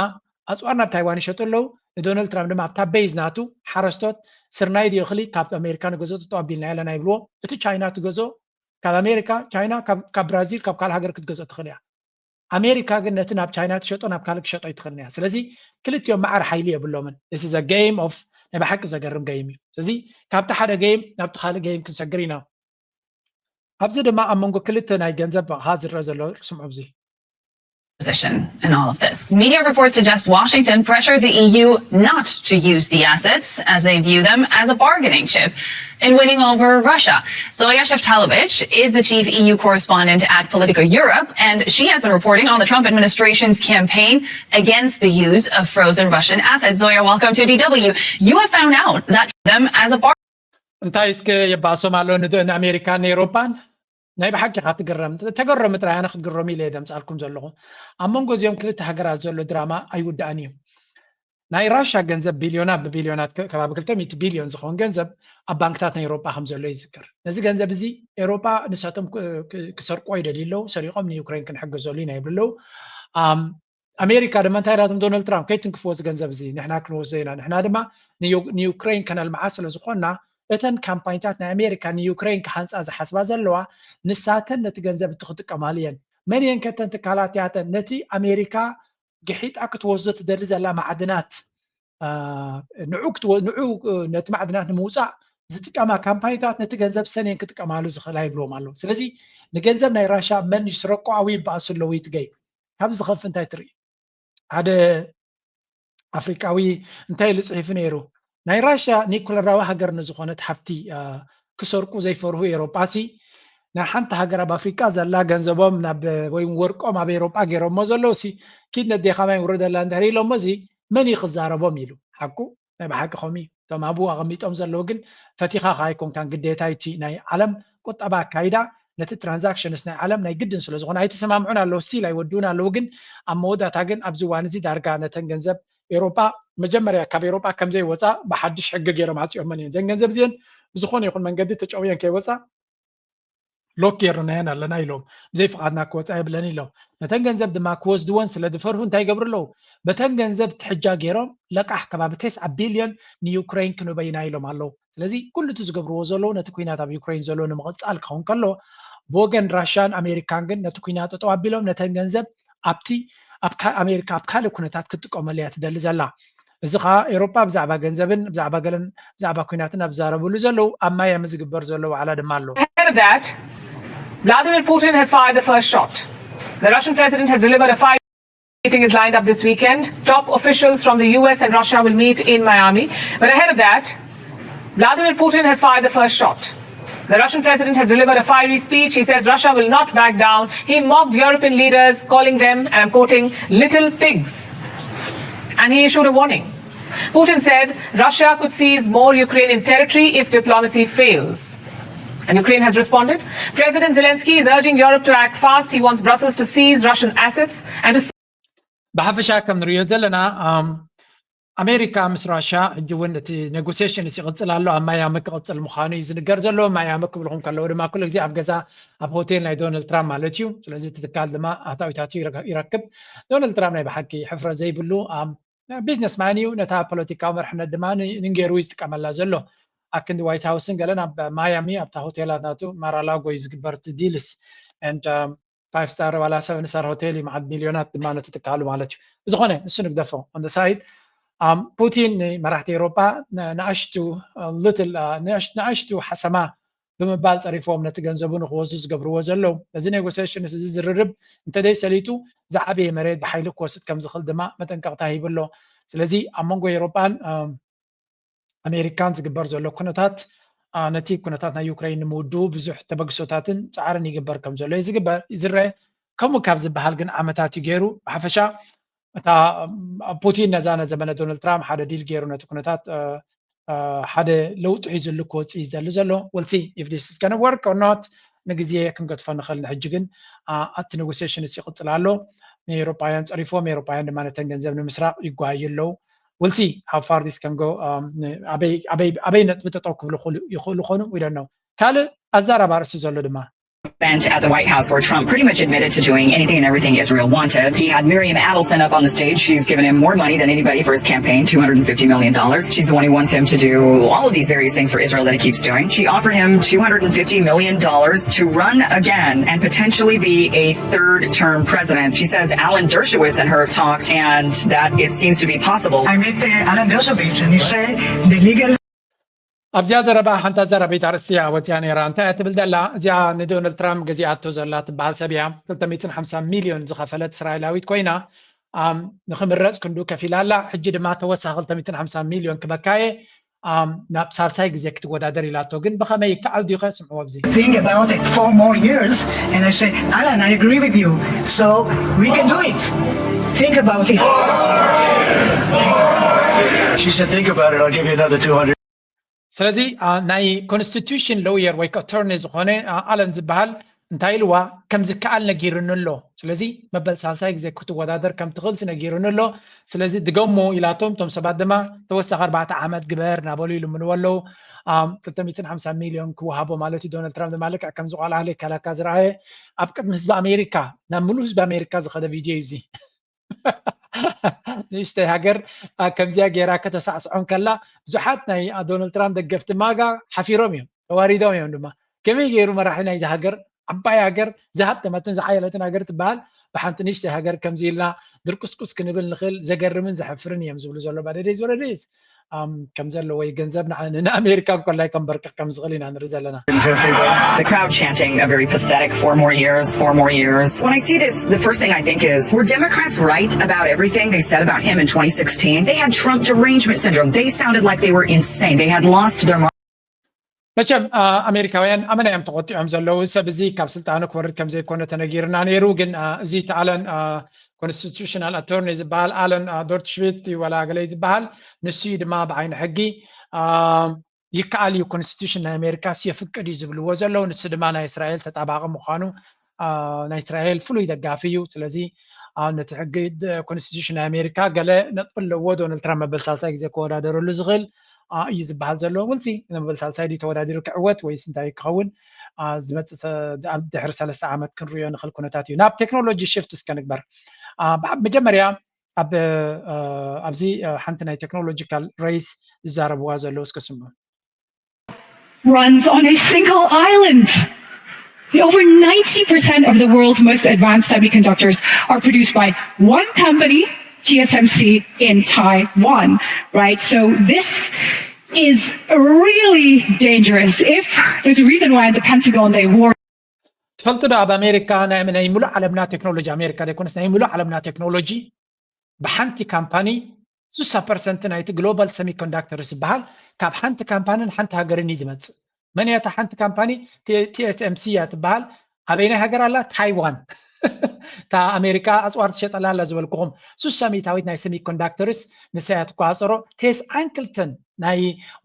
ኣፅዋር ናብ ታይዋን ይሸጡ ኣለዉ። ንዶናልድ ትራምፕ ድማ ኣብታ ቤዝ ናቱ ሓረስቶት ስርናይ ድዩ እኽሊ ካብ ኣሜሪካ ንገዝኦ ጠጠው ኣቢልና ኣለና ይብልዎ። እቲ ቻይና ትገዝኦ ካብ ኣሜሪካ ቻይና ካብ ብራዚል ካብ ካልእ ሃገር ክትገዝኦ ትኽእል እያ። ኣሜሪካ ግን ነቲ ናብ ቻይና ትሸጦ ናብ ካልእ ክሸጦ ኣይትኽእልን እያ። ስለዚ ክልቲኦም መዓር ሓይሊ የብሎምን። This is a game of ናይ ብሓቂ ዘገርም ገይም እዩ። ስለዚ ካብቲ ሓደ ገይም ናብቲ ካልእ ገይም ክንሰግር ኢና። ኣብዚ ድማ ኣብ መንጎ ክልተ ናይ ገንዘብ ባንክታት ዝረአ ዘሎ ስምዑ ኣብዚ። Position in all of this. Media reports suggest Washington pressured the E U not to use the assets as they view them as a bargaining chip in winning over Russia. Zoya Sheftalovich is the chief E U correspondent at Politico Europe, and she has been reporting on the Trump administration's campaign against the use of frozen Russian assets. Zoya, welcome to D W. You have found out that them as a bargaining እንታይ እስከ የባሶም ኣሎ ንኣሜሪካን ንኤውሮፓን? ናይ ብሓቂ ኢኻ ትግረም። ተገረሙ ጥራይ፣ ኣነ ክትግረሙ ኢለ እየ ደምፃልኩም ዘለኹ። ኣብ መንጎ እዚኦም ክልተ ሃገራት ዘሎ ድራማ ኣይውዳእን እዩ። ናይ ራሻ ገንዘብ ቢልዮናት ብቢልዮናት ከባቢ ክልተ ሚእቲ ቢልዮን ዝኸውን ገንዘብ ኣብ ባንክታት ናይ ኤውሮጳ ከም ዘሎ ይዝከር። ነዚ ገንዘብ እዚ ኤውሮጳ ንሳቶም ክሰርቆ ይደልዩ ኣለዉ። ሰሪቖም ንዩክሬን ክንሕግዘሉ ኢና ይብሉ ኣለዉ። ኣሜሪካ ድማ እንታይ ኢላቶም ዶናልድ ትራምፕ ከይትንክፍዎ እዚ ገንዘብ እዚ ንሕና ክንወስዶ ኢና፣ ንሕና ድማ ንዩክሬን ከነልምዓ ስለ ዝኾንና እተን ካምፓኒታት ናይ ኣሜሪካ ንዩክሬን ክሃንፃ ዝሓስባ ዘለዋ ንሳተን ነቲ ገንዘብ እቲ ክጥቀማሉ እየን። መን እየን ከተን ትካላት እያተን ነቲ ኣሜሪካ ግሒጣ ክትወስዶ ትደሊ ዘላ ማዕድናት ንዑ ነቲ ማዕድናት ንምውፃእ ዝጥቀማ ካምፓኒታት ነቲ ገንዘብ ሰን እየን ክጥቀማሉ ዝኽእላ ይብልዎም ኣለዉ። ስለዚ ንገንዘብ ናይ ራሻ መን ይስረቆ ኣብኡ ይበኣሱ ኣለዉ ይትገይ ካብ ዝኸፍ እንታይ ትርኢ? ሓደ ኣፍሪቃዊ እንታይ ኢሉ ፅሒፉ ነይሩ? ናይ ራሽያ ኒኩለራዊ ሃገር ንዝኾነት ሃብቲ ክሰርቁ ዘይፈርሁ ኤሮጳ ሲ ናይ ሓንቲ ሃገር ኣብ ኣፍሪቃ ዘላ ገንዘቦም ናብ ወይ ወርቆም ኣብ ኤሮጳ ገይሮሞ ዘለዉ ሲ ኪድ ነዴኻ ማይ ውረደላ እንድሕር ኢሎሞ እዚ መን እዩ ክዛረቦም ኢሉ ሓቁ ናይ ብሓቂ ከምኡ እዩ እቶም ኣብኡ ኣቐሚጦም ዘለዉ ግን ፈቲኻ ከ ኣይኮንካን ግዴታ እቲ ናይ ዓለም ቁጠባ ኣካይዳ ነቲ ትራንዛክሽንስ ናይ ዓለም ናይ ግድን ስለ ዝኾነ ኣይተሰማምዑን ኣለዉ ስቲል ኣይወድኡን ኣለዉ ግን ኣብ መወዳእታ ግን ኣብዚ እዋን እዚ ዳርጋ ነተን ገንዘብ ኤሮጳ መጀመርያ ካብ ኤሮጳ ከምዘይወፃ ብሓድሽ ሕጊ ገይሮም ዓፂኦመን እየን ዘን ገንዘብ እዚአን ብዝኾነ ይኹን መንገዲ ተጨውየን ከይወፃ ሎክ ገይርናየን ኣለና ኢሎም ብዘይ ፍቓድና ክወፃ የብለን ኢሎም ነተን ገንዘብ ድማ ክወስድወን ስለ ዝፈርሁ እንታይ ይገብሩ ኣለዉ በተን ገንዘብ ትሕጃ ገይሮም ለቃሕ ከባቢ ተስዓ ቢልዮን ንዩክሬን ክንበይና ኢሎም ኣለዉ ስለዚ ኩሉ እቲ ዝገብርዎ ዘለዉ ነቲ ኩናት ኣብ ዩክሬን ዘሎ ንምቕፃል ክኸውን ከሎ ብወገን ራሽያን ኣሜሪካን ግን ነቲ ኩናት ጠጠው ኣቢሎም ነተን ገንዘብ ኣብቲ ኣብ ኣሜሪካ ኣብ ካልእ ኩነታት ክትጥቀመሉ እያ ትደሊ ዘላ እዚ ከዓ ኤሮጳ ብዛዕባ ገንዘብን ብዛዕባ ገለን ብዛዕባ ኩናትን ኣብ ዝዛረብሉ ዘለዉ ኣብ ማያሚ ዝግበር ዘሎ ዋዕላ ድማ ኣሎ Ahead of that, Vladimir Putin has fired the first shot. The Russian president has delivered a fire meeting is lined up this weekend. Top officials from the U S and Russia will meet in Miami. But ahead of that, Vladimir Putin has fired the first shot. The Russian president has delivered a fiery speech. He says Russia will not back down. He mocked European leaders, calling them, and I'm quoting, little pigs. And he issued a warning. Putin said Russia could seize more Ukrainian territory if diplomacy fails. And Ukraine has responded. President Zelensky is urging Europe to act fast. He wants Brussels to seize Russian assets and to ብሓፈሻ ከም ንሪኦ ዘለና ኣሜሪካ ምስ ራሽያ ሕጂ እውን እቲ ኔጎሲሽን ይቕፅል ኣሎ ኣብ ማያሚ ክቕፅል ምዃኑ እዩ ዝንገር ዘሎ ማያሚ ክብልኹም ከለዉ ድማ ኩሉ ግዜ ኣብ ገዛ ኣብ ሆቴል ናይ ዶናልድ ትራምፕ ማለት እዩ ስለዚ እቲ ትካል ድማ ኣታዊታት ይረክብ ዶናልድ ትራምፕ ናይ ብሓቂ ሕፍረ ዘይብሉ ቢዝነስ ማን እዩ ነታ ፖለቲካዊ መርሕነት ድማ ንንጌሩ እዩ ዝጥቀመላ ዘሎ ኣብ ክንዲ ዋይት ሃውስን ገለን ኣብ ማያሚ ኣብታ ሆቴላት ናቱ ማራላጎ እዩ ዝግበር እቲ ዲልስ and five star ዋላ seven star hotel እዩ መዓት ሚልዮናት ድማ ነቲ ትካሉ ማለት እዩ ብዝኾነ ንሱ ንግደፎ on the side ፑቲን ንመራሕቲ ኤውሮጳ ንኣሽቱ little ንኣሽቱ ሓሰማ ብምባል ፀሪፎም ነቲ ገንዘቡ ንክወስዱ ዝገብርዎ ዘለዉ እዚ ኔጎሲሽንስ እዚ ዝርርብ እንተደይ ሰሊጡ ዝዓበየ መሬት ብሓይሊ ክወስድ ከም ዝኽእል ድማ መጠንቀቕታ ሂቡ ኣሎ ስለዚ ኣብ መንጎ ኤውሮጳን ኣሜሪካን ዝግበር ዘሎ ኩነታት ነቲ ኩነታት ናይ ዩክሬን ንምውድኡ ብዙሕ ተበግሶታትን ፃዕርን ይግበር ከም ዘሎ እዩ ዝግበር ይዝረአ ከምኡ ካብ ዝበሃል ግን ዓመታት እዩ ገይሩ ብሓፈሻ እታ ፑቲን ነዛ ነዘመነ ዶናልድ ትራምፕ ሓደ ዲል ገይሩ ነቲ ኩነታት ሓደ ለውጢ ሒዙሉ ክወፅእ እዩ ዝደሊ ዘሎ we'll see if this is gonna work or not ንግዜ ክንገድፎ ንኽእል ንሕጂ ግን ኣቲ ኔጎሲሽንስ ይቕፅል ኣሎ ንኤውሮጳውያን ፀሪፎም ኤውሮጳውያን ድማ ነተን ገንዘብ ንምስራቕ ይጓዩ ኣለዉ we'll see how far this can go ኣበይ ነጥቢ ጠጠው ክብሉ ይኽእሉ ኾኑ we don't know ካልእ ኣዛራቢ ኣርእስቲ ዘሎ ድማ event at the White House where Trump pretty much admitted to doing anything and everything Israel wanted. He had Miriam Adelson up on the stage. She's given him more money than anybody for his campaign, two hundred fifty million dollars. She's the one who wants him to do all of these various things for Israel that he keeps doing. She offered him two hundred fifty million dollars to run again and potentially be a third term president. She says Alan Dershowitz and her have talked and that it seems to be possible. I met uh, Alan Dershowitz and he said the legal ኣብዚኣ ዘረባ ሓንቲ ኣዛራበይቲ ኣርእስቲ እያ ወፅያ ነይራ እንታይ እያ ትብል ዘላ እዚኣ ንዶናልድ ትራምፕ ገዚኣቶ ዘላ ትበሃል ሰብ እያ ክልተ ሚእትን ሓምሳ ሚልዮን ዝኸፈለት እስራኤላዊት ኮይና ንክምረፅ ክንዱ ከፊላ ኣላ ሕጂ ድማ ተወሳኺ ክልተ ሚእትን ሓምሳ ሚልዮን ክበካየ ናብ ሳልሳይ ግዜ ክትወዳደር ኢላቶ ግን ብኸመይ ይከኣል ድዩ ከስምዕዎ ኣብዚ Think about it four more years and I say Alan I agree with you so we can do it think about it She said, think about it, I'll give you another two hundred. ስለዚ ናይ ኮንስቲቱሽን ሎየር ወይ ኣቶርኒ ዝኾነ ኣለን ዝበሃል እንታይ ኢልዋ ከም ዝከኣል ነጊሩኒ ኣሎ ስለዚ መበል ሳልሳይ ግዜ ክትወዳደር ከም ትኽእልሲ ነጊሩኒ ኣሎ ስለዚ ድገሞ ኢላቶም እቶም ሰባት ድማ ተወሳኺ ኣርባዕተ ዓመት ግበር እናበሉ ይልምንዎ ኣለዉ ክልተ ሚእትን ሓምሳ ሚልዮን ክወሃቦ ማለት እዩ ዶናልድ ትራምፕ ድማ ልክዕ ከም ዝቆልዓ ለይከላካ ዝረኣየ ኣብ ቅድሚ ህዝቢ ኣሜሪካ ናብ ምሉእ ህዝቢ ኣሜሪካ ዝኸደ ቪድዮ እዩ እዚ ንእሽተይ ሃገር ከምዚኣ ገይራ ከተሳዕስዖም ከላ ብዙሓት ናይ ዶናልድ ትራምፕ ደገፍቲ ማጋ ሓፊሮም እዮም ተዋሪዶም እዮም ድማ ከመይ ገይሩ መራሒ ናይዚ ሃገር ዓባይ ሃገር ዝሃብተመትን ዝሓየለትን ሃገር ትበሃል ብሓንቲ ንእሽተይ ሃገር ከምዚ ኢልና ድርቁስቁስ ክንብል ንኽእል ዘገርምን ዘሕፍርን እዮም ዝብሉ ዘሎ ባደደይ ዝወረደይስ ከም ዘለዎ ወይ ገንዘብ ንኣሜሪካ እንኮላይ ከንበርክኽ ከም ዝኽእል ኢና ንርኢ ዘለና The crowd chanting a very pathetic four more years, four more years. When I see this, the first thing I think is, were Democrats right about everything they said about him in twenty sixteen? They had Trump derangement syndrome. They sounded like they were insane. They had lost their mind. መቸም ኣሜሪካውያን ኣመና እዮም ተቆጢዖም ዘለዉ። ሰብ እዚ ካብ ስልጣኑ ክወርድ ከም ዘይኮነ ተነጊርና ነይሩ። ግን እዚ እቲ ኣለን ኮንስቲቱሽናል ኣቶርኒ ዝበሃል ኣለን ዶርትሽቪት እዩ ዋላ ገለ ዝበሃል፣ ንሱ እዩ ድማ ብዓይኒ ሕጊ ይከኣል እዩ፣ ኮንስቲቱሽን ናይ ኣሜሪካስ የፍቅድ እዩ ዝብልዎ ዘለዉ። ንሱ ድማ ናይ እስራኤል ተጣባቂ ምዃኑ፣ ናይ እስራኤል ፍሉይ ደጋፊ እዩ። ስለዚ ነቲ ሕጊ ኮንስቲቱሽን ናይ ኣሜሪካ ገለ ነጥቢ ኣለዎ፣ ዶናልድ ትራምፕ መበል ሳልሳይ ግዜ ክወዳደረሉ ዝኽእል እዩ ዝበሃል ዘሎ። ውልሲ መበል ሳልሳይ ድዩ ተወዳዲሩ ክዕወት ወይስ እንታይ ክኸውን ዝመፅእ ድሕሪ ሰለስተ ዓመት ክንሪኦ ንኽእል ኩነታት እዩ። ናብ ቴክኖሎጂ ሽፍት እስከ ንግበር። መጀመርያ ኣብዚ ሓንቲ ናይ ቴክኖሎጂካል ሬስ ዝዛረብዋ ዘለዉ እስከ ስምዑ። Runs on a single island. Over ninety percent of the world's most advanced semiconductors are produced by one company, T S M C, in Taiwan, right? So this is really dangerous. If there's a reason why the Pentagon, they war ትፈልጡ ዶ ኣብ ኣሜሪካ ናይ ናይ ሙሉእ ዓለምና ቴክኖሎጂ፣ ኣሜሪካ ዘይኮነስ ናይ ሙሉእ ዓለምና ቴክኖሎጂ ብሓንቲ ካምፓኒ ስሳ ፐርሰንት ናይቲ ግሎባል ሰሚኮንዳክተርስ ዝበሃል ካብ ሓንቲ ካምፓንን ሓንቲ ሃገርን እዩ ዝመፅእ። መን እያ እታ ሓንቲ ካምፓኒ? ቲኤስኤምሲ እያ ትበሃል። ኣበይናይ ሃገር ኣላ? ታይዋን። እታ ኣሜሪካ ኣፅዋር ትሸጠላ ኣላ ዝበልኩኹም ስሳ ሚእታዊት ናይ ሰሚኮንዳክተርስ ንሳ እያ ትቆፃፀሮ። ቴስዓን ክልተን ናይ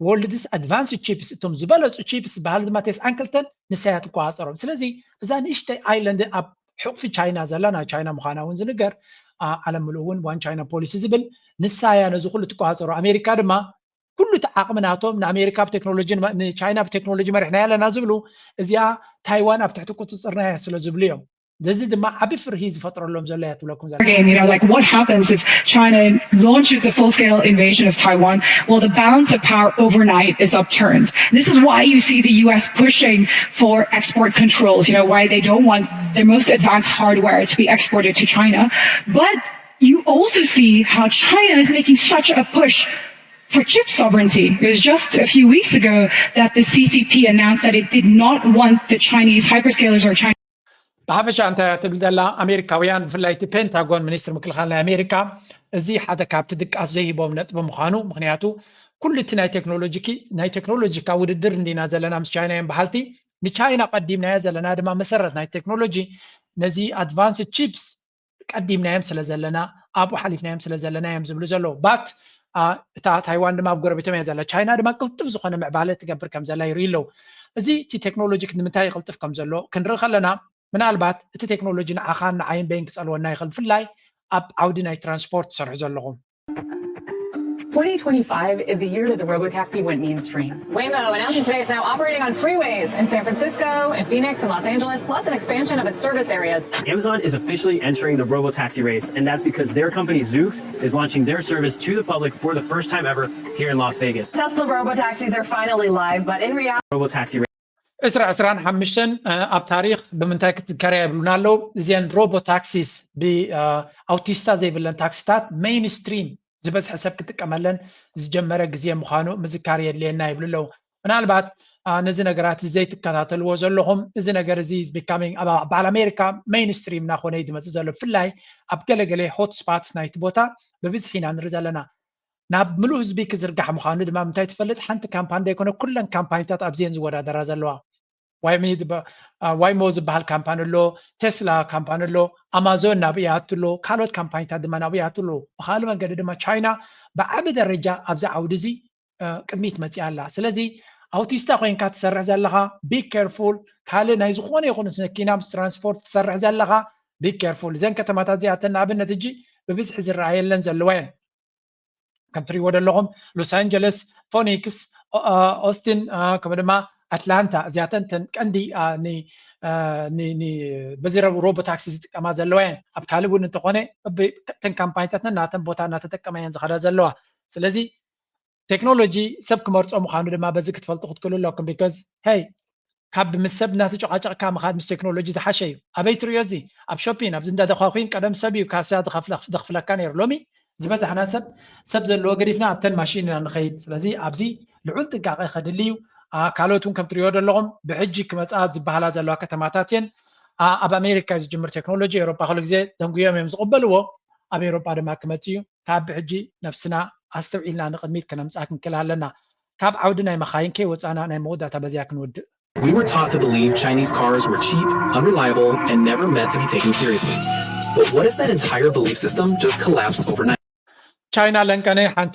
ወርልድስ ኣድቫንስድ ቺፕስ፣ እቶም ዝበለፁ ቺፕስ ዝበሃሉ ድማ ቴስዓን ክልተን ንሳ እያ ትቆፃፀሮም። ስለዚ እዛ ንእሽተይ ኣይለንድ ኣብ ሕቕፊ ቻይና ዘላ፣ ናይ ቻይና ምዃና እውን ዝንገር፣ ዓለም ምሉእ እውን ዋን ቻይና ፖሊሲ ዝብል ንሳ እያ ነዚ ኩሉ ትቆፃፀሮ። ኣሜሪካ ድማ ኩሉ እቲ ዓቕሚ ናቶም ንኣሜሪካ ብቴክኖሎጂ ንቻይና ብቴክኖሎጂ መሪሕናያ ኣለና ዝብሉ፣ እዚኣ ታይዋን ኣብ ትሕቲ ቁፅፅርና እያ ስለ ዝብሉ እዮም። ነዚ ድማ ዓቢ ፍርሂ ዝፈጥረሎም ዘሎ እያ ትብለኩም ዘላ። Again, you know, like, what happens if China launches a full-scale invasion of Taiwan? Well, the balance of power overnight is upturned. This is why you see the U S pushing for export controls, you know, why they don't want their most advanced hardware to be exported to China. But you also see how China is making such a push for chip sovereignty. It was just a few weeks ago that the C C P announced that it did not want the Chinese hyperscalers or China ብሓፈሻ እንታይ እያ ትብል ዘላ? ኣሜሪካውያን፣ ብፍላይ እቲ ፔንታጎን፣ ሚኒስትሪ ምክልኻል ናይ ኣሜሪካ፣ እዚ ሓደ ካብቲ ድቃስ ዘይህቦም ነጥቢ ምዃኑ፣ ምኽንያቱ ኩሉ እቲ ናይ ቴክኖሎጂኪ ናይ ቴክኖሎጂካ ውድድር እንዲና ዘለና ምስ ቻይና እዮም በሃልቲ። ንቻይና ቀዲምናዮ ዘለና ድማ መሰረት ናይ ቴክኖሎጂ፣ ነዚ ኣድቫንስድ ቺፕስ ቀዲምናዮም ስለ ዘለና፣ ኣብኡ ሓሊፍናዮም ስለ ዘለና እዮም ዝብሉ ዘለዉ። ባት እታ ታይዋን ድማ ኣብ ጎረቤቶም እያ ዘላ። ቻይና ድማ ቅልጡፍ ዝኾነ ምዕባለ ትገብር ከም ዘላ ይርኢ ኣለዉ። እዚ እቲ ቴክኖሎጂ ንምንታይ ይቕልጥፍ ከም ዘሎ ክንርኢ ከለና፣ ምናልባት እቲ ቴክኖሎጂ ንዓኻን ንዓይን በይን ክጸልወና ይኽእል፣ ብፍላይ ኣብ ዓውዲ ናይ ትራንስፖርት ትሰርሑ ዘለኹም። twenty twenty-five is the year that the robotaxi went mainstream. Waymo announcing today it's now operating on freeways in San Francisco, in Phoenix, and Los Angeles, plus an expansion of its service areas. Amazon is officially entering the robotaxi race, and that's because their company Zoox is launching their service to the public for the first time ever here in Las Vegas. Tesla robotaxis are finally live, but in reality, robotaxi race. ዕስራ ዕስራን ሓሙሽተን ኣብ ታሪኽ ብምንታይ ክትዝከርያ ይብሉና ኣለዉ። እዚአን ሮቦ ታክሲስ ብኣውቲስታ ዘይብለን ታክሲታት ሜይንስትሪም ዝበዝሐ ሰብ ክጥቀመለን ዝጀመረ ግዜ ምዃኑ ምዝካር የድልየና ይብሉ ኣለዉ። ምናልባት ነዚ ነገራት ዘይትከታተልዎ ዘለኹም፣ እዚ ነገር እዚ becoming በዓል ኣሜሪካ ሜይንስትሪም እናኾነ እዩ ዝመፅእ ዘሎ። ብፍላይ ኣብ ገለገለ ሆትስፓትስ ናይቲ ቦታ ብብዝሒ ኢና ንርኢ ዘለና። ናብ ምሉእ ህዝቢ ክዝርጋሕ ምዃኑ ድማ ምንታይ ትፈልጥ? ሓንቲ ካምፓኒ ዘይኮነ ኩለን ካምፓኒታት ኣብዚአን ዝወዳደራ ዘለዋ። ዋይሞ ዝበሃል ካምፓኒ ኣሎ፣ ቴስላ ካምፓኒ ኣሎ፣ ኣማዞን ናብኡ ይኣቱ ኣሎ፣ ካልኦት ካምፓኒታት ድማ ናብኡ ይኣቱ ኣሎ። ብካልእ መንገዲ ድማ ቻይና ብዓቢ ደረጃ ኣብዚ ዓውዲ እዚ ቅድሚት መፂኣ ኣላ። ስለዚ ኣውቲስታ ኮይንካ ትሰርሕ ዘለኻ ቢ ኬርፉል። ካልእ ናይ ዝኾነ ይኹን መኪና ምስ ትራንስፖርት ትሰርሕ ዘለኻ ቢ ኬርፉል። እዘን ከተማታት እዚኣተን ንኣብነት ሕጂ ብብዝሒ ዝረኣየለን ዘለዋ እየን። ከም ትሪእዎ ዘለኹም ሎስ ኣንጀለስ፣ ፎኒክስ፣ ኦስቲን ከምኡ ድማ ኣትላንታ እዚኣተን ተን ቀንዲ በዚ ሮቦ ታክሲ ዝጥቀማ ዘለዋ እየን። ኣብ ካልእ እውን እንተኾነ ተን ካምፓኒታት ነናተን ቦታ እናተጠቀማ እየን ዝኸዳ ዘለዋ። ስለዚ ቴክኖሎጂ ሰብ ክመርፆ ምዃኑ ድማ በዚ ክትፈልጡ ክትክእሉ ኣለኩም። ቢካዝ ሄይ ካብ ምስ ሰብ እናተጨቃጨቅካ ምኻድ ምስ ቴክኖሎጂ ዝሓሸ እዩ። ኣበይ ትሪኦ እዚ? ኣብ ሾፒን ኣብዚ እንዳ ደኳኩን ቀደም ሰብ እዩ ካሳ ዘኽፍለካ ነይሩ። ሎሚ ዝበዛሕና ሰብ ሰብ ዘለዎ ገዲፍና ኣብተን ማሽን ኢና ንኸይድ። ስለዚ ኣብዚ ልዑል ጥንቃቄ ከድሊ እዩ። ካልኦት እውን ከም ትሪኦ ዘለኹም ብሕጂ ክመፃ ዝበሃላ ዘለዋ ከተማታት እየን። ኣብ ኣሜሪካ እዩ ዝጅምር ቴክኖሎጂ። ኤውሮጳ ኩሉ ግዜ ደንጉዮም እዮም ዝቕበልዎ። ኣብ ኤውሮጳ ድማ ክመፅእ እዩ። ካብ ብሕጂ ነብስና ኣስተውዒልና ንቕድሚት ከነምፅኣ ክንክእል ኣለና። ካብ ዓውዲ ናይ መኻይን ከይወፃና ናይ መወዳእታ በዚያ ክንውድእ። We were taught to believe Chinese cars were cheap, unreliable, and never meant to be taken seriously. But what if that entire belief system just collapsed overnight? ቻይና ለንቀነ ሓንቲ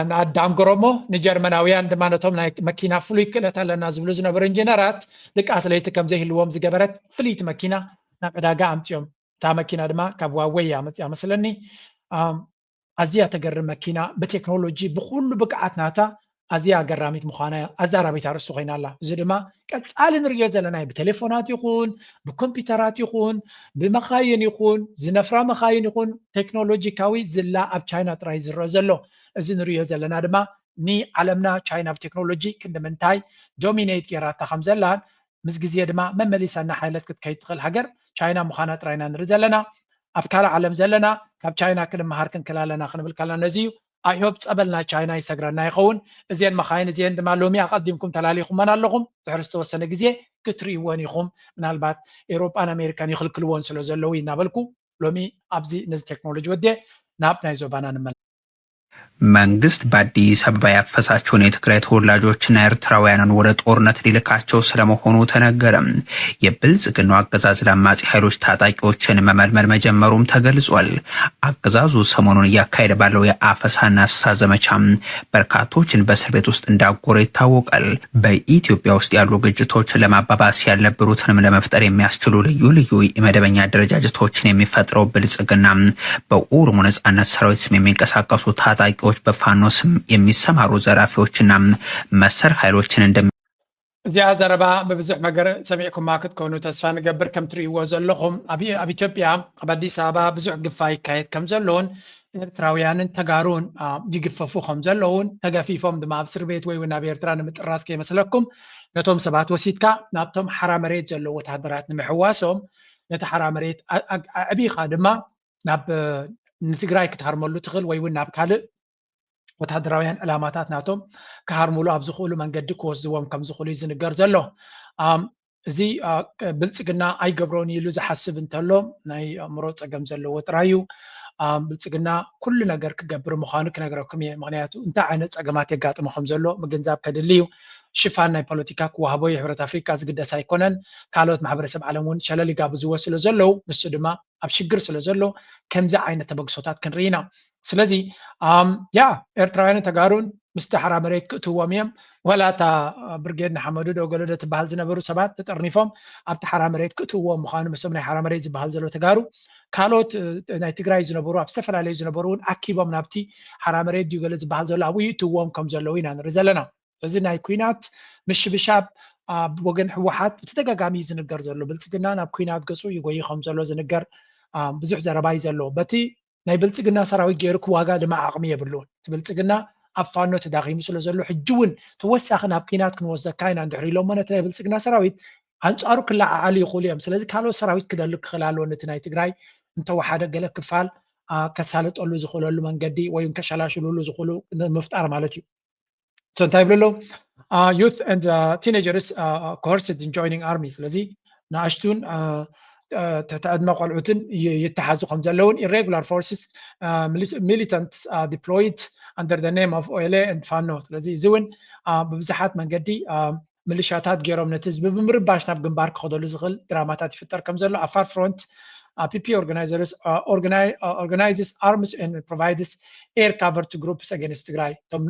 ንኣዳም ገረሞ ንጀርመናውያን ድማ ነቶም ናይ መኪና ፍሉይ ክእለት ኣለና ዝብሉ ዝነበሩ ኢንጂነራት ድቃስ ለይቲ ከምዘይህልዎም ዝገበረት ፍልይቲ መኪና ናብ ዕዳጋ ኣምፅኦም። እታ መኪና ድማ ካብ ዋወይ እያ መፅያ መስለኒ። ኣዝያ ተገርም መኪና ብቴክኖሎጂ ብኩሉ ብቅዓት ናታ ኣዝያ ኣገራሚት ምዃና ኣዛራቢት ኣርእስቲ ኮይና ኣላ። እዚ ድማ ቀጻሊ ንርእዮ ዘለና እዩ። ብቴሌፎናት ይኹን ብኮምፒውተራት ይኹን ብመኻይን ይኹን ዝነፍራ መኻይን ይኹን ቴክኖሎጂካዊ ዝላ ኣብ ቻይና ጥራይ ዝረአ ዘሎ። እዚ ንርእዮ ዘለና ድማ ንዓለምና ቻይና ብቴክኖሎጂ ክንዲ ምንታይ ዶሚኔት ጌራታ ከም ዘላን ምስ ግዜ ድማ መመሊሳ እናሓየለት ክትከይድ ትኽእል ሃገር ቻይና ምዃና ጥራይ ኢና ንርኢ ዘለና። ኣብ ካልእ ዓለም ዘለና ካብ ቻይና ክንመሃር ክንክእል ኣለና ክንብል ከለና ነዚ እዩ። I hope ጸበል ናይ ቻይና ይሰግረና ይኸውን። እዚአን መኻይን እዚአን ድማ ሎሚ ኣቐዲምኩም ተላሊኹመን ኣለኹም። ድሕሪ ዝተወሰነ ግዜ ክትርእይወን ኢኹም። ምናልባት ኤውሮጳን ኣሜሪካን ይኽልክልወን ስለ ዘለዉ እናበልኩ ሎሚ ኣብዚ ነዚ ቴክኖሎጂ ወዲየ ናብ ናይ ዞባና ንመለስ። መንግስት በአዲስ አበባ ያፈሳቸውን የትግራይ ተወላጆችና ኤርትራውያንን ወደ ጦርነት ሊልካቸው ስለመሆኑ ተነገረ። የብልጽግናው አገዛዝ ለአማጺ ኃይሎች ታጣቂዎችን መመልመል መጀመሩም ተገልጿል። አገዛዙ ሰሞኑን እያካሄደ ባለው የአፈሳና አሰሳ ዘመቻ በርካቶችን በእስር ቤት ውስጥ እንዳጎረ ይታወቃል። በኢትዮጵያ ውስጥ ያሉ ግጭቶችን ለማባባስ ያልነበሩትንም ለመፍጠር የሚያስችሉ ልዩ ልዩ የመደበኛ አደረጃጀቶችን የሚፈጥረው ብልጽግና በኦሮሞ ነጻነት ሰራዊት ስም የሚንቀሳቀሱ ታጣቂዎች፣ በፋኖ ስም የሚሰማሩ ዘራፊዎችና መሰል ኃይሎችን እንደሚ እዚኣ ዘረባ ብብዙሕ ነገር ሰሚዕኩማ ክትኮኑ ተስፋ ንገብር። ከም ትርእይዎ ዘለኹም ኣብ ኣብ ኢትዮጵያ ኣብ ኣዲስ ኣበባ ብዙሕ ግፋ ይካየድ ከም ዘለውን ኤርትራውያንን ተጋሩን ይግፈፉ ከም ዘለውን ተገፊፎም ድማ ኣብ እስር ቤት ወይ እውን ናብ ኤርትራ ንምጥራዝ ከይመስለኩም ነቶም ሰባት ወሲድካ ናብቶም ሓራ መሬት ዘለዉ ወታደራት ንምሕዋሶም ነቲ ሓራ መሬት ኣዕቢኻ ድማ ናብ ንትግራይ ክትሃርመሉ ትኽእል ወይ እውን ናብ ካልእ ወታደራውያን ዕላማታት ናቶም ክሃርምሉ ኣብ ዝኽእሉ መንገዲ ክወስድዎም ከም ዝኽእሉ እዩ ዝንገር ዘሎ። እዚ ብልፅግና ኣይገብሮን ኢሉ ዝሓስብ እንተሎ ናይ ኣእምሮ ፀገም ዘለዎ ጥራይ እዩ። ብልፅግና ኩሉ ነገር ክገብር ምዃኑ ክነግረኩም እየ። ምክንያቱ እንታይ ዓይነት ፀገማት የጋጥሞ ከም ዘሎ ምግንዛብ ከድሊ እዩ። ሽፋን ናይ ፖለቲካ ክወሃቦ እዩ። ሕብረት ኣፍሪካ ዝግደስ ኣይኮነን። ካልኦት ማሕበረሰብ ዓለም እውን ሸለል ይጋብዝዎ ስለ ዘለዉ ንሱ ድማ ኣብ ሽግር ስለ ዘሎ ከምዚ ዓይነት ተበግሶታት ክንርኢ ኢና። ስለዚ ያ ኤርትራውያንን ተጋሩን ምስቲ ሓራ መሬት ክእትዎም እዮም። ዋላ እታ ብርጌድ ንሓመዱ ዶ ገሎ ዶ ትበሃል ዝነበሩ ሰባት ተጠርኒፎም ኣብቲ ሓራ መሬት ክእትዎም ምዃኑ ምስቶም ናይ ሓራ መሬት ዝበሃል ዘሎ ተጋሩ ካልኦት ናይ ትግራይ ዝነበሩ ኣብ ዝተፈላለዩ ዝነበሩ እውን ኣኪቦም ናብቲ ሓራ መሬት ድዩ ገለ ዝበሃል ዘሎ ኣብኡ ይእትዎም ከም ዘለዉ ኢና ንርኢ ዘለና። እዚ ናይ ኩናት ምሽብሻብ ኣብ ወገን ህወሓት ብተደጋጋሚ ዝንገር ዘሎ ብልፅግና ናብ ኩናት ገፁ ይጎይ ከም ዘሎ ዝንገር ብዙሕ ዘረባ እዩ ዘሎ። በቲ ናይ ብልፅግና ሰራዊት ገይሩ ክዋጋ ድማ ዓቕሚ የብሉን። እቲ ብልፅግና ኣብ ፋኖ ተዳኺሙ ስለ ዘሎ ሕጂ እውን ተወሳኺ ናብ ኩናት ክንወስደካ ኢና እንድሕር ኢሎሞ ነቲ ናይ ብልፅግና ሰራዊት ኣንፃሩ ክለዓዓሉ ይኽእሉ እዮም። ስለዚ ካልኦት ሰራዊት ክደሊ ክኽእል ኣለዎ ነቲ ናይ ትግራይ እንተወሓደ ገለ ክፋል ከሳልጠሉ ዝኽእለሉ መንገዲ ወይ ከሸላሽሉሉ ዝኽእሉ ንምፍጣር ማለት እዩ። So እንታይ ይብሉ ኣለዉ? Youth and teenagers coerced in joining army። ስለዚ ንኣሽቱን ትሕቲ ዕድመ ቆልዑትን ይተሓዙ ከም ዘለውን irregular forces militants deployed under the name of O L A and ፋኖ። ስለዚ እዚ እውን ብብዙሓት መንገዲ ምልሻታት ገይሮም ነቲ ህዝቢ ብምርባሽ ናብ ግንባር ክኸደሉ ዝኽእል ድራማታት ይፍጠር ከም ዘሎ ኣፋር ፍሮንት ፒፒ organizers organizes arms and provides air cover to groups against ትግራይ። እቶም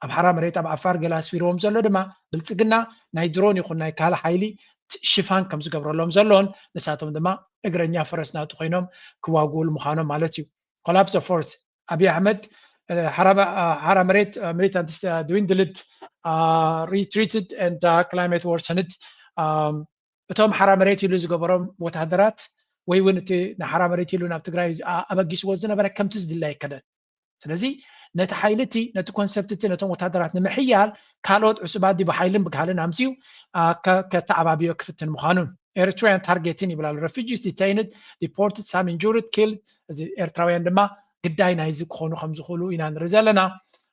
ኣብ ሓራ መሬት ኣብ ዓፋር ገለ ኣስፊርዎም ዘሎ ድማ ብልፅግና ናይ ድሮን ይኹን ናይ ካልእ ሓይሊ ሽፋን ከም ዝገብረሎም ዘሎን ንሳቶም ድማ እግረኛ ፈረስ ናቱ ኮይኖም ክዋግኡሉ ምዃኖም ማለት እዩ። Collapse of force ኣብይ ኣሕመድ ሓራ መሬት militants dwindled retreated and climate worsened። እቶም ሓራ መሬት ኢሉ ዝገበሮም ወታደራት ወይ እውን እቲ ንሓራ መሬት ኢሉ ናብ ትግራይ ኣበጊስዎ ዝነበረ ከምቲ ዝድለ ኣይከደን። ስለዚ ነቲ ሓይሊ እቲ ነቲ ኮንሰፕት እቲ ነቶም ወታደራት ንምሕያል ካልኦት ዕሱባት ድዩ ብሓይልን ብካልን ኣምፅኡ ከተዓባብዮ ክፍትን ምዃኑን Eritrean targeting ይብላሉ። Refugees detained, deported, some injured, killed። እዚ ኤርትራውያን ድማ ግዳይ ናይዚ ክኾኑ ከም ዝኽእሉ ኢና ንርኢ ዘለና።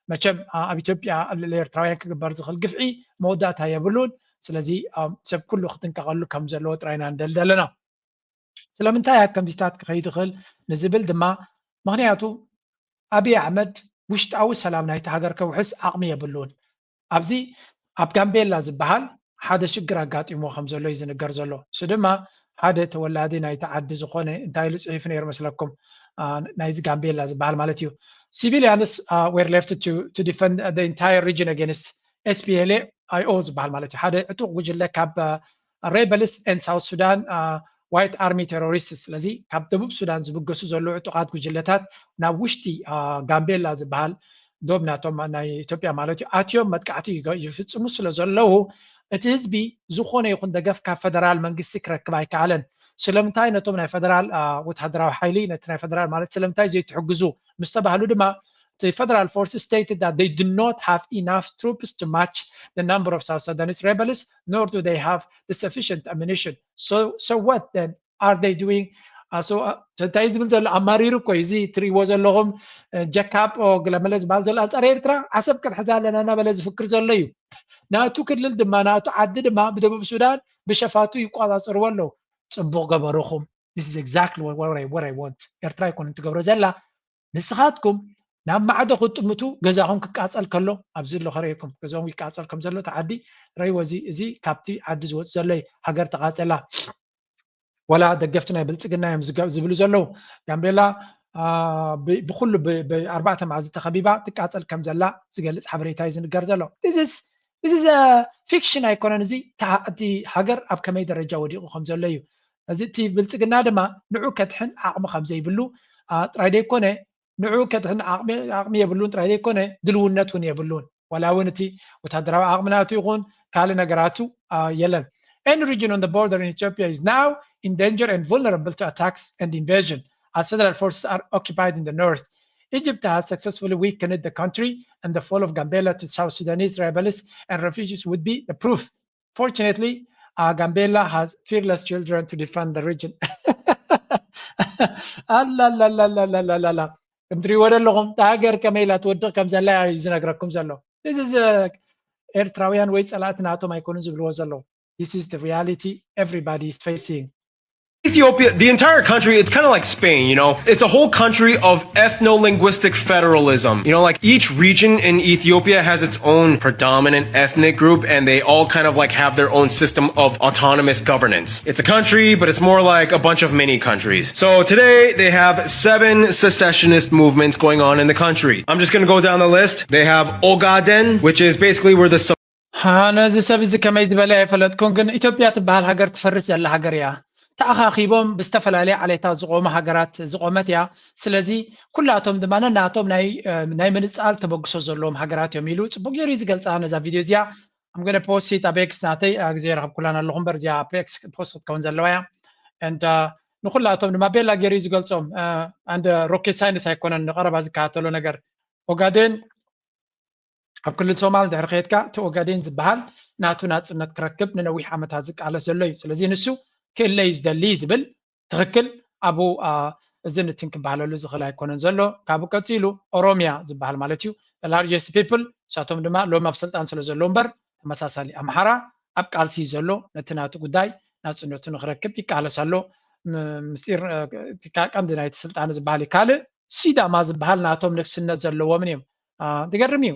መቸም ኣብ ኢትዮጵያ ኣብ ልዕሊ ኤርትራውያን ክግበር ዝኽእል ግፍዒ መወዳእታ የብሉን። ስለዚ ሰብ ኩሉ ክጥንቀቐሉ ከም ዘለዎ ጥራይ ኢና ንደሊ ዘለና። ስለምንታይ ኣብ ከምዚታት ክኸይድ ይኽእል ንዝብል ድማ ምኽንያቱ ኣብይ ኣሕመድ ውሽጣዊ ሰላም ናይቲ ሃገር ከውሕስ ዓቕሚ የብሉን። ኣብዚ ኣብ ጋምቤላ ዝበሃል ሓደ ሽግር ኣጋጢሞ ከም ዘሎ እዩ ዝንገር ዘሎ። እሱ ድማ ሓደ ተወላዲ ናይቲ ዓዲ ዝኾነ እንታይ ኢሉ ጽሒፉ ነይሩ መስለኩም? ናይዚ ጋምቤላ ዝበሃል ማለት እዩ። Civilians were left to defend the entire region against S P L A I O ዝበሃል ማለት እዩ። ሓደ ዕጡቕ ጉጅለ ካብ rebels and South Sudan white army terrorists፣ ስለዚ ካብ ደቡብ ሱዳን ዝብገሱ ዘለዉ ዕጡቓት ጉጅለታት ናብ ውሽጢ ጋምቤላ ዝበሃል ዶብ ናቶም ናይ ኢትዮጵያ ማለት እዩ ኣትዮም መጥቃዕቲ ይፍፅሙ ስለ ዘለዉ እቲ ህዝቢ ዝኾነ ይኹን ደገፍ ካብ ፈደራል መንግስቲ ክረክብ ኣይከኣለን። ስለምንታይ ነቶም ናይ ፈደራል ወታደራዊ ሓይሊ ነቲ ናይ ፈደራል ማለት ስለምንታይ ዘይትሕግዙ ምስ ተባህሉ ድማ the federal forces stated that they do not have enough troops to match the number of South Sudanese rebels, nor do they have the sufficient ammunition. So, so what then are they doing? So እንታይ ዝብል ዘሎ ኣማሪሩ እኮ እዚ ትሪእዎ ዘለኹም ጀካብ ገለመለ ዝበሃል ዘሎ ኣንፃር ኤርትራ ዓሰብ ክንሕዛ ኣለና እናበለ ዝፍክር ዘሎ እዩ። ናቱ ክልል ድማ ናቱ ዓዲ ድማ ብደቡብ ሱዳን ብሸፋቱ ይቆፃፀርዎ ኣለዉ። ፅቡቅ ገበርኹም። This is exactly what I want። ኤርትራ ኣይኮነን ትገብሮ ዘላ። ንስኻትኩም ናብ ማዕዶ ክትጥምቱ ገዛኹም ክቃፀል ከሎ ኣብዚ ኣሎ ከርእየኩም ገዛኹም ይቃፀል ከም ዘሎ እቲ ዓዲ ረይዎ እዚ እዚ ካብቲ ዓዲ ዝወፅ ዘሎ እዩ። ሃገር ተቃፀላ ወላ ደገፍቲ ናይ ብልፅግና እዮም ዝብሉ ዘለዉ። ጋምቤላ ብኩሉ ብኣርባዕተ መዓልቲ ተኸቢባ ትቃፀል ከም ዘላ ዝገልፅ ሓበሬታ እዩ ዝንገር ዘሎ። እዚ ፊክሽን ኣይኮነን። እዚ እቲ ሃገር ኣብ ከመይ ደረጃ ወዲቑ ከም ዘሎ እዩ። እዚ እቲ ብልፅግና ድማ ንዑ ከድሕን ዓቕሚ ከም ዘይብሉ ጥራይ ዘይኮነ ንዑ ከድሕን ዓቕሚ የብሉን ጥራይ ዘይኮነ ድልውነት እውን የብሉን። ዋላ እውን እቲ ወታደራዊ ዓቕሚ ናቱ ይኹን ካልእ ነገራቱ የለን። Any region on the border in Ethiopia is now in danger and vulnerable to attacks and invasion as federal forces are occupied in the north. Egypt has successfully weakened the country and the fall of Gambela to South Sudanese rebels and refugees would be the proof. Fortunately, uh, Gambela has fearless children to defend the region. ኣላላላላላላላ ከምትሪእዎ ዘለኹም እታ ሃገር ከመይ ኢላ ትወድቕ ከም ዘላ እዩ ዝነግረኩም ዘሎ። እዚ ኤርትራውያን ወይ ጸላእቲ ናቶም ኣይኮኑን ዝብልዎ ዘለዉ። This is the reality everybody is facing. Ethiopia, the entire country, it's kind of like Spain, you know? It's a whole country of ethno linguistic federalism. You know, like each region in Ethiopia has its own predominant ethnic group, and they all kind of like have their own system of autonomous governance. It's a country, but it's more like a bunch of mini countries. So today they have seven secessionist movements going on in the country. I'm just gonna go down the list. They have Ogaden, which is basically where the ነዚ ሰብ እዚ ከመይ ዝበለ ኣይፈለጥኩን፣ ግን ኢትዮጵያ ትበሃል ሃገር ትፈርስ ዘላ ሃገር እያ። ተኣኻኺቦም ብዝተፈላለየ ዓሌታት ዝቖሙ ሃገራት ዝቖመት እያ። ስለዚ ኩላቶም ድማ ነናቶም ናይ ምንጻል ተበግሶ ዘለዎም ሃገራት እዮም ኢሉ ጽቡቕ ገይሩ እዩ ዝገልጻ ነዛ ቪድዮ እዚኣ። I'm gonna post it ኣብ ኤክስ ናተይ ግዜ ረኸብኩላን ኣለኹ እምበር እዚኣ ኣብ ኤክስ ፖስት ክትከውን ዘለዋ እያ። And ንኩላቶም ድማ ቤላ ገይሩ እዩ ዝገልጾም። And rocket science ኣይኮነን ንቐረባ ዝከታተሎ ነገር። ኦጋዴን ኣብ ክልል ሶማል እንድሕር ከየድካ እቲ ኦጋዴን ዝበሃል ናቱ ናፅነት ክረክብ ንነዊሕ ዓመታት ዝቃለስ ዘሎ እዩ። ስለዚ ንሱ ክእለ እዩ ዝደሊ ዝብል ትኽክል ኣብኡ እዚ ንትን ክበሃለሉ ዝኽእል ኣይኮነን ዘሎ። ካብኡ ቀፂሉ ኦሮሚያ ዝበሃል ማለት እዩ largest people ንሳቶም ድማ ሎም ኣብ ስልጣን ስለ ዘሎ እምበር ተመሳሳሊ ኣምሓራ ኣብ ቃልሲ እዩ ዘሎ። ነቲ ናቱ ጉዳይ ናፅነቱ ንክረክብ ይቃለስ ኣሎ። ምስጢር ቀንዲ ናይቲ ስልጣን ዝበሃል እዩ። ካልእ ሲዳማ ዝበሃል ናቶም ንግስነት ዘለዎምን እዮም። ትገርም እዩ።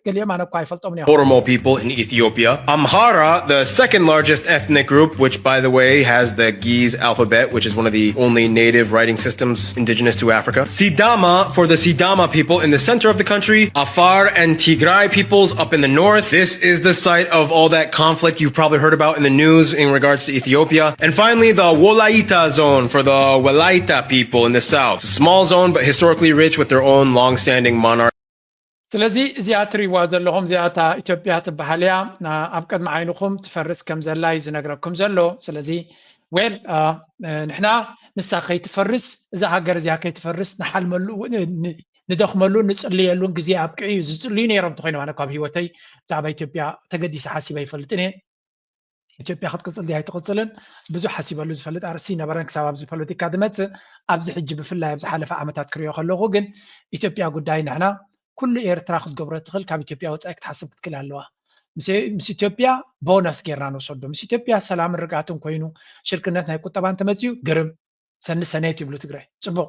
ገሊኦም ኣነ እኳ ኣይፈልጦምን እዮም። Oromo people in Ethiopia. Amhara, the second largest ethnic group, which by the way has the Giz alphabet, which is one of the only native writing systems indigenous to Africa. Sidama for the Sidama people in the center of the country. Afar and Tigray peoples up in the north. This is the site of all that conflict you've probably heard about in the news in regards to Ethiopia. And finally, the Wolaita zone for the Wolaita people in the south. It's a small zone, but historically rich with their own long-standing monarch. ስለዚ እዚኣ ትሪእዋ ዘለኹም እዚኣ እታ ኢትዮጵያ ትበሃል እያ። ኣብ ቅድሚ ዓይንኹም ትፈርስ ከም ዘላ እዩ ዝነግረኩም ዘሎ። ስለዚ ዌል ንሕና ንሳ ከይትፈርስ እዛ ሃገር እዚኣ ከይትፈርስ ንሓልመሉ ንደኽመሉ ንፅልየሉን ግዜ ኣብቅዒ እዩ። ዝፅልዩ ነይሮም እንተኮይኖም ኣነ ካብ ህይወተይ ብዛዕባ ኢትዮጵያ ተገዲሰ ሓሲበ ኣይፈልጥን እየ። ኢትዮጵያ ክትቅፅል ድያ ኣይትቅፅልን ብዙሕ ሓሲበሉ ዝፈልጥ ኣርእስቲ ይነበረን ክሳብ ኣብዚ ፖለቲካ ዝመፅእ ኣብዚ ሕጂ ብፍላይ ኣብ ዝሓለፈ ዓመታት ክሪኦ ከለኹ ግን ኢትዮጵያ ጉዳይ ንሕና ኩሉ ኤርትራ ክትገብሮ ትኽእል ካብ ኢትዮጵያ ወፃኢ ክትሓስብ ክትክእል ኣለዋ። ምስ ኢትዮጵያ ቦነስ ጌርና ንወሰዶ ምስ ኢትዮጵያ ሰላምን ርግኣትን ኮይኑ ሽርክነት ናይ ቁጠባ እንተመፅኡ ግርም ሰኒ ሰነየት ይብሉ ትግራይ ፅቡቅ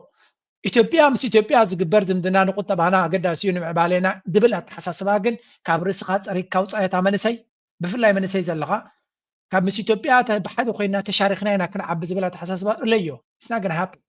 ኢትዮጵያ ምስ ኢትዮጵያ ዝግበር ዝምድና ንቁጠባና ኣገዳሲ እዩ፣ ንምዕባሌና ዝብል ኣተሓሳስባ ግን ካብ ርእስኻ ጸሪግካ ውጻእ። እታ መንእሰይ፣ ብፍላይ መንእሰይ ዘለኻ፣ ካብ ምስ ኢትዮጵያ ተ- ብሓደ ኮይና ተሻሪኽና ኢና ክንዓቢ ዝብል ኣተሓሳስባ እለዮ። It's not gonna happen.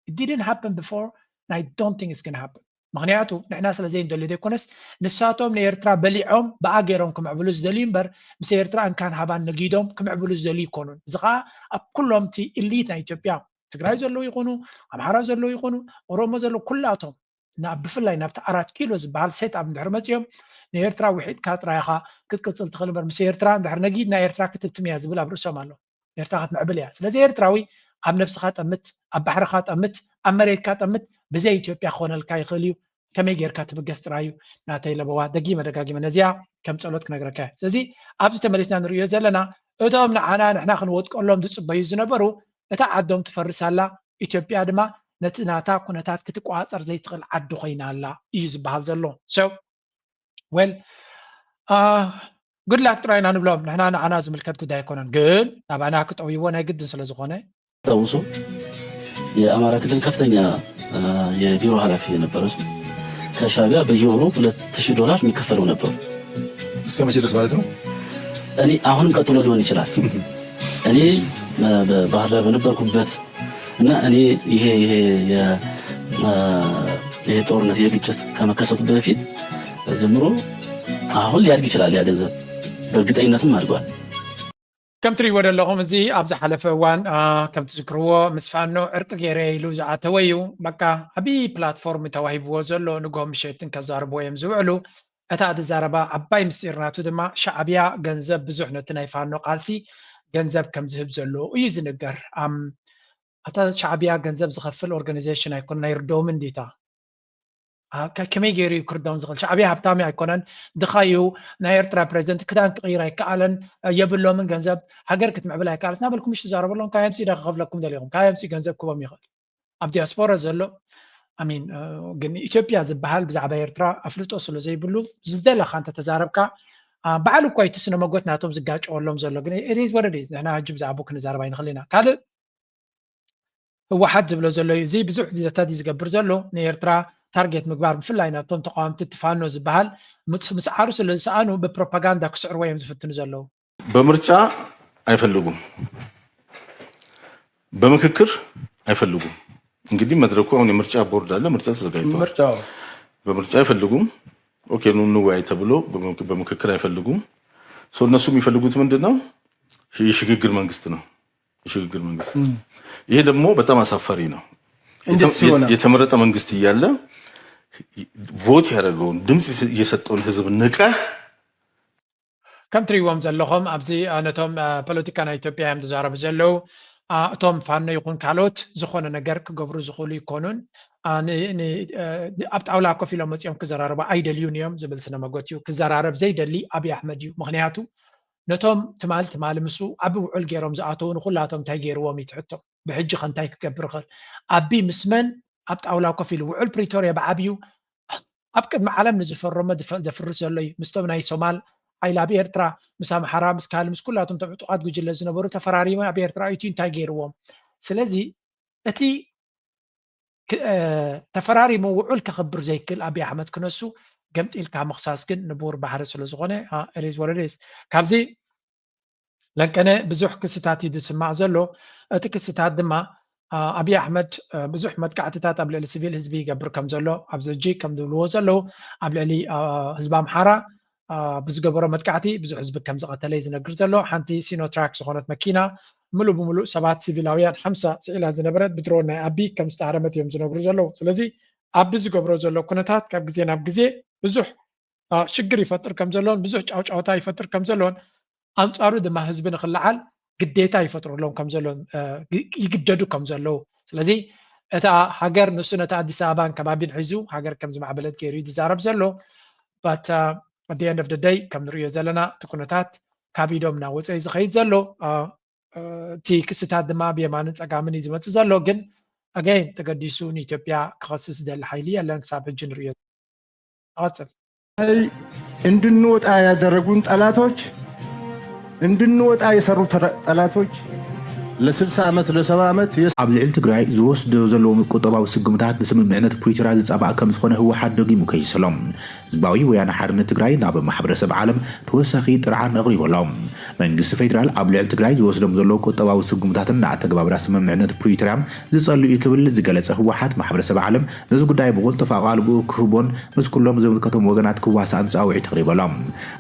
It didn't happen before, and I don't think it's gonna happen. ምክንያቱ ንሕና ስለ ዘይንደሊ ዘይኮነስ፣ ንሳቶም ንኤርትራ በሊዖም ብኣ ገይሮም ክምዕብሉ ዝደልዩ እምበር፣ ምስ ኤርትራ እንካን ሃባን ነጊዶም ክምዕብሉ ዝደልዩ ይኮኑን። እዚ ከዓ ኣብ ኩሎም እቲ ኢሊት ናይ ኢትዮጵያ፣ ትግራይ ዘለዉ ይኹኑ፣ ኣምሓራ ዘለዉ ይኹኑ፣ ኦሮሞ ዘለዉ፣ ኩላቶም ናብ፣ ብፍላይ ናብቲ ኣራት ኪሎ ዝበሃል ሴት ኣፕ እንድሕር መፂኦም፣ ንኤርትራ ውሒጥካ ጥራይ ኢኻ ክትቅፅል ትኽእል እምበር፣ ምስ ኤርትራ እንድሕር ነጊድና ኤርትራ ክትብትም እያ ዝብል ኣብ ርእሶም ኣሎ። ኤርትራ ክትምዕብል እያ። ስለዚ ኤርትራዊ ኣብ ነብስኻ ጠምት፣ ኣብ ባሕርኻ ጠምት፣ ኣብ መሬትካ ጠምት፣ ብዘይ ኢትዮጵያ ክኾነልካ ይኽእል እዩ። ከመይ ጌርካ ትብገስ ጥራይ እዩ ናተይ ለበዋ። ደጊመ ደጋጊመ ነዚኣ ከም ጸሎት ክነግረካ እየ። ስለዚ ኣብዚ ተመሊስና ንርእዮ ዘለና፣ እቶም ንዓና ንሕና ክንወጥቀሎም ዝጽበዩ ዝነበሩ፣ እታ ዓዶም ትፈርስ ኣላ፣ ኢትዮጵያ ድማ ነቲ ናታ ኩነታት ክትቆጻጸር ዘይትኽእል ዓዲ ኮይና ኣላ እዩ ዝበሃል ዘሎ። So well፣ good luck ጥራይ ኢና ንብሎም። ንሕና ንዓና ዝምልከት ጉዳይ ኣይኮነን፣ ግን ናባና ክጠውይዎ ናይ ግድን ስለ ዝኾነ። ታውሶ የአማራ ክልል ከፍተኛ የቢሮ ኃላፊ የነበረ ሰው ከሻቢያ በየወሩ ሁለት ሺህ ዶላር የሚከፈለው ነበሩ። እስከ መቼ ድረስ ማለት ነው? እኔ አሁንም ቀጥሎ ሊሆን ይችላል። እኔ በባህር ዳር በነበርኩበት እና እኔ ይሄ ይሄ ይሄ ጦርነት ይሄ ግጭት ከመከሰቱ በፊት ጀምሮ አሁን ሊያድግ ይችላል። ያ ገንዘብ በእርግጠኝነትም አድጓል። ከም ትሪእዎ ዘለኹም፣ እዚ ኣብ ዝሓለፈ እዋን ከም ትዝክርዎ ምስ ፋኖ ዕርቂ ገይረ ኢሉ ዝኣተወ እዩ። በቃ ዓብዪ ፕላትፎርም ተዋሂብዎ ዘሎ፣ ንግሆ ምሸትን ከዛርብዎ እዮም ዝውዕሉ። እታ ዝዛረባ ዓባይ ምስጢር ናቱ ድማ ሻዕብያ ገንዘብ ብዙሕ ነቲ ናይ ፋኖ ቃልሲ ገንዘብ ከም ዝህብ ዘሎ እዩ ዝንገር። ኣም፣ ኣታ ሻዕብያ ገንዘብ ዝኸፍል ኦርጋናይዜሽን ኣይኮነ፣ ናይ ርዶምን ዲታ ከመይ ገይሩ እዩ ክርዶም ዝኽእል? ሻዕብያ ሃብታሚ ኣይኮነን፣ ድኻ እዩ። ናይ ኤርትራ ፕሬዚደንት ክዳን ክቕይር ኣይከኣለን፣ የብሎምን ገንዘብ፣ ሃገር ክትምዕብል ኣይከኣለት እናበልኩም ምሽ ትዛረበሎም። ካበይ ኣምፂኡ ዳ ክኸፍለኩም ደሊኹም? ካበይ ኣምፂኡ ገንዘብ ክቦም ይኽእል? ኣብ ዲያስፖራ ዘሎ ኣሚን ግን ኢትዮጵያ ዝበሃል ብዛዕባ ኤርትራ ኣፍልጦ ስለ ዘይብሉ ዝደለኻ እንተተዛረብካ በዓል እኳ እቲ ስነ መጎት ናቶም ዝጋጨወሎም ዘሎ ግን it is what it is። ንሕና ሕጂ ብዛዕባኡ ክንዛረብ ኣይንኽእል ኢና። ካልእ ህወሓት ዝብሎ ዘሎ እዩ። እዚ ብዙሕ ዲታታት እዩ ዝገብር ዘሎ ንኤርትራ ታርጌት ምግባር፣ ብፍላይ ናብቶም ተቃወምቲ እቲ ፋኖ ዝበሃል ምስ- ምስዓሩ ስለ ዝሰኣኑ ብፕሮፓጋንዳ ክስዕርዎ እዮም ዝፍትኑ ዘለዉ። በምርጫ አይፈልጉም፣ በምክክር አይፈልጉም። እንግዲህ መድረኩ አሁን የምርጫ ቦርድ አለ፣ ምርጫ ተዘጋጅቷል። ምርጫው በምርጫ አይፈልጉም። ኦኬ ኑ እንወያይ ተብሎ በምክ- በምክክር አይፈልጉም። ሶ እነሱ የሚፈልጉት ምንድን ነው? ሽ- የሽግግር መንግስት ነው። የሽግግር መንግስት። ይሄ ደግሞ በጣም አሳፋሪ ነው። እንዴት የተ- ሲሆን? የተመረጠ መንግስት እያለ ቮት ያደረገውን ድምፅ የሰጠውን ህዝብ ንቀህ ከም ትሪእዎም ዘለኹም ኣብዚ አ፣ ነቶም አ፣ ፖለቲካ ናይ ኢትዮጵያ እዮም ዝዛረቡ ዘለዉ። አ፣ እቶም ፋኖ ይኹን ካልኦት ዝኾነ ነገር ክገብሩ ዝኽእሉ ይኮኑን። አ፣ ን- ን- አ፣ ኣብ ጣውላ ኮፍ ኢሎም መፂኦም ክዘራረቡ ኣይደልዩን እዮም ዝብል ስነ መጎት እዩ። ክዘራረብ ዘይደሊ ኣብይ ኣሕመድ እዩ። ምክንያቱ ነቶም ትማል ትማል ምስኡ ዓቢ ውዕል ገይሮም ዝኣተዉ ንኩላቶም እንታይ ገይርዎም እዩ ትሕቶ። ብሕጂ ከ እንታይ ክገብር ይኽእል? ኣቢ ምስ መን ኣብ ጣውላ ኮፍ ኢሉ? ውዕል ፕሪቶርያ ብዓብዩ ኣብ ቅድሚ ዓለም ንዝፈረሞ ዝፈ- ዘፍርስ ዘሎ እዩ። ምስቶም ናይ ሶማል ሓይሊ ኣብ ኤርትራ፣ ምስ ኣምሓራ፣ ምስ ካልእ፣ ምስ ኩላቶም ቶም ዕጡቓት ጉጅለ ዝነበሩ ተፈራሪሙ ኣብ ኤርትራ ኣእትዩ እንታይ ገይርዎም? ስለዚ እቲ ክ- እ፣ ተፈራሪሙ ውዑል ከኽብር ዘይክእል ኣብይ ኣሕመድ ክነሱ ገምጢልካ ምኽሳስ ግን ንቡር ባህሪ ስለ ዝኾነ it is what it is። ካብዚ ለንቀነ ብዙሕ ክስታት እዩ ዝስማዕ ዘሎ። እቲ ክስታት ድማ አ፣ ኣብይ ኣሕመድ አ፣ ብዙሕ መጥቃዕትታት ኣብ ልዕሊ ሲቪል ህዝቢ ይገብር ከም ዘሎ ኣብዚ ሕጂ ከም ዝብልዎ ዘለዉ ኣብ ልዕሊ አ፣ ህዝቢ ኣምሓራ አ፣ ብዝገበሮ መጥቃዕቲ ብዙሕ ህዝቢ ከም ዝቐተለ እዩ ዝነግር ዘሎ። ሓንቲ ሲኖትራክ ዝኾነት መኪና ምሉእ ብምሉእ ሰባት ሲቪላውያን ሓምሳ ስዒላ ዝነበረት ብድሮን ናይ ኣቢ ከም ዝተሃረመት እዮም ዝነግሩ ዘለዉ። ስለዚ ኣቢ ዝገብሮ ዘሎ ኩነታት ካብ ግዜ ናብ ግዜ ብዙሕ አ፣ ሽግር ይፈጥር ከም ዘሎን ብዙሕ ጫውጫውታ ይፈጥር ከም ዘሎን ኣንጻሩ ድማ ህዝቢ ንክለዓል ግዴታ ይፈጥሩሎም ከም ዘሎን አ፣ ግ- ይግደዱ ከም ዘለዉ። ስለዚ እታ ሃገር ንሱ ነቲ ኣዲስ ኣበባን ከባቢን ሒዙ ሃገር ከም ዝማዕበለት ገይሩ እዩ ዝዛረብ ዘሎ። But at the end of the day ከም ንሪኦ ዘለና እቲ ኩነታት ካብ ኢዶም እናወፀ እዩ ዝኸይድ ዘሎ። አ፣ አ፣ እቲ ክስታት ድማ ብየማንን ፀጋምን እዩ ዝመፅእ ዘሎ። ግን ኣገይን ተገዲሱ ንኢትዮጵያ ክኸስስ ዝደሊ ሓይሊ የለን ክሳብ ሕጂ ንሪኦ። ቀፅል። እንድንወጣ ያደረጉን ጠላቶች፣ እንድንወጣ የሰሩ ተረ- ጠላቶች ለ60 ዓመት፣ ለ70 ዓመት የስ- ኣብ ልዕሊ ትግራይ ዝወስዶ ዘለዎም ቁጠባዊ ስጉምታት ንስምምዕነት ፕሪቶርያ ዝጻባእ ከም ዝኾነ ህወሓት ደጊሙ ከይሰሎም። ህዝባዊ ወያነ ሓርነት ትግራይ ናብ ማሕበረሰብ ዓለም ተወሳኺ ጥርዓን ኣቕሪቡ ኣሎ። መንግስቲ ፌዴራል ኣብ ልዕሊ ትግራይ ዝወስዶም ዘለዉ ቁጠባዊ ስጉምታትን ንኣተግባብራ ስምምዕነት ፕሪቶርያ ዝጸሉ እዩ ክብል ዝገለጸ ህወሓት፣ ማሕበረሰብ ዓለም ነዚ ጉዳይ ብቕልጡፍ ኣቓልቦ ክህቦን ምስ ኩሎም ዝምልከቶም ወገናት ክዋሳእን ጻውዒት ኣቕሪቡ ኣሎ።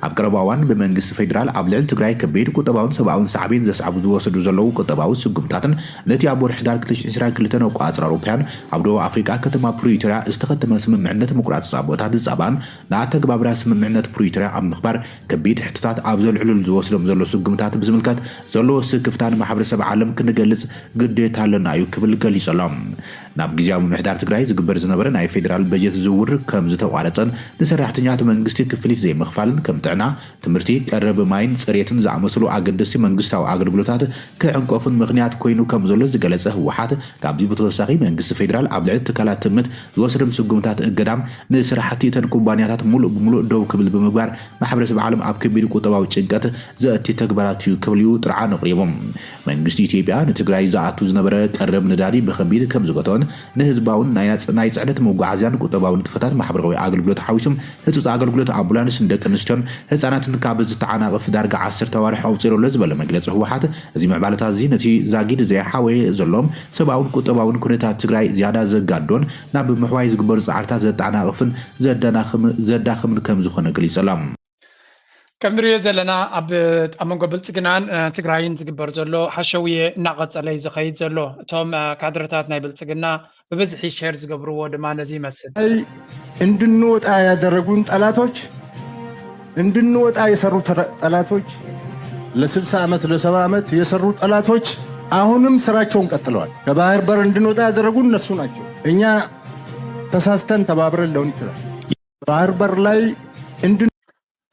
ኣብ ቀረባ እዋን ብመንግስቲ ፌዴራል ኣብ ልዕሊ ትግራይ ከቢድ ቁጠባውን ሰብኣውን ሳዕቤን ዘስዕቡ ዝወሰዱ ዘለዉ ቁጠባዊ ስጉምታትን ነቲ ኣብ ወርሒ ሕዳር ክልተ ሽሕን ዕስራን ክልተን ኣቆጻጽራ ኣውሮፓውያን ኣብ ደቡብ ኣፍሪቃ ከተማ ፕሪቶርያ ዝተኸተመ ስምምዕነት ምቁራጽ ጻቦታት ዝጻባእን ንኣተግባብራ ስምምዕነት ፕሪቶርያ ኣብ ምኽባር ከቢድ ሕቶታት ኣብ ዘልዕሉሉ ዝወስዶም ዘሎ ስጉምታት ብዝምልከት ዘለዎ ስክፍታ ንማሕበረሰብ ዓለም ክንገልጽ ግዴታ ኣለና እዩ ክብል ገሊጹ ኣሎ። ናብ ግዝያዊ ምምሕዳር ትግራይ ዝግበር ዝነበረ ናይ ፌዴራል በጀት ዝውውር ከም ዝተቋረጸን ንሰራሕተኛታት መንግስቲ ክፍሊት ዘይምኽፋልን ከም ጥዕና፣ ትምህርቲ፣ ቀረብ ማይን ጽሬትን ዝኣመሰሉ ኣገደስቲ መንግስታዊ ኣገልግሎታት ክዕንቀፉን ምኽንያት ኮይኑ ከም ዘሎ ዝገለጸ ህወሓት፣ ካብዚ ብተወሳኺ መንግስቲ ፌዴራል ኣብ ልዕሊ ትካላት ትምት ዝወሰዶም ስጉምታት እገዳም ንስራሕቲ እተን ኩባንያታት ሙሉእ ብሙሉእ ደው ክብል ብምግባር ማሕበረሰብ ዓለም ኣብ ከቢድ ቁጠባዊ ጭንቀት ዘእቲ ተግባራት እዩ ክብል እዩ ጥርዓን ኣቕሪቡ። መንግስቲ ኢትዮጵያ ንትግራይ ዝኣቱ ዝነበረ ቀረብ ነዳዲ ብከቢድ ከም ዝገትኦን ንህዝባውን ናይ ናጽ-፣ ናይ ጽዕነት መጓዓዝያን ቁጠባዊ ንጥፈታት ማሕበራዊ ኣገልግሎት ሓዊሱም ህጹጽ ኣገልግሎት ኣምቡላንስ ንደቂ ኣንስትዮን ህጻናትን ካብ ዝተዓናቕፍ ዳርጋ ዓሰርተ ኣዋርሕ ኣቑጺሩ ኣሎ ዝበለ መግለጺ ህወሓት፣ እዚ ምዕባለታት እዚ ነቲ ዛጊድ ዘይሓወየ ዘሎን ሰብኣውን ቁጠባውን ኩነታት ትግራይ ዝያዳ ዘጋድዶን ናብ ምሕዋይ ዝግበሩ ጻዕርታት ዘተዓናቕፍን ዘዳናኽም-፣ ዘዳኽምን ከም ዝኾነ ገሊጹ ኣሎ። ከም ንሪኦ ዘለና ኣብ፣ ኣብ መንጎ ብልጽግናን፣ እ፣ ትግራይን ዝግበር ዘሎ ሓሸውየ እናቐጸለ እዩ ዝኸይድ ዘሎ። እቶም፣ እ፣ ካድረታት ናይ ብልጽግና ብብዝሒ ሼር ዝገብርዎ ድማ ነዚ ይመስል። አይ፣ እንድንወጣ ያደረጉን ጠላቶች፣ እንድንወጣ የሰሩ ተረ-፣ ጠላቶች፣ ለ60 ዓመት፣ ለ70 ዓመት የሰሩ ጠላቶች አሁንም ስራቸውን ቀጥለዋል። ከባህር በር እንድንወጣ ያደረጉን እነሱ ናቸው። እኛ ተሳስተን ተባብረን ሊሆን ይችላል። ባህር በር ላይ እንድን-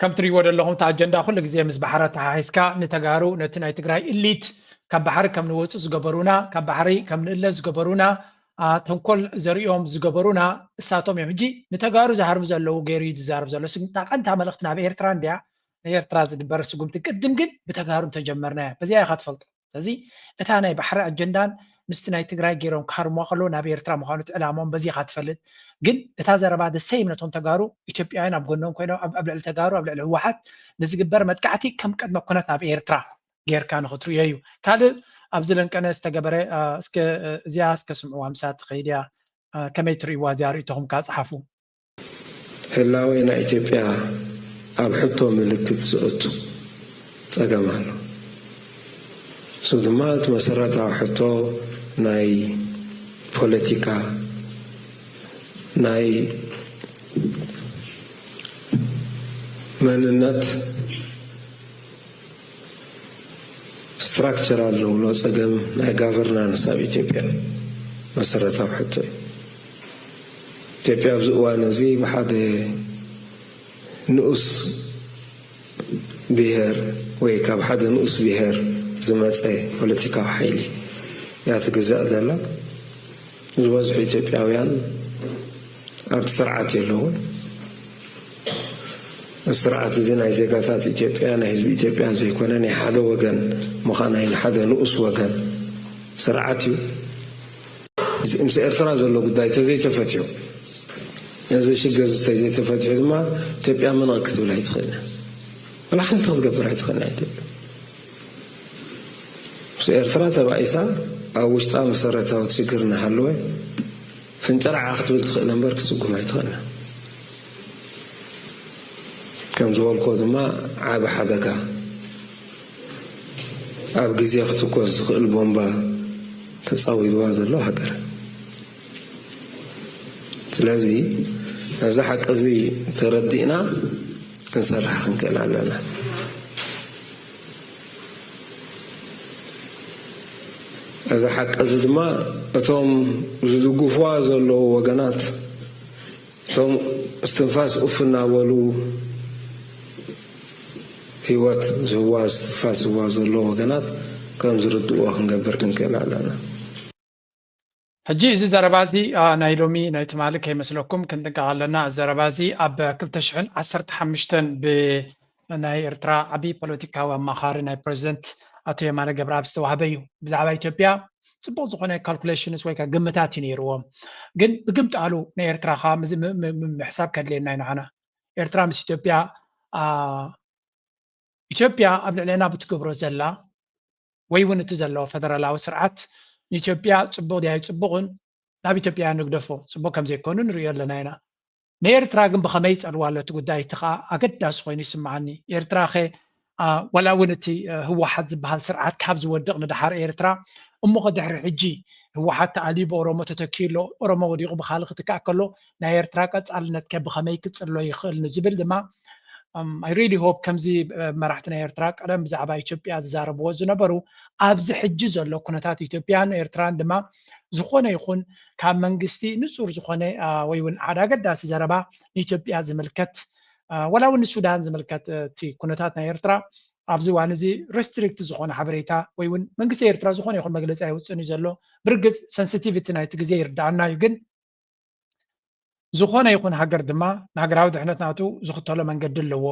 ከም ትሪእዎ ዘለኹም፣ እቲ ኣጀንዳ ኩሉ ግዜ ምስ ባሕሪ ኣተሓሒዝካ ንተጋሩ፣ ነቲ ናይ ትግራይ ኢሊት ካብ ባሕሪ ከም ንወፁ ዝገበሩና፣ ካብ ባሕሪ ከም ንእለ ዝገበሩና፣ አ፣ ተንኮል ዘርእዮም ዝገበሩና እሳቶም እዮም። ሕጂ ንተጋሩ ዝሃርሙ ዘለዉ ገይሩ እዩ ዝዛረብ ዘሎ። ስግ-፣ እታ ቀንታ መልእኽቲ ናብ ኤርትራ እንድያ፣ ንኤርትራ ዝግበር ስጉምቲ ቅድም ግን ብተጋሩ እንተጀመርናያ፣ በዚኣ ኢኻ ትፈልጦ። ስለዚ እታ ናይ ባሕሪ ኣጀንዳን ምስቲ ናይ ትግራይ ገይሮም ክሃርሙዋ ከለዉ ናብ ኤርትራ ምዃኑ እቲ ዕላማኦም በዚ ኢኻ ትፈልጥ። ግን እታ ዘረባ the same ነቶም ተጋሩ ኢትዮጵያውያን ኣብ ጎኖም ኮይኖም ኣብ፣ ኣብ ልዕሊ ተጋሩ፣ ኣብ ልዕሊ ህወሓት ንዝግበር መጥቃዕቲ ከም ቅድመ ኩነት ናብ ኤርትራ ጌርካ ንኽትርእዮ እዩ። ካልእ ኣብዚ ለንቀነ ዝተገበረ፣ አ፣ እስከ፣ እ፣ እዚኣ እስከ ስምዕዋ፣ ምሳት ትኸይድ እያ። አ፣ ከመይ ትርእይዋ እዚኣ ርእይቶኹም ከኣ ጸሓፉ። ህላዌ ናይ ኢትዮጵያ ኣብ ሕቶ ምልክት ዘእቱ ጸገም ኣሎ። እሱ ድማ እቲ መሰረታዊ ሕቶ ናይ ፖለቲካ፣ ናይ መንነት፣ ስትራክቸራል ንብሎ ጸገም ናይ ጋቨርናንስ ኣብ ኢትዮጵያ መሰረታዊ ሕቶ እዩ። ኢትዮጵያ ኣብዚ እዋን እዚ ብሓደ ንኡስ ብሄር ወይ ካብ ሓደ ንኡስ ብሄር ዝመጸ ፖለቲካዊ ሓይሊ እያ ትግዛእ ዘላ። ዝበዝሑ ኢትዮጵያውያን ኣብቲ ስርዓት የለውን። እዚ ስርዓት እዚ ናይ ዜጋታት ኢትዮጵያ፣ ናይ ህዝቢ ኢትዮጵያ ዘይኮነ፣ ናይ ሓደ ወገን ምዃን፣ ናይ ሓደ ንኡስ ወገን ስርዓት እዩ። ምስ ኤርትራ ዘሎ ጉዳይ ተዘይተፈትዩ፣ እዚ ሽግር እዚ ተዘይተፈትሑ ድማ ኢትዮጵያ ምንቕ ክትብል ኣይትኽእልን። ወላ ሓንቲ ክትገብር ኣይትኽእልን ኢትዮጵያ። ምስ ኤርትራ ተባኢሳ ኣብ ውሽጣ መሰረታዊ ሽግር እናሃለወ ፍንጭርዓ ክትብል ትኽእል እምበር ክትስጉም ኣይትኽእልን። ከም ዝበልኮ ድማ ዓቢ ሓደጋ፣ ኣብ ግዜ ክትኮስ ዝኽእል ቦምባ ተጻዊድዋ ዘሎ ሃገር። ስለዚ ነዚ ሓቂ እዚ ተረዲእና ክንሰርሕ ክንክእል ኣለና። እዚ ሓቂ እዚ ድማ እቶም ዝድግፍዋ ዘለዉ ወገናት፣ እቶም እስትንፋስ ኡፍ እናበሉ ህይወት ዝህዋ፣ እስትንፋስ ዝህዋ ዘለዉ ወገናት ከም ዝርድእዎ ክንገብር ክንክእል ኣለና። ሕጂ እዚ ዘረባ እዚ፣ አ፣ ናይ ሎሚ ናይ ትማሊ ከይመስለኩም ክንጥንቀቕ ኣለና። እዚ ዘረባ እዚ ኣብ ክልተ ሽሕን ዓሰርተ ሓሙሽተን ብናይ ኤርትራ ዓቢ ፖለቲካዊ ኣማኻሪ ናይ ፕረዚደንት ኣቶ የማነ ገብረኣብ ዝተዋህበ እዩ። ብዛዕባ ኢትዮጵያ ጽቡቕ ዝኾነ ካልኩሌሽንስ ወይ ግምታት እዩ ነይርዎም። ግን ብግምጣሉ ንኤርትራ ከ ምሕሳብ ከድልየና እዩ ንዓና። ኤርትራ ምስ ኢትዮጵያ ኢትዮጵያ ኣብ ልዕሌና ብትገብሮ ዘላ ወይ እውን እቲ ዘሎ ፈደራላዊ ስርዓት ንኢትዮጵያ ጽቡቕ ድያ ኣይጽቡቕን፣ ናብ ኢትዮጵያ ንግደፎ፣ ጽቡቕ ከም ዘይኮኑ ንርእዮ ኣለና ኢና። ንኤርትራ ግን ብኸመይ ይጸልዋ ኣሎ እቲ ጉዳይ፣ እቲ ኸኣ ኣገዳሲ ኮይኑ ይስምዓኒ። ኤርትራ ኸ ዋላ እውን እቲ ህወሓት ዝበሃል ስርዓት ካብ ዝወድቕ ንደሓር ኤርትራ እሞ ኸ ድሕሪ ሕጂ ህወሓት ተኣልዩ ብኦሮሞ ተተኪኡ ኣሎ፣ ኦሮሞ ወዲቑ ብኻልእ ክትካእ ከሎ ናይ ኤርትራ ቀጻልነት ከ ብኸመይ ክጽሎ ይኽእል ንዝብል ድማ I really hope ከምዚ መራሕቲ ናይ ኤርትራ ቀደም ብዛዕባ ኢትዮጵያ ዝዛረብዎ ዝነበሩ ኣብዚ ሕጂ ዘሎ ኩነታት ኢትዮጵያን ኤርትራን ድማ ዝኾነ ይኹን ካብ መንግስቲ ንጹር ዝኾነ ወይ እውን ሓደ ኣገዳሲ ዘረባ ንኢትዮጵያ ዝምልከት ወላ እውን ንሱዳን ዝምልከት እቲ ኩነታት ናይ ኤርትራ ኣብዚ እዋን እዚ ሪስትሪክት ዝኾነ ሓበሬታ ወይ እውን መንግስቲ ኤርትራ ዝኾነ ይኹን መግለፂ ኣይወፅን እዩ ዘሎ። ብርግፅ ሰንሲቲቪቲ ናይቲ ግዜ ይርዳኣና እዩ፣ ግን ዝኾነ ይኹን ሃገር ድማ ንሃገራዊ ድሕነት ናቱ ዝኽተሎ መንገዲ ኣለዎ።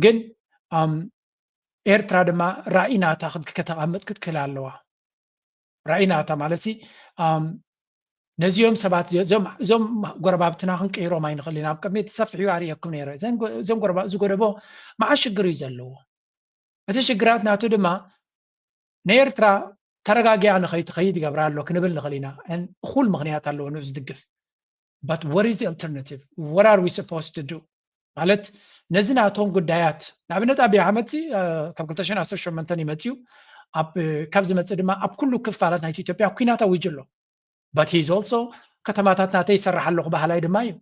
ግን ኤርትራ ድማ ራእይ ናታ ከተቐምጥ ክትክእል ኣለዋ። ራእይ ናታ ማለት ሲ ነዚኦም ሰባት እዞም ጎረባብትና ክንቀይሮም ኣይንኽእል ኢና። ኣብ ቅድሚ እቲ ሰፊሕ እዩ ኣርእየኩም ነይረ። እዞም ጎረባ እዚ ጎደቦ መዓ ሽግር እዩ ዘለዎ። እቲ ሽግራት ናቱ ድማ ንኤርትራ ተረጋጊያ ንኸይትኸይድ ይገብራ ኣሎ ክንብል ንኽእል ኢና። እኹል ምኽንያት ኣለዎ ንኡ ዝድግፍ። But what is the alternative? What are we supposed to do? ማለት ነዚ ናቶም ጉዳያት ንኣብነት ኣብይ ኣሕመድ ካብ ክልተ ሽሕን ዓሰርተ ሸሞንተን ይመፅዩ ካብ ዝመፅእ ድማ ኣብ ኩሉ ክፋላት ናይቲ ኢትዮጵያ ኩናት ኣዊጁ ኣሎ። But he's also ከተማታት ናተይ ይሰርሕ ኣለኹ በሃላይ ድማ እዩ።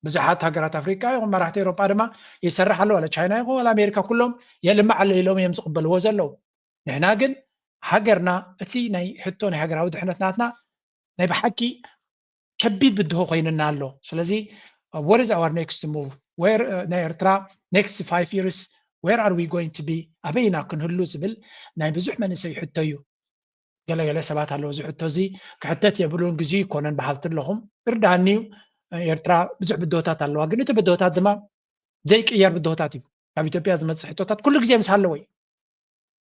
ብዙሓት ሃገራት ኣፍሪቃ ይኹን መራሕቲ ኤውሮጳ ድማ ይሰርሕ ኣለዉ ኣለ ቻይና ይኹን ኣሜሪካ ኩሎም የልምዕ ኣሎ ኢሎም እዮም ዝቕበልዎ ዘለዉ። ንሕና ግን ሃገርና እቲ ናይ ሕቶ ናይ ሃገራዊ ድሕነት ናትና ናይ ብሓቂ ከቢድ ብድሆ ኮይንና ኣሎ። ስለዚ what is our next move? ናይ ኤርትራ next five years where are we going to be? ኣበይና ክንህሉ ዝብል ናይ ብዙሕ መንእሰይ ሕቶ እዩ። ገለገለ ሰባት ኣለዉ እዚ ሕቶ እዚ ክሕተት የብሉን፣ ግዜ ይኮነን በሃልቲ ኣለኹም። ይርዳኣኒ እዩ። ኤርትራ ብዙሕ ብድሆታት ኣለዋ፣ ግን እቲ ብድሆታት ድማ ዘይቅየር ብድሆታት እዩ። ካብ ኢትዮጵያ ዝመፅእ ሕቶታት ኩሉ ግዜ ምስ ሃለወ እዩ።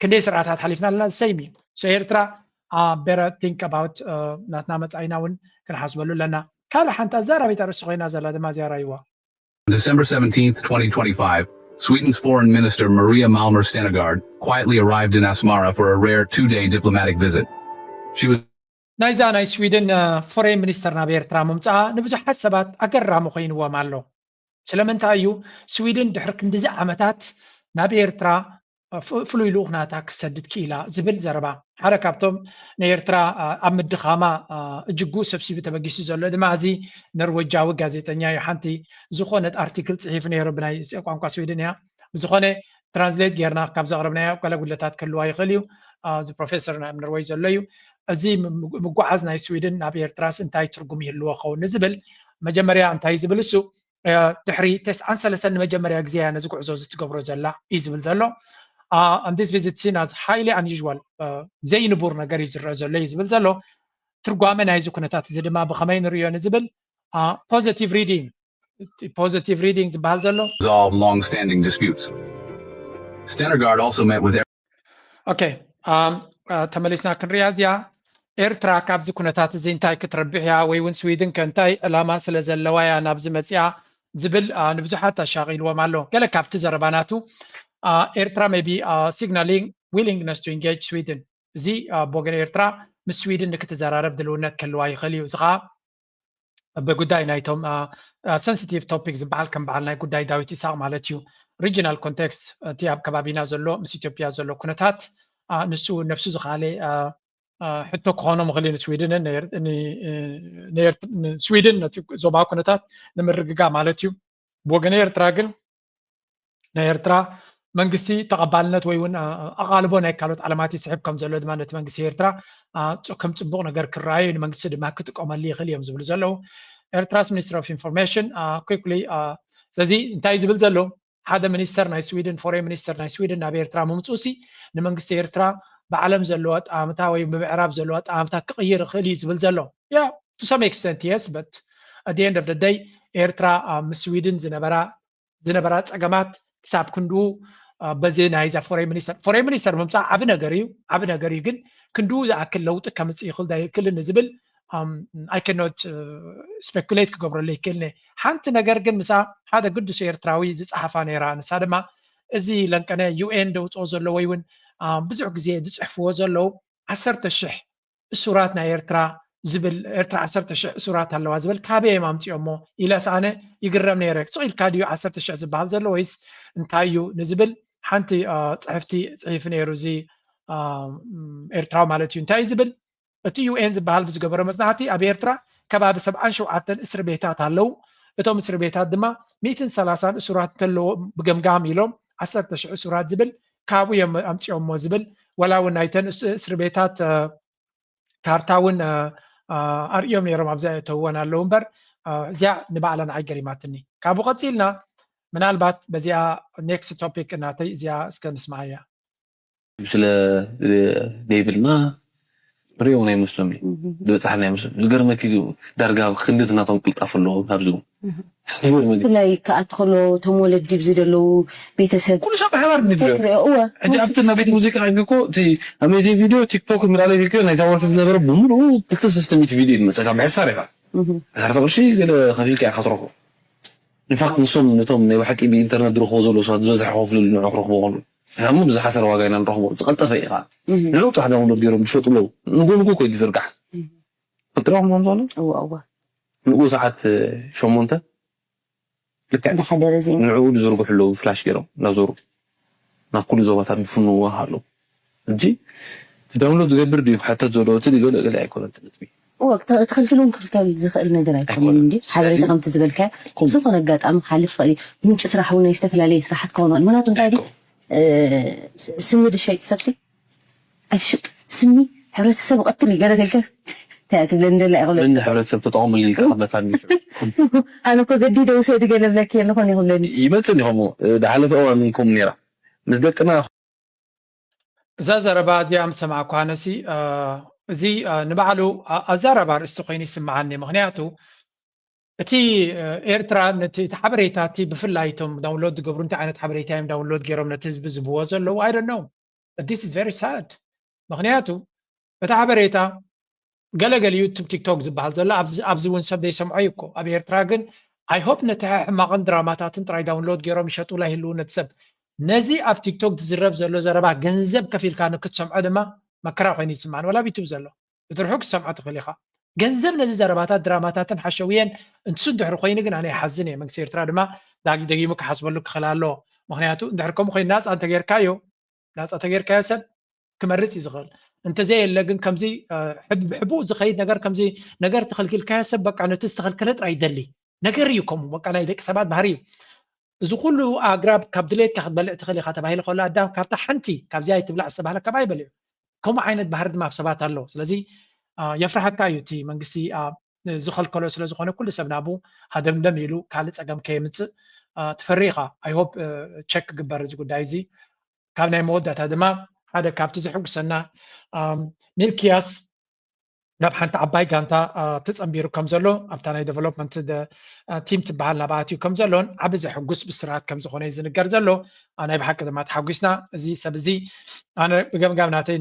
ክንደይ ስርዓታት ሓሊፍና ኣለና፣ ሰይም እዩ። So ኤርትራ better think about ናትና መፃኢና እውን ክንሓስበሉ ኣለና። ካልእ ሓንቲ ኣዛራቢት ኣርእስቲ ኮይና ዘላ ድማ እዚኣ ራይዋ። On December seventeenth, twenty twenty-five, Sweden's Foreign Minister Maria Malmer Stenegard quietly arrived in Asmara for a rare two-day diplomatic visit. She was ናይዛ ናይ ስዊድን ፎሬን ሚኒስተር ናብ ኤርትራ ምምፅኣ ንብዙሓት ሰባት ኣገራሚ ኮይንዎም ኣሎ። ስለምንታይ እዩ ስዊድን ድሕሪ ክንድዚ ዓመታት ናብ ኤርትራ ፍሉይ ልኡኽ ናታ ክትሰድድ ክኢላ ዝብል ዘረባ ሓደ ካብቶም ንኤርትራ ኣብ ምድኻማ እጅጉ ሰብሲቡ ተበጊሱ ዘሎ ድማ እዚ ነርወጃዊ ጋዜጠኛ እዩ። ሓንቲ ዝኾነት ኣርቲክል ፅሒፉ ነይሩ ብናይ ቋንቋ ስዊድን እያ። ብዝኾነ ትራንስሌት ጌርና ካብ ዘቕረብናዮ ገለ ጉድለታት ክህልዋ ይኽእል እዩ። እዚ ፕሮፌሰር ናይ ነርወይ ዘሎ እዩ። እዚ ምጉዓዝ ናይ ስዊድን ናብ ኤርትራስ እንታይ ትርጉም ይህልዎ ኸውን ንዝብል መጀመርያ እንታይ ዝብል እሱ ድሕሪ ተስዓን ሰለስተን ንመጀመርያ ግዜ እያ ነዚ ጉዕዞ እዚ ትገብሮ ዘላ እዩ ዝብል ዘሎ። And this visit seen as highly unusual, ዘይንቡር ነገር እዩ ዝረአ ዘሎ እዩ ዝብል ዘሎ። ትርጓመ ናይዚ ኩነታት እዚ ድማ ብኸመይ ንርእዮ ንዝብል positive reading positive reading ዝበሃል ዘሎ resolve long-standing disputes. Stenegard also met with okay ተመሊስና ክንሪያ እዚኣ ኤርትራ ካብዚ ኩነታት እዚ እንታይ ክትረብሕ እያ ወይ እውን ስዊድን ከ እንታይ ዕላማ ስለ ዘለዋ እያ ናብዚ መፅኣ ዝብል ንብዙሓት ኣሻቒልዎም ኣሎ። ገለ ካብቲ ዘረባ ናቱ ኤርትራ maybe signaling willingness to engage Sweden እዚ ብወገን ኤርትራ ምስ ስዊድን ንክትዘራረብ ድልውነት ክህልዋ ይኽእል እዩ። እዚ ከዓ ብጉዳይ ናይቶም sensitive topic ዝበሃል ከም በዓል ናይ ጉዳይ ዳዊት ይስሐቅ ማለት እዩ። Regional context እቲ ኣብ ከባቢና ዘሎ ምስ ኢትዮጵያ ዘሎ ኩነታት ንሱ ነብሱ ዝኸኣለ ሕቶ ክኾኖም ይኽእል እዩ ንስዊድንን ስዊድን ነቲ ዞባዊ ኩነታት ንምርግጋ ማለት እዩ። ብወገን ኤርትራ ግን ናይ ኤርትራ መንግስቲ ተቐባልነት ወይ እውን ኣቓልቦ ናይ ካልኦት ዓለማት ይስሕብ ከም ዘሎ ድማ ነቲ መንግስቲ ኤርትራ ከም ፅቡቕ ነገር ክረኣዩ ንመንግስቲ ድማ ክጥቀመሉ ይኽእል እዮም ዝብሉ ዘለዉ ኤርትራስ ሚኒስትሪ ኦፍ ኢንፎርሜሽን quickly። ስለዚ እንታይ ዝብል ዘሎ ሓደ ሚኒስተር ናይ ስዊድን ፎሬን ሚኒስተር ናይ ስዊድን ናብ ኤርትራ ምምፅኡ ሲ ንመንግስቲ ኤርትራ ብዓለም ዘለዎ ኣጠማምታ ወይ ብምዕራብ ዘለዎ ኣጠማምታ ክቕይር ይኽእል እዩ ዝብል ዘሎ ያ to some extent yes but at the end of the day ኤርትራ ምስ ስዊድን ዝነበራ ዝነበራ ፀገማት ክሳብ ክንድኡ በዚ ናይዛ ፎሬን ሚኒስተር ፎሬን ሚኒስተር ምምፃእ ዓብ ነገር እዩ ዓብ ነገር እዩ ግን ክንድኡ ዝኣክል ለውጢ ከምፅእ ይኽእል ዳ ይክልን ዝብል I cannot speculate ክገብረሉ ይክልኒ። ሓንቲ ነገር ግን ምሳ ሓደ ግዱስ ኤርትራዊ ዝፀሓፋ ነይራ። ንሳ ድማ እዚ ለንቀነ UN ደውፅኦ ዘሎ ወይ እውን ብዙሕ ግዜ ዝፅሕፍዎ ዘለዉ ዓሰርተ ሽሕ እሱራት ናይ ኤርትራ ዝብል ኤርትራ ዓሰርተ ሽሕ እሱራት ኣለዋ ዝብል ካበይ እዮም ኣምፅኦሞ ኢለስ ኣነ ይግረም ነይረ። ስቕ ኢልካ ድዩ ዓሰርተ ሽሕ ዝበሃል ዘሎ ወይስ እንታይ እዩ ንዝብል ሓንቲ ፅሕፍቲ ፅሒፍ ነይሩ እዚ ኤርትራዊ ማለት እዩ። እንታይ ዝብል እቲ UN ዝበሃል ብዝገበሮ መፅናዕቲ ኣብ ኤርትራ ከባቢ ሰብዓን ሸውዓተን እስር ቤታት ኣለዉ። እቶም እስር ቤታት ድማ ሚእትን ሰላሳን እሱራት እንተለዎ ብገምጋም ኢሎም ዓሰርተ ሽሕ እሱራት ዝብል ካብኡ እዮም ኣምፅኦሞ ዝብል ወላ እውን ናይተን እስር ቤታት ካርታ እውን ኣርእዮም ነይሮም ኣብዛ የተውወን ኣለዉ እምበር እዚኣ ንባዕላ ንዓይ ገሪማትኒ። ካብኡ ቀፂልና ምናልባት በዚኣ next topic እናተይ እዚኣ እስከ ንስማዓያ። ስለ ዘይብልና ሪኦ ናይ መስሎም ዝበፅሓና ይመስል ዝገርመኪ ዳርጋ ክንድት ናቶም ቅልጣፍ ኣለዎ ካብዚ ብፍላይ ክኣት ከሎ እቶም ወለዲ ብዚ ዘለዉ ቤተሰብ ኩሉ ሰብ ብሓባር ንድረኦ እወ ሕጂ ኣብቲ ናይ ቤት ሙዚቃ ሕጂ እኮ እቲ ኣብ ሜዲ ቪድዮ ቲክቶክ ምናለ ቪድዮ ናይታ ወርሒ ዝነበረ ብምሉኡ ክልተ ሰለስተ ሚእቲ ቪድዮ ይመፀካ ብሕሳር ኢኻ ሕሳርተ ቅርሺ ገለ ከፊልካ ኢኻ ትረኽቦ ኢንፋክት ንሶም ነቶም ናይ ብሓቂ ብኢንተርነት ዝረኽቦ ዘሎ ሰባት ዝበዝሐ ከፍልሉ ንዑ ክረኽቦ ከሉ ሕሙ ብዝሓሰረ ዋጋ ኢና ንረኽቦ ዝቐልጠፈ ኢኻ ንዑ ጥራሕ ዳውንሎድ ገይሮም ዝሸጡ ኣለዉ ንጎ ንጎ ኮይ ዝርጋሕ ክትረኽቦም ዘሎ ንኡ ሰዓት ሸሞንተ ልክዕ እንዳሓደረ ዜና ንዕኡ ዝዝርግሑ ኣለዉ ፍላሽ ገይሮም እናዞሩ ናብ ኩሉ ዞባታት ዝፍንዎ ኣለዉ ሕጂ ዳውንሎድ ዝገብር ድዩ ክሕተት ዘሎ እቲ ገለ ገለ ኣይኮነን እቲ ነጥቢ እወ ክተ- ክትኽልክል እውን ክልከል ዝኽእል ነገር ኣይኮነን ኣይኮነን። እንዲ ሓበሬታ ስለዚ- ከምቲ ዝበልካ ከምኡ- ብዝኾነ ኣጋጣሚ ክሓልፍ ይኽእል እዩ ምንጪ ስራሕ እውን ናይ ዝተፈላለየ ስራሓት ክኸውን ይኽእል ምክንያቱ እንታይ ድዩ እ፣ ስ- ስሚ ዝሸይጥ ሰብሲ ኣይትሽጥ ስሚ ሕብረተሰብ ይቐትል እዩ ገለ ተልካ እንታይ ትብለኒ ደላ ይኽእል ምን ሕብረተሰብ ተጠቐሙ ኢልካ ክብለካ ንሱ ኣነ እኮ ገዲደ ውሰዲ ገለ ብለኪ ኣለኾን ይኽብለኒ ይመፅእ እንዲኸሞ ዝሓለፈ እዋን እንኩም ነይራ ምስ ደቅና እዛ ዘረባ እዚኣ ምስ ሰማዕኳ ኣነሲ እዚ ንባዕሉ ኣዛራቢ ኣርእስቲ ኮይኑ ይስምዓኒ። ምኽንያቱ እቲ ኤርትራ ነቲ እቲ ሓበሬታ እቲ ብፍላይ እቶም ዳውንሎድ ዝገብሩ እንታይ ዓይነት ሓበሬታ እዮም ዳውንሎድ ገይሮም ነቲ ህዝቢ ዝብዎ ዘለዉ I don't know this is very sad። ምኽንያቱ እቲ ሓበሬታ ገለ ገሊኡ ቱብ ቲክቶክ ዝበሃል ዘሎ ኣብዚ እውን ሰብ ዘይሰምዖ እዩ እኮ ኣብ ኤርትራ ግን I hope ነቲ ሕማቕን ድራማታትን ጥራይ ዳውንሎድ ገይሮም ይሸጡላ ይህልዉ ነቲ ሰብ ነዚ ኣብ ቲክቶክ ዝዝረብ ዘሎ ዘረባ ገንዘብ ከፊልካ ንክትሰምዖ ድማ መከራ ኮይኑ ይስማዕን ወላ ኣብ ዩቱብ ዘሎ እቲ ርሑቅ ክትሰምዖ ትኽእል ኢኻ ገንዘብ ነዚ ዘረባታት ድራማታትን ሓሸውየን ንሱ እንድሕር ኮይኑ ግን ኣነ ይሓዝን እየ መንግስቲ ኤርትራ ድማ ዳጊ ደጊሙ ክሓስበሉ ክኽእል ኣለዎ ምኽንያቱ እንድሕር ከምኡ ኮይኑ ናፃ እንተጌርካዮ ናፃ ተጌርካዮ ሰብ ክመርፅ እዩ ዝኽእል እንተዘየለ ግን ከምዚ ብሕቡእ ዝኸይድ ነገር ከምዚ ነገር ተኸልኪልካዮ ሰብ በቃ ነቲ ዝተኸልከለ ጥራይ ይደሊ ነገር እዩ ከምኡ በቃ ናይ ደቂ ሰባት ባህሪ እዩ እዚ ኩሉ ኣግራብ ካብ ድሌትካ ክትበልዕ ትኽእል ኢኻ ተባሂሉ ከሎ ኣዳም ካብታ ሓንቲ ካብዚኣ ኣይትብላዕ ዝተባህለ ካብ ኣይበልዑ ከምኡ ዓይነት ባህሪ ድማ ኣብ ሰባት ኣሎ ስለዚ የፍርሃካ እዩ እቲ መንግስቲ ዝኸልከሎ ስለዝኾነ ኩሉ ሰብ ናብኡ ሃደምደም ኢሉ ካልእ ፀገም ከየምፅእ ትፈሪ ኢኻ I hope check ክግበር እዚ ጉዳይ እዚ ካብ ናይ መወዳእታ ድማ ሓደ ካብቲ ዘሕጉሰና ሚልክያስ ናብ ሓንቲ ዓባይ ጋንታ ተፀንቢሩ ከም ዘሎ ኣብታ ናይ development team ትበሃል ናብ ኣትዩ ከም ዘሎን ዓቢ ዘሕጉስ ብስራት ከም ዝኾነ እዩ ዝንገር ዘሎ ናይ ብሓቂ ድማ ተሓጒስና እዚ ሰብ እዚ ኣነ ብገምጋም ናተይ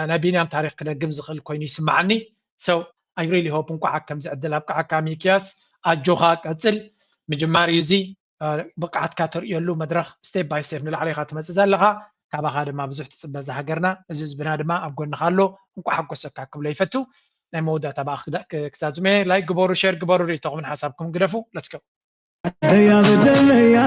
ናይ ቢንያም ታሪክ ክደግም ዝኽእል ኮይኑ ይስምዓኒ so I really hope እንቋዕ ከምዚ ዕድል ኣብቅዓካ ሚክያስ ኣጆኻ ቀፅል ምጅማር እዩ እዚ ብቕዓትካ ተርእየሉ መድረኽ step by step ንላዕሊ ኢኻ ትመፅእ ዘለኻ ካባኻ ድማ ብዙሕ ትፅበ እዛ ሃገርና እዚ ህዝብና ድማ ኣብ ጎንኻ ኣሎ እንቋዕ ሓጎሰካ ክብሎ ይፈቱ ናይ መወዳእታ ብኣ ክዛዝመ like ግበሩ share ግበሩ ርእይቶኹምን ሓሳብኩም ግደፉ let's go ደያ በደለያ